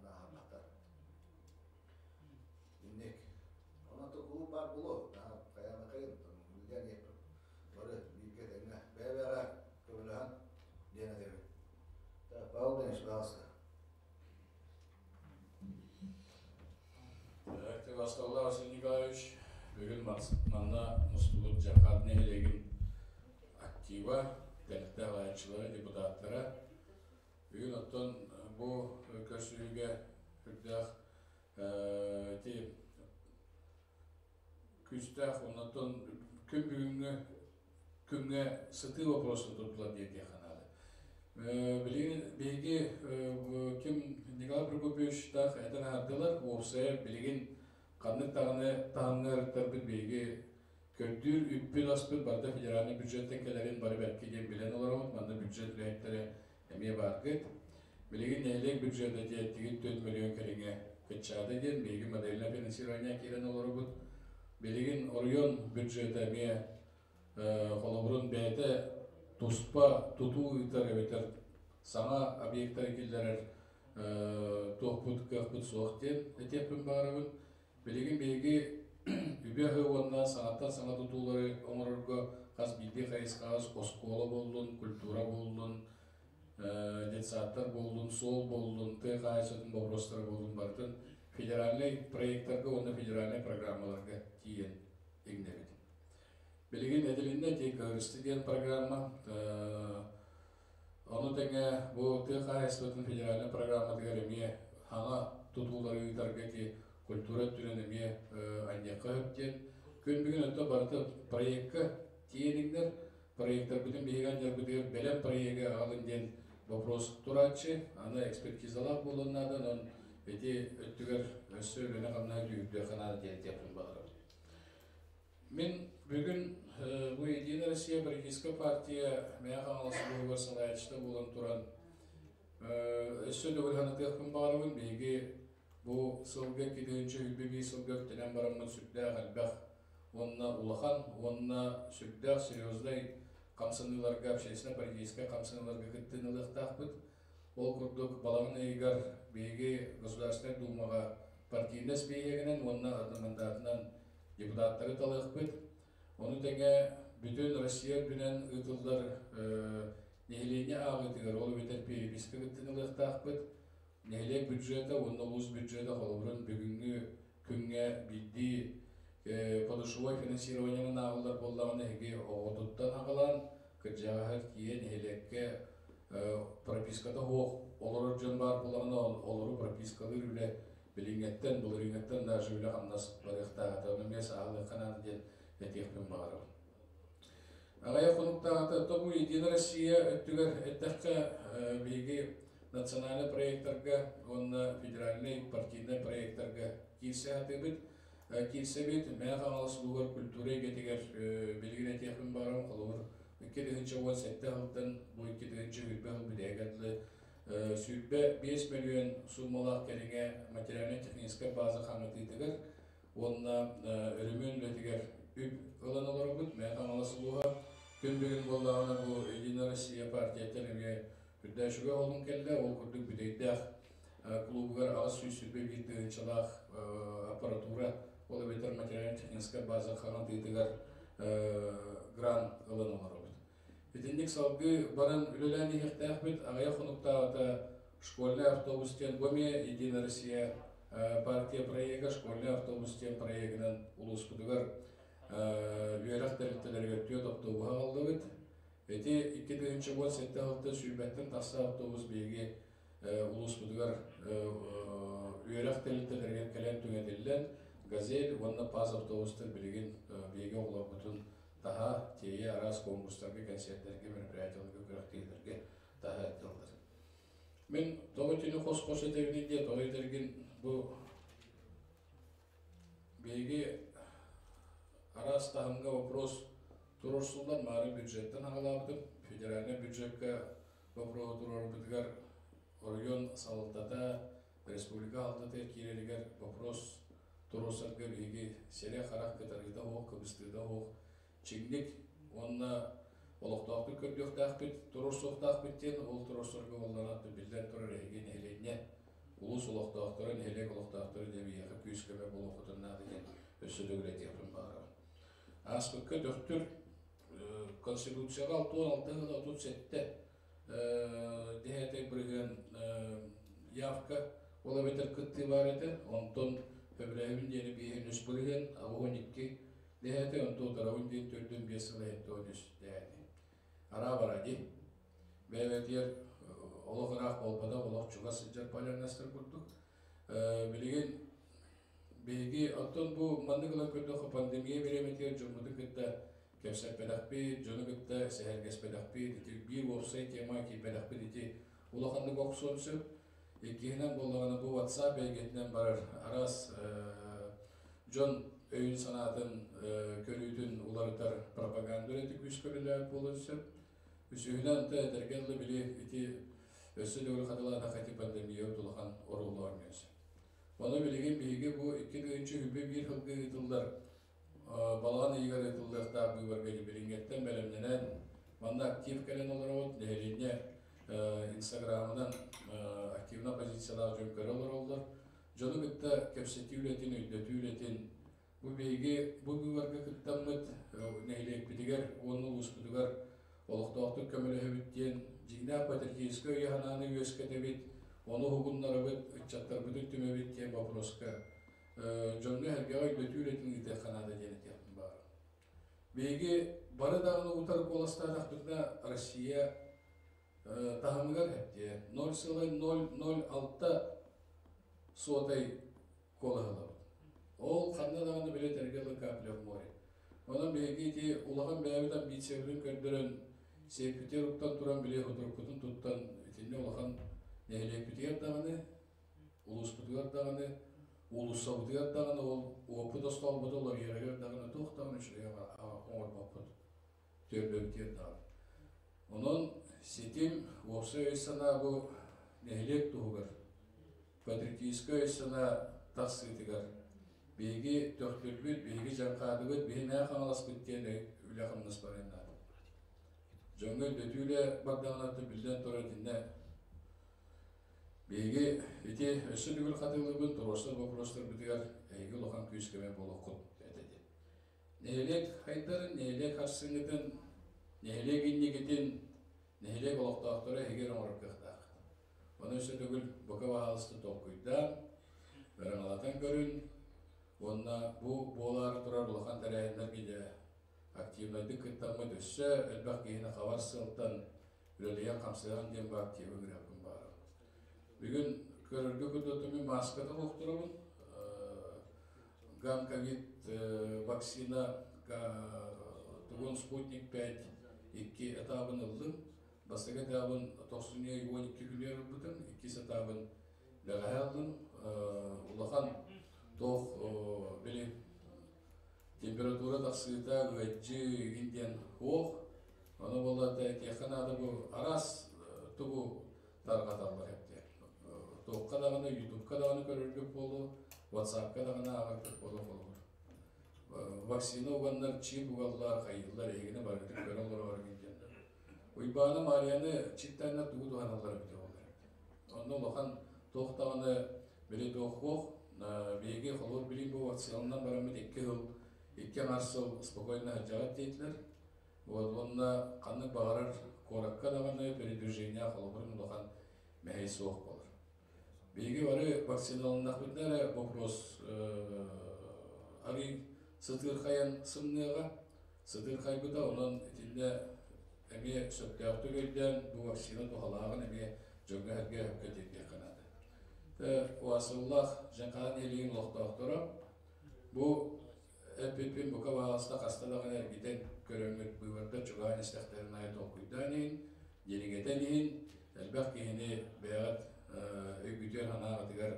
Павел Данилович, пожалуйста. Басталла Василий Николаевич, бүгүн манна мустубут Дьархат нэһилиэгин актива, тэрилтэ салайааччылара, депутаттара. Бүгүн оттон бу көрсүһүүгэ үрдээх ити күүстээх оннотон күн бүгүҥҥү күҥҥэ сытыы вопросы турдулар диэтиэххэ наада. Билигин биһиги ким Николай Прокопьевичтаах этэн аһардылар, уопсайа билигин ханнык даҕаны таһымҥа ырыттарбыт биһиги көрдүүр үппүт-аспыт барыта федеральнай бюджеттэн кэлэрин бары бэркэ диэн билэн олоробут. Манна бюджет үлэһиттэрэ эмиэ бааргыт. Билигин нэһилиэк бюджета диэттигит 4 миллион кэриҥэ кыччаата диэн биһиги модельное финансирование киирэн олоробут. Билигин оройуон бюджета эмиэ холобурун бэйэтэ туспа тутуу ыытар эбэтэр саҥа объектары киллэрэр туохпут кыахпыт суох диэн этиэхпин баҕарабын. Билигин биһиги үбү-аһы уонна саҥаттан саҥа тутуулары оҥорорго хас биирдии хайысхаҕа оскуола буоллун, культура буоллун, детсадтар буоллун, суол буоллун, тыа хаһаайыстыбатын боппуруостара буоллун барытын федеральнай проектарга уонна федеральнай программаларга тиийэн иҥнэбит. Билигин этилиннэ ити КРСТ диэн программа. Ону тэҥэ бу тыа хаһаайыстыбатын федеральнай программатыгар эмиэ саҥа тутуулары ыытарга ити культура өттүнэн эмиэ анньыахха сөп диэн. Күн бүгүн өттө барыта проекка тиийэн проектарбытын биһиги анньарбытыгар бэлэм проегы аҕалын диэн вопрос турааччы. Аны экспертизалаах буолуон наада, онон ити өттүгэр өссө үлэни-хамнаһы күүһүрдүөххэ наада диэн этиэхпин баҕарабын. Мин бүгүн бу Единая Россия политическай партия Мэҥэ Хаҥалас улууһугар салайааччыта буолан туран өссө төгүл санатыахпын баҕарабын. Биһиги бу сылга 2021 сылга үктэнэн бараммыт сүрдээх элбэх уонна улахан уонна сүрдээх серьезный хамсаныыларга, общественно-политическай хамсаныыларга кыттыыны ылыахтаахпыт. Ол курдук балаҕан ыйыгар биһиги Государственнай Думаҕа партийнай спиэһэгинэн уонна одномандатынан депутаттары талыахпыт. Ону тэҥэ бүтүн Россия үрдүнэн ыытыллар нэһилиэнньэ ааҕыытыгар, ол эбэтэр переписка кыттыыны ылыахтаахпыт. Нэһилиэк бюджета уонна улуус бюджета холобурун бүгүҥҥү күҥҥэ биирдии подушевой финансированиенан ааҕыллар буоллаҕына, эһиги оҕотуттан аҕалаан кырдьаҕаһыгар тиийэ нэһилиэккэ прописката суох олорор дьон баар буоллаҕына, олору пропискалыыр үлэ билиҥҥэттэн, былырыыҥҥаттан даже үлэ-хамнас барыахтаах этэ. Ону эмиэ сааһылыахха наада диэн этиэхпин баҕарабын. Аҕыйах хонуктааҕыта тобу Единая Россия өттүгэр эттэххэ, биһиги национальнай проектарга уонна федеральнай партийнай проектарга киирсэ сатыыбыт. Киирсэбит Мэҥэ Хаҥалас улууһугар культура эйгэтигэр билигин этиэхпин баҕарабын, холобур, 2017 сылтан бу 2020 сыл бүтэһигэр дылы 25 мөлүйүөн суумалаах кэриҥэ материальнай-техническэй база хаҥатыытыгар уонна өрөмүөн үлэтигэр үп ылан олоробут. Мэҥэ Хаҥалас улууһа күн бүгүн буоллаҕына бу Единая Россия партияттан эмиэ үрдээчүгэ олун кэллэ. Ол курдук Бүтэйдээх клубугар 821 тыһыынчалаах аппаратура, ол эбэтэр материально-техническэй база хаҥатыытыгар грант ылан олоробут. Итинник салгыы баран үлэлээн иһиэхтээхпит. Аҕыйах хонуктааҕыта школьный автобус диэн бу эмиэ Единая Россия партия проега школьный автобус диэн проегынан улууспутугар үөрэх тэрилтэлэригэр түөрт автобуһу аҕаллыбыт. Ити 2017 сылтан сүүрбэттэн тахса автобус биһиги улууспутугар үөрэх тэрилтэлэригэр кэлэн түҥэтиллэн, «Газель» уонна «ПАЗ» автобустар билигин биһиги оҕолорбутун таһа, тиэйэ араас конкурстарга, кэнсиэртэргэ, мероприятиеларга, күрэхтэһиилэргэ таһа ыыталлар. Мин тоҕо итини хос-хос этэбиний диэ, тоҕо этэргин бу биһиги араас таһымҥа вопрос туруорсуллар, маары бюджеттан аҕалаабытым, федеральнай бюджекка боппуруоһу туруорбутугар оройуон салалтата, республика салалтата киирэригэр вопрос туруорсарга биһиги сирэй-харах кытарыыта суох, кыбыстыыта суох чиҥник уонна олохтоохтук көрдүөхтээхпит, туруорсуохтаахпыт диэн ол туруорсарга буоллаҕына биллэн турар эһиги нэһилиэнньэ, улуус олохтоохторо, нэһилиэк олохтоохторо диэн биһиэхэ күүс-көмө буолуоххутун наада диэн өссө төгүл этиэхпин баҕарабын. Ааспыкка Төхтүр Конституцияҕа 66 сыл 37 дэһээтэй бырыһыан эбэтэр кыттыы баар этэ. Онтон сөбүлээбин диэни 53 бырыһыан, 82 дэһээтэ, онтон утарабын диэн 4,5 сыл 73 дэһээтэ. Араа бара дии. Бэйэбэтигэр олох ыраах буолбатах, олох чугас сылдьар полярностар курдук. Билигин биһиги оттон бу маннык ылан көрдөххө, пандемия бириэмэтигэр дьоммутун кытта кэпсэппэтэхпит, дьону кытта сэһэргэспэтэхпит, ити биир уопсай тема киирбэтэхпит ити улаханнык охсуон сөп. Иккиһинэн буоллаҕына, бу WhatsApp эйгэтинэн барар араас дьон өйүн санаатын көрүүтүн уларытар пропаганда үлэтэ күүскэ үлэлээбит буолуон сөп. Үсүһүнэн, та этэргэ дылы, били ити өссө төгүл хатылаатахха, ити пандемия улахан оруолу оонньуон сөп. Ону билигин биһиги бу 2021 сылга ыытыллар, балаҕан ыйыгар ыытыллыахтаах быыбарга билиҥҥэттэн бэлэмнэнэн, манна актив кэлэн олоробут, нэһилиэнньэ инстаграмынан активно позициялаах дьон көрө олороллор. Дьону кытта кэпсэтии үлэтин, өйдөтүү үлэтин бу биһиги бу быыбарга кыттаммыт нэһилиэкпитигэр уонна улууспутугар олохтоохтук көмөлөһөбүт диэн дьиҥнээх патриотическай өйү-санааны үөскэтэбит, ону уһугуннарабыт, ыччаттарбытын түмэбит диэн вопроска дьоҥҥо эргэҕэ өйдөтүү үлэтин ыытыахха наада диэн этиэхпин баҕарабын. Биһиги бары даҕаны утары куоластаатахпытына, Россия таһымыгар эптиэ 0,006 сотай куолаһы ылабыт. Ол ханна даҕаны били этэргэ дылы капля в море. Онон биһиги ити улахан бэйэбит амбициябытын көрдөрөн, сиэппитигэр уктан туран, били хотурукпутун туттан, итиннэ улахан нэһилиэкпитигэр даҕаны, улууспутугар даҕаны, уулуссабытыгар даҕаны ол уоппут остоолбут уларыйарыгар даҕаны туох даҕаны үчүгэй оҥорбоппут, түөлбэбитигэр даҕаны. Онон ситим уопсай өй-санаа бу нэһилиэк туһугар, патриотическай өй-санаа тахсыытыгар биһиги Төхтүрбүт, биһиги Дьаҥхаадыбыт, биһи Мэҥэ Хаҥаласпыт диэн үлэ-хамнас барыан наада. Дьоҥҥо өйдөтүү үлэ бардаҕына, биллэн турар, итиннэ биһиги ити өссө төгүл хатылыыбын, туруорсар боппуруостарбытыгар эһиги улахан күүс-көмө буолуоххут этэ диэн. Нэһилиэк хайдарын, нэһилиэк харсыҥҥытын, нэһилиэк инникитин, нэһилиэк олохтоохторо эһиги эрэ оҥорор кыахтааххыт. Ону өссө төгүл бука баһаалыста толкуйдаан, ыраҥалатан көрүн уонна бу буолаары турар улахан тэрээһиннэргэ дьэ активнайдык кыттаммыт өссө элбэх киһини хабар сыалтан үлэлэһиэн-хамсыһан диэн бу активы ыҥырыахпын баҕарабын. Бүгүн көрөргө курдук мин мааската суохтурабын. Гам ковид вакцина тугун Спутник 5 икки этабын ыллым. Бастакы этабын тохсунньу 12 күнүгэр ылбытым, иккис этабын бэҕэһээ ыллым. Улахан туох били температура тахсыыта, ыадьыы игин диэн суох. Ону буолла этиэххэ наада, бу араас тугу тарҕаталлар эптиэ. Туохха даҕаны, ютубка даҕаны көрөргүт буолуо, ватсапка даҕаны ааҕаргыт буолуо холобур. Вакцина уганнар чип угаллар, хайыыллар, эһигини барытын көрө олорор диэннэр. Уйбааны Марияны чиптааннар тугу туһаналлар эбитэ буоллар. Онно улахан туох даҕаны били туох суох. Биһиги холобур билигин бу вакциналанан бараммыт 2 сыл, 2,5 сыл спокойно сылдьаҕыт диэтилэр. Вот уонна ханнык баҕарар куоракка даҕаны передвижение холобурун улахан мэһэй суох буолар. Биһиги бары вакциналаннахпытына эрэ вопрос арый сытыырхайан сымныаҕа, сытыырхайбыта, онон итиннэ эмиэ сөптөөхтүк өйдөөн бу вакцина туһалааҕын эмиэ дьоҥҥо-сэргэ сөпкө тиэрдиэххэ наада. Уасыллаах Дьаҥхаан нэһилиэгин олохтоохторо, бу эппиппин бука баһаалыста хаста даҕаны эргитэн көрөҥҥүт, быыбардар чугаһаан истэхтэрин аайы толкуйдаан иһин, дириҥэтэн иһин, элбэх киһини бэйэҕит өйгүтүгэр санааҕытыгар,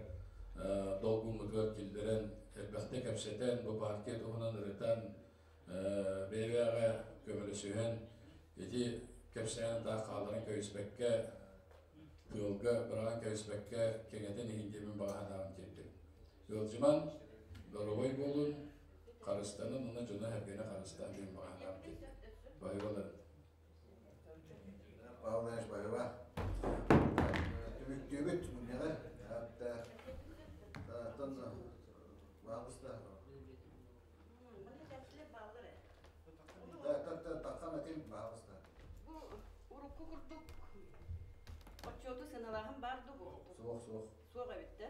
долгуҥҥутугар киллэрэн, элбэхтэ кэпсэтэн, бу партия туһунан ырытан, бэйэ-бэйэҕэ көмөлөсүһэн, ити кэпсээн таах хаалларан кэбиспэккэ, тыалга быраҕан кэбиспэккэ кэҥэтэн иһин диэмин баҕа санаабын тиэрдэбин. Ыалдьыман, доруобай буолун, харыстанын уонна дьоно-сэргэни харыстаан диэн баҕа санаабын тиэрдэбин. Баһыыбаларын. Павел Иванович, баһыыба. Түмүктүүбүт мунньаҕы. Оттон баһаалыста. Таххан этин, баһаалыста. Бу урукку курдук отчуоту сыаналааһын баар дуу? Суох, суох. Суох эбит да.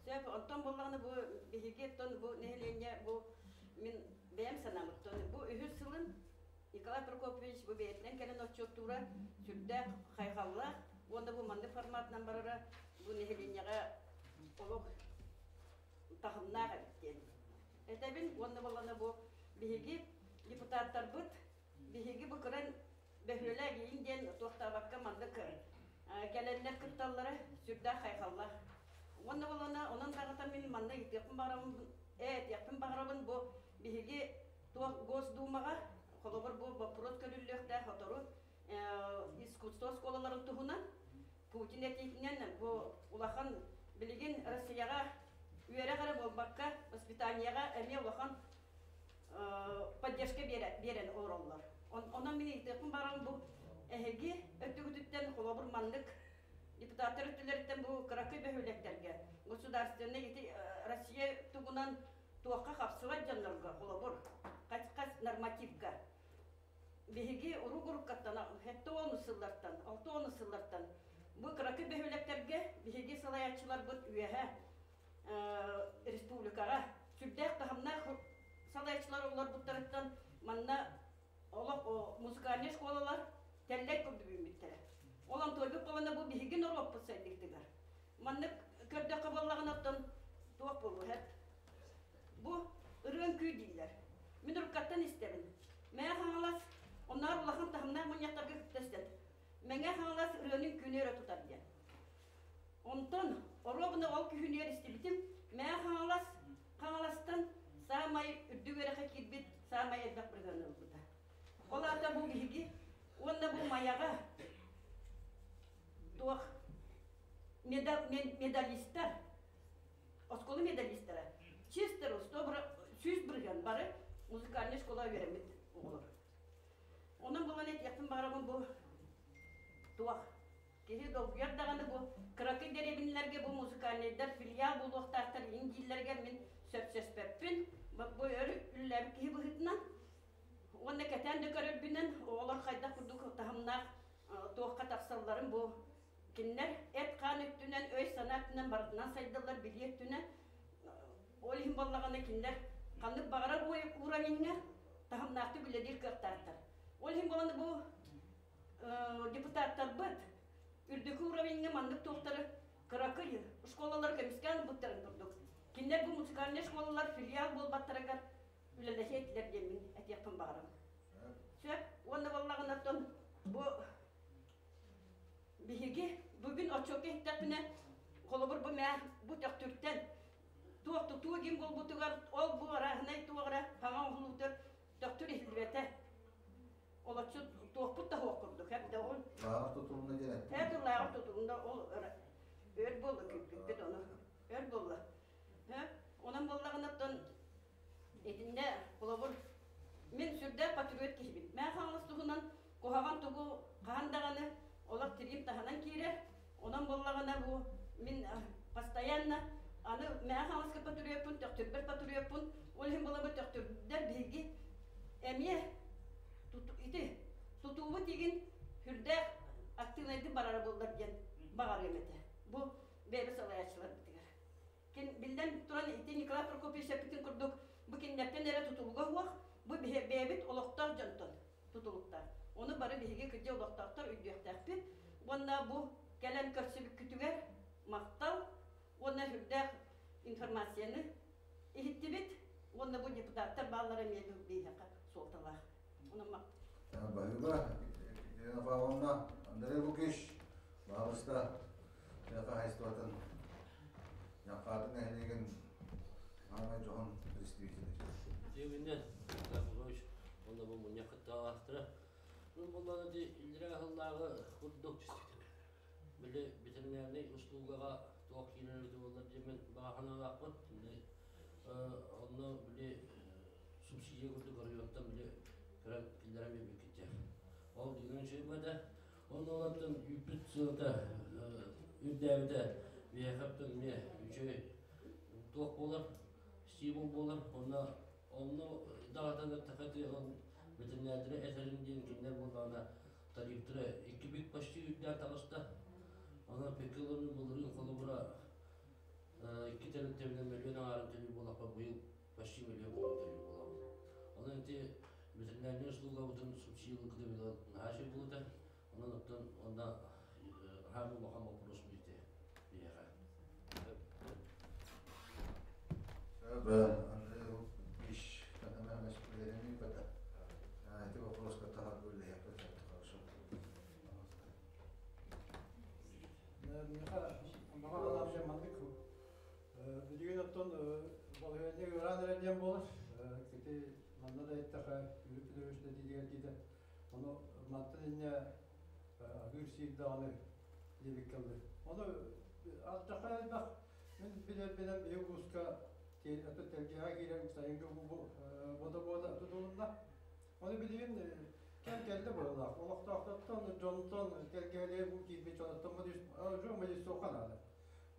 Сөп, онтон буоллаҕына бу биһиги оттон бу нэһилиэнньэ бу мин бэйэм санаам оттон бу үһүс сылын Николай Прокопьевич бу бэйэтинэн кэлэн отчуоттуура сүрдээх хайҕаллаах уонна бу маннык форматынан барара бу нэһилиэнньэҕэ олох таһымнаах эбит диэн этэбин уонна буоллаҕына бу биһиги депутаттарбыт биһиги бу кыран бөһүөлэк иин диэн туохтаабакка маннык кэлэннэр кытталлара сүрдээх хайҕаллаах. Уонна буоллаҕына онон даҕатан мин манна ыйытыахпын баҕарабын этиэхпин баҕарабын бу биһиги туох Госдумаҕа холобур бу боппуруос көрүллүөхтээх сотору искусство оскуолаларын туһунан Путин этиитинэн бу улахан билигин Россияҕа үөрэх эрэ буолбакка воспитаниеҕа эмиэ улахан поддержка биэрэн олороллор. Онон мин ыйытыахпын баҕарабын бу эһиги өттүгүтүттэн холобур маннык депутаттар өттүлэриттэн бу кыракый бөһүөлэктэргэ государственнай ити Россия тугунан туохха хапсыбат дьоннорго холобур хас нормативка биһиги урук-уруккаттан 70 сыллартан 60 сыллартан бу кыракый бөһүөлэктэргэ биһиги салайааччыларбыт үөһэ республикаҕа сүрдээх таһымнаах салайааччылар олорбуттарыттан манна олох музыкальнай школалар тэллэй курдук үүммүттэрэ. Ол онтуойбут буолана бу биһиги норуоппут сайдыытыгар. Маннык көрдөххө буоллаҕына оттон туох буолуо эт? Бу ырыаҥ күү дииллэр. Мин уруккаттан истэбин. Мэҥэ Хаҥалас онноор улахан таһымнаах мунньахтарга кытта истэн. Мэҥэ Хаҥалас ырыаны үҥкүүнү өрө тутар диэн. Онтон оруобуна ол күһүнүгэр истибитим, Мэҥэ Хаҥалас Хаҥаластан саамай үрдүк үөрэххэ киирбит саамай элбэх бырыһыаны ылбыта. Ол аата бу биһиги уонна бу Майаҕа туох медалистар, оскуола медалистара чисто 100% бары музыкальнай школа үөрэммит оҕолор. Онон булан этиэхпин баҕарабын бу туох Киһи долгуйар даҕаны бу кыракый дэриэбинэлэргэ бу музыкальнайдар филиал буолуохтаахтар иһин дииллэригэр мин сөпсөспөппүн. Бу өр үлэлээбит киһи быһыытынан уонна кэтээн да көрөрбүнэн оҕолор хайдах курдук таһымнаах туохха тахсалларын бу кинилэр эт-хаан өттүнэн, өй-санаа өттүнэн барытынан сайдаллар, билии өттүнэн. Ол иһин буоллаҕына кинилэр ханнык баҕарар уровеньҥа таһымнаахтык үлэлиир кыахтаахтар. Ол иһин буолан бу депутаттарбыт үрдүкү уровеньҥа маннык туохтары кыракый школалары көмүскээн ылбыттарын курдук кинилэр бу музыкальнай школалар филиал буолбаттарыгар үлэлэһиэ этилэр диэммин этиэхпин баҕарабын. Сөп уонна буоллаҕына оттон бу биһиги бүгүн отчуокка иһиттэхпинэ холобур бу мээ бу төхтүртэн туох тутуу гин буолбутугар ол бу арааһынай туох эрэ хаҥа оҥоһулуутугар төхтүр иһиллибэтэ. Олоччу туохпут да суох курдук эбдэ ол. Лааҕыр тутулунна диэн эттим. Ээ лааҕыр тутулунна ол өр буолла күүппүппүт ону. Өр буолла. Онон буоллаҕына оттон итиннэ холобур мин сүрдээх патриот киһибин. Мээ Хаҥалас туһунан куһаҕан тугу хаһан даҕаны олох тириим таһынан киирэр. Онон буоллаҕына бу мин постоянно аны Мэҥэ Хаҥаласка патриоппун, Төхтүрбэр патриоппун, ол иһин буолабын Төхтүрдэр биһиги эмиэ ити тутуубут игин сүрдээх активнайдык барара буоллар диэн баҕарыам этэ. Бу бэйэбит салайааччыларбытыгар. Кин биллэн туран ити Николай Прокопьевич эппитин курдук бу кинилэртэн эрэ тутулуга суох, бу бэйэбит олохтоох дьонтон тутулуктаах. Ону бары биһиги кырдьа олохтоохтор өйдүөхтээхпит. Уонна бу кэлэн көрсүбүккүтүгэр махтал уонна сүрдээх информацияны иһиттибит. Уонна бу депутаттар бааллара эмиэ биһиэхэ суолталаах. Онон Баһыыба, Елена Павловна, Андрей Лукич, баһылыста тыа хаһаайыстыбатын Ньаххаатын нэһилиэгин аамай дьоһун представителэ. Дьиэбинэн, Петрович, уонна бу мунньах кыттаалаахтара. Ну, буоллаҕына ди иллэрээ сыллааҕы курдук били ветеринарнай услугаҕа туох киирэр эбитэ буоллар диэммин баҕа санаалаахпын. Онно били субсидия курдук оройуонтан били көрөн киллэрэн биэрбиккит Ол дьиҥин үчүгэй Онно олортон үүппүт сыаната үрдээбитэ биһиэхэптэн эмиэ үчүгэй туох буолар, стимул буолар. Онно онно даҕатан эттэххэ ол ветеринардары этэрин диэн кинилэр буоллаҕына тарифтара икки бүк почти үрдээн таҕыста. Онон пекилоны былырыын холобура Икки тэрилтэбинэн мөлүйүөн аҥаарын төлүүр буоллахпа, быйыл почти мөлүйүөн курдук төлүүр буолабыт. Онон ити ветеринарнай услугабытын субсидиялыыр наһаа үчүгэй буолуо этэ. Онон оттон онно хаамыы улахан боппуруос ити биһиэхэ. Андрей Ильич, Эти вопросы хорошо. Миэхэ баҕа санаам диэн маннык. Билигин оттон балаһыанньа ыараан эрэр диэн буолар. Ити манна да эттэхэ, Юрий Петрович да этиитигэр диэтэ. Ону мантан инньэ аһыыр сиир даҕаны диэбиккэ дылы. Ону алдьархай элбэх. Мин билэрбинэн биһи улууска тэлгэһэҕэ киирэн сайыҥҥы бода-бода тутулунна. Ону билигин кэм кэллэ быһыылаах. Олохтоохтортон, дьонтон тэлгэһэлиэ бу киирбит дьонуттан модификация наада.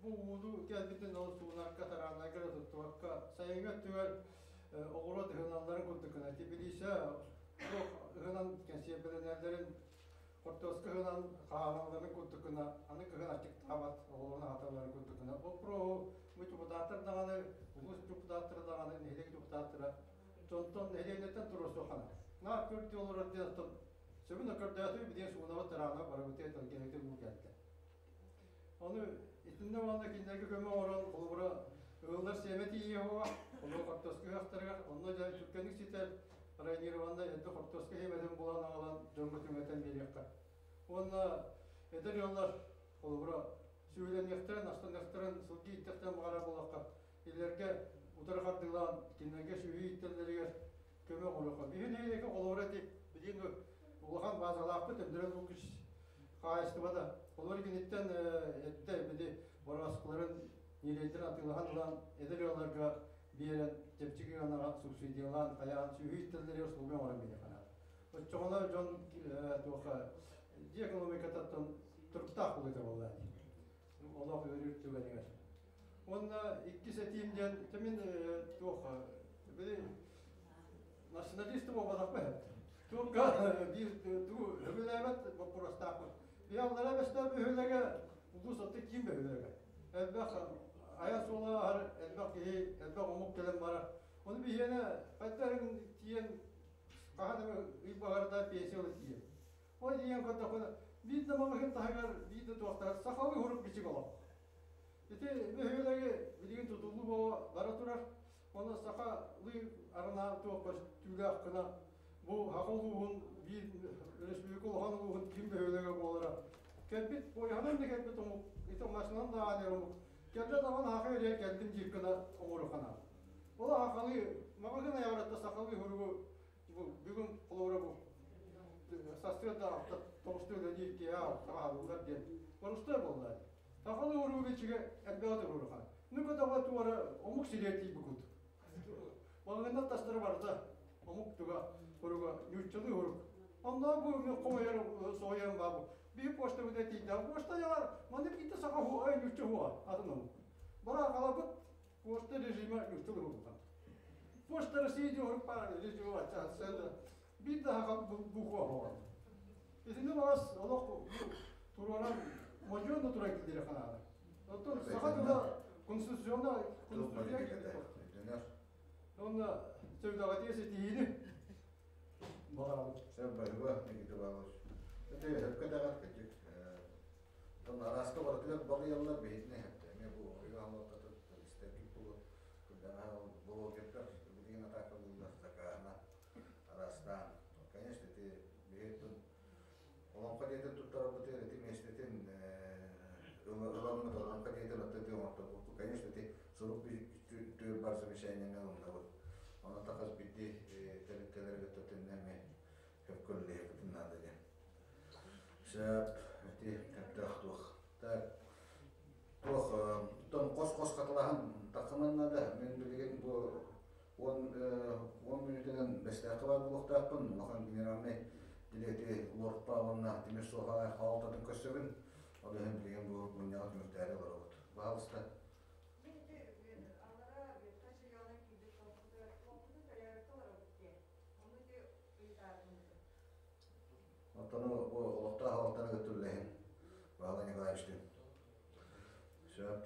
Бу ууну кэлбитин ол суунарга, тараанарга да туттубакка, сайыҥҥы өттүгэр оҕуруот ыһыналларын курдук гына тибилиисэ туох ыһынан кэнсиэрбэлэнэллэрин хортуоска ыһынан хаһааналларын курдук гына аны кыһын аччыктаабат оҕолорун аһаталларын курдук гына боппуруоһу бу депутаттар даҕаны, улуус депутаттара даҕаны, нэһилиэк депутаттара дьонтон нэһилиэнньэттэн туруорсуохха наада. Наар көрдүү олорор диэн оттон сөбүн көрдөөтүбүт билигин суунаба тараана барыбытыгар тэлгэһэтэ уу кэллэ. Ону итиннэ уонна кинилэргэ көмө оҥорон, холобура, ыаллар сиэмэ тиийиэ уоҕа, ону хортуоска ыһыахтарыгар, онно дьэ түргэнник ситэр районированнай эрдэ хортуоска сиэмэтин булан аҕалан дьоҥҥо түҥэтэн биэриэххэ. Уонна эдэр ыаллар, холобура, сүбэлэниэхтэрин, астаныахтарын, сылгы ииттэхтэрин баҕарар буоллахха, кинилэргэ утары хардыылаан, кинилэргэ сүөһү ииттэллэригэр көмө оҥоруохха. Биһи нэһилиэккэ холобура ити билигин улахан баазалаахпыт Өндөрөн Лукич хаһаайыстыбата. Олор киниттэн эрдэ били борооскуларын ньирэйдэрин атыылаһан ылан эдэр ыалларга биэрэн чэпчэки ыанаҕа субсидиялаан хайаан сүөһү ииттэллэригэр услуга оҥорон биэриэххэ наада. Оччоҕуна дьон туохха дьиэ экономикатыттан туруктаах буолуо буолла дии. Олох үөрүүр түгэнигэр. Уонна иккис этиим диэн, мин туох били националист буолбатахпын Туохха биир тугу өбүлээбэт боппуруостаахпын. Биһи аллара бэстээх бөһүөлэгэ улуус отто киин бөһүөлэгэ. Элбэх айан суола аһар, элбэх киһи, элбэх омук кэлэн барар. Ону биһиэнэ хайдах тиийэн хаһан эмэ ый баҕарда пенсия ыла тиийэн. Ол тиийэн көрдөххүнэ биир да маҕаһыын таһыгар биир да туохтаах сахалыы сурук бичик олох. Ити бөһүөлэги билигин тутуллуу буола бара турар. Онно сахалыы арына туох көстүүлээх гына бу Саха улууһун биир республика улахан улууһун ким бөһүөлэгэ буолара. Кэлбит поеһынан да кэлбит омук, ити машинанан да аанар омук. Кэллэ даҕаны саха ириэ кэллим диир гына оҥоруоххана. Ол сахалыы маҕаһыын айаҕыратта сахалыы суругу бу бүгүн холобура бу сарсыарда тоҕуста үлэлиир киэһэ алтаҕа аһыллар диэн борустуой буолла. Сахалыы уругу бичигэ элбэҕи туруоруха. Ну көтөҕө туора омук сириэр тиийбикут. Маҕаһыыннар тастара барыта омук туга уруга ньууччалыы урук. Онно бу хомойор соһуйан баа бу. Биһи почта бүтэ тиийдэ. Почта яҕар маннык биитэ саха хуа ньуучча хуа атын омук. Бара халабыт почта режима ньууччалыы уруктан. Почта России диэн урук баар режима ачча биир да саха буква хоҕор. Итини баҕас олох туруоран модьуон да туран киллире ханаада. Оттон саха тыла конституционно конституция киирбит. Онно сөбүлэҕитигэ ситиһиини баҕарабын. Сөп баһыба Никита Павлович. Это сөпкө даҕат кырдьык. Оттон арааска барытыгар балыйаллар биһитинэ сөптө. Эмиэ бу ойуу хааллартатын истэргит буолуо. Кырдаҕаһа блогердар билигин атаакалыыллар закааһына араастаан. Конечно, ити биһиттэн Олоҥхо дьиэтин туттарарбытыгар ити миэстэтин ыламмыт Олоҥхо дьиэтин оттон ити оҥорторбуппут. Конечно, ити сурук түөр бар замечаниены ылынныбыт. Ону хас биирдии тэрилтэлэргэ төтөннө эмиэ хөп көрүлэһиэхпитин наада диэн. Сөп, ити сөптөөх туох. Так, туох, оттон хос-хос хатылаһан тахсыман наада. Мин билигин бу 10 мүнүүтэнэн Бэстээххэ баар буолуохтаахпын. Улахан генеральнай дириэти Лорпа уонна Тимир Суохалай хаалтатын көрсөбүн. Ол иһин билигин бу мунньаҕы түмүктээри олоробут. Баһаалыста. Оттон бу олохтоох аҕалтан ыгыттыллэһин Баһылай Николаевичтыын. Сөп.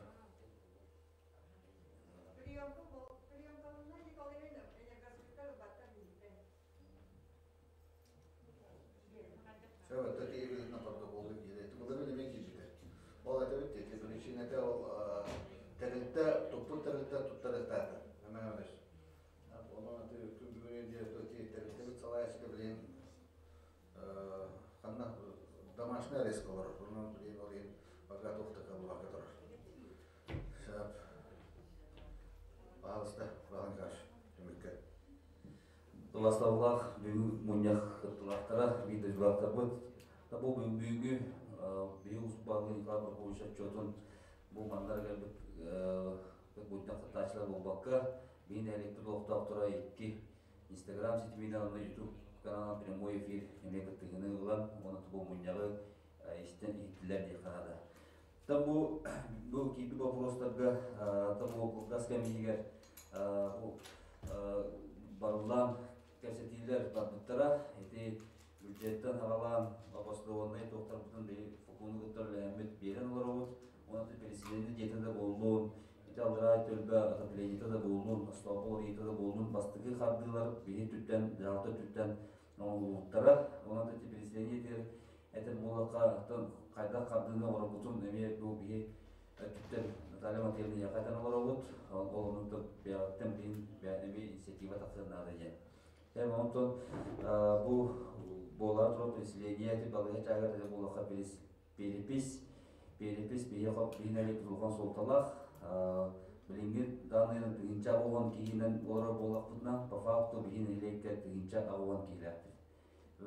Биричиинэтэ ол тэрилтэ, туппут тэрилтэ туттарыахтаата. Эмэ Онон күн бүгүнү диэри тэрилтэбит салайааччыта билигин ханна домашний арест олорор. Онон билигин ол иһин пока туох да кыаллыбакка турар. Сөп. Пожалуйста, Иван Николаевич, түмүккэ. Тулаславлаах бүгүн мунньах кыттыылаахтара, биир дойдулаахтарбыт. Бу бүгүҥҥү биһиги Усбаалыы Николай Прокопьевич отчуотун бу маннара кэлбит мунньах кыттааччылар буолбакка, биһи нэһилиэкпит олохтоохторо икки Инстаграм ситиминэн уонна Ютуб каналынан прямой эфир эмиэ кыттыыны ылан, уонна бу мунньаҕы истэн иһиттилэр диэххэ наада. Там бу киирбит боппуруостарга там бу кылгас кэм иһигэр бу барыллаан кэпсэтиилэр барбыттара. Ити бюджеттан аҕалаан обоснованнай туохтарбытын били фокуну кытта үлэлэһэммит биэрэн олоробут. Уонна президенти дьиэтэ да буоллун, ити аллараа төлбө отоплениета да буоллун, остоопол ыйыта да буоллун, бастакы хардыылар биһи түттэн, дьаһалта түттэн оҥоһуллубуттара. Онон ити президенти этэр буоллахха, хайдах хардыыны оҥорорбутун эмиэ бу биһи өттүттэн Наталья Матвеевна эйиэхэ этэн олоробут. Ол онон бэйэҕиттэн билин эмиэ инициатива тахсыан наада диэн. Эм онтон бу буолар турар переселение ити балыыһа чааһыгар этэ буоллахха перепись перепись биһиэхэ биһинэли улахан суолталаах. Билиҥҥи даанныйынан тыһыынча оҕон киһинэн олорор буоллахпытына, по факту биһи нэһилиэккэ тыһыынча оҕон киһилээхпит.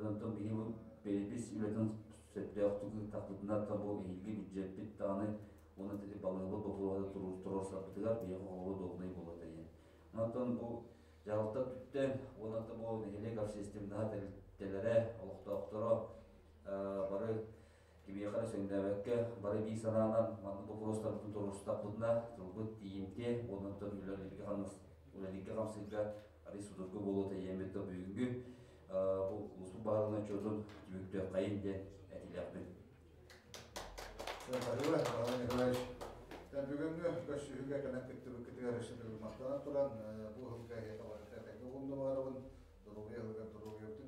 Онтон биһи бу перепись үлэтин сөптөөхтүк ыыттахпытына, то бу эһиилги бюджеппит даҕаны уонна ити балыыһабыт боппуруоһа туруорсарбытыгар биһиэхэ холобур долгунай буолуо диэн. Онтон бу дьаһалта түттэн уонна бу нэһилиэк общественноһа тэрилтэлэрэ, олохтоохторо бары кимиэхэ да сөҥнөөбөккө, бары биир санаанан маннык боппуруостарбытын туруорустахпытына, тылбыт тиийимтиэ уонна оттон үлэлииргэ хамнас үлэлииргэ хамсыырга арый судургу буолуо тэйиэммит бүгүҥҥү бу улууспут баһылыгын отчуотун түмүктүөххэйин диэн этилиэхпин. Спасибо, Николай Николаевич. Бүгүҥҥү көрсүһүүгэ кэлэн кыттыбыккытыгар өссө төгүл махтанан туран, бу ыһылга эһиэхэ барыта этэҥҥэ буолуну баҕарабын. Доруобуйа ыһылыгар доруобуйабытын.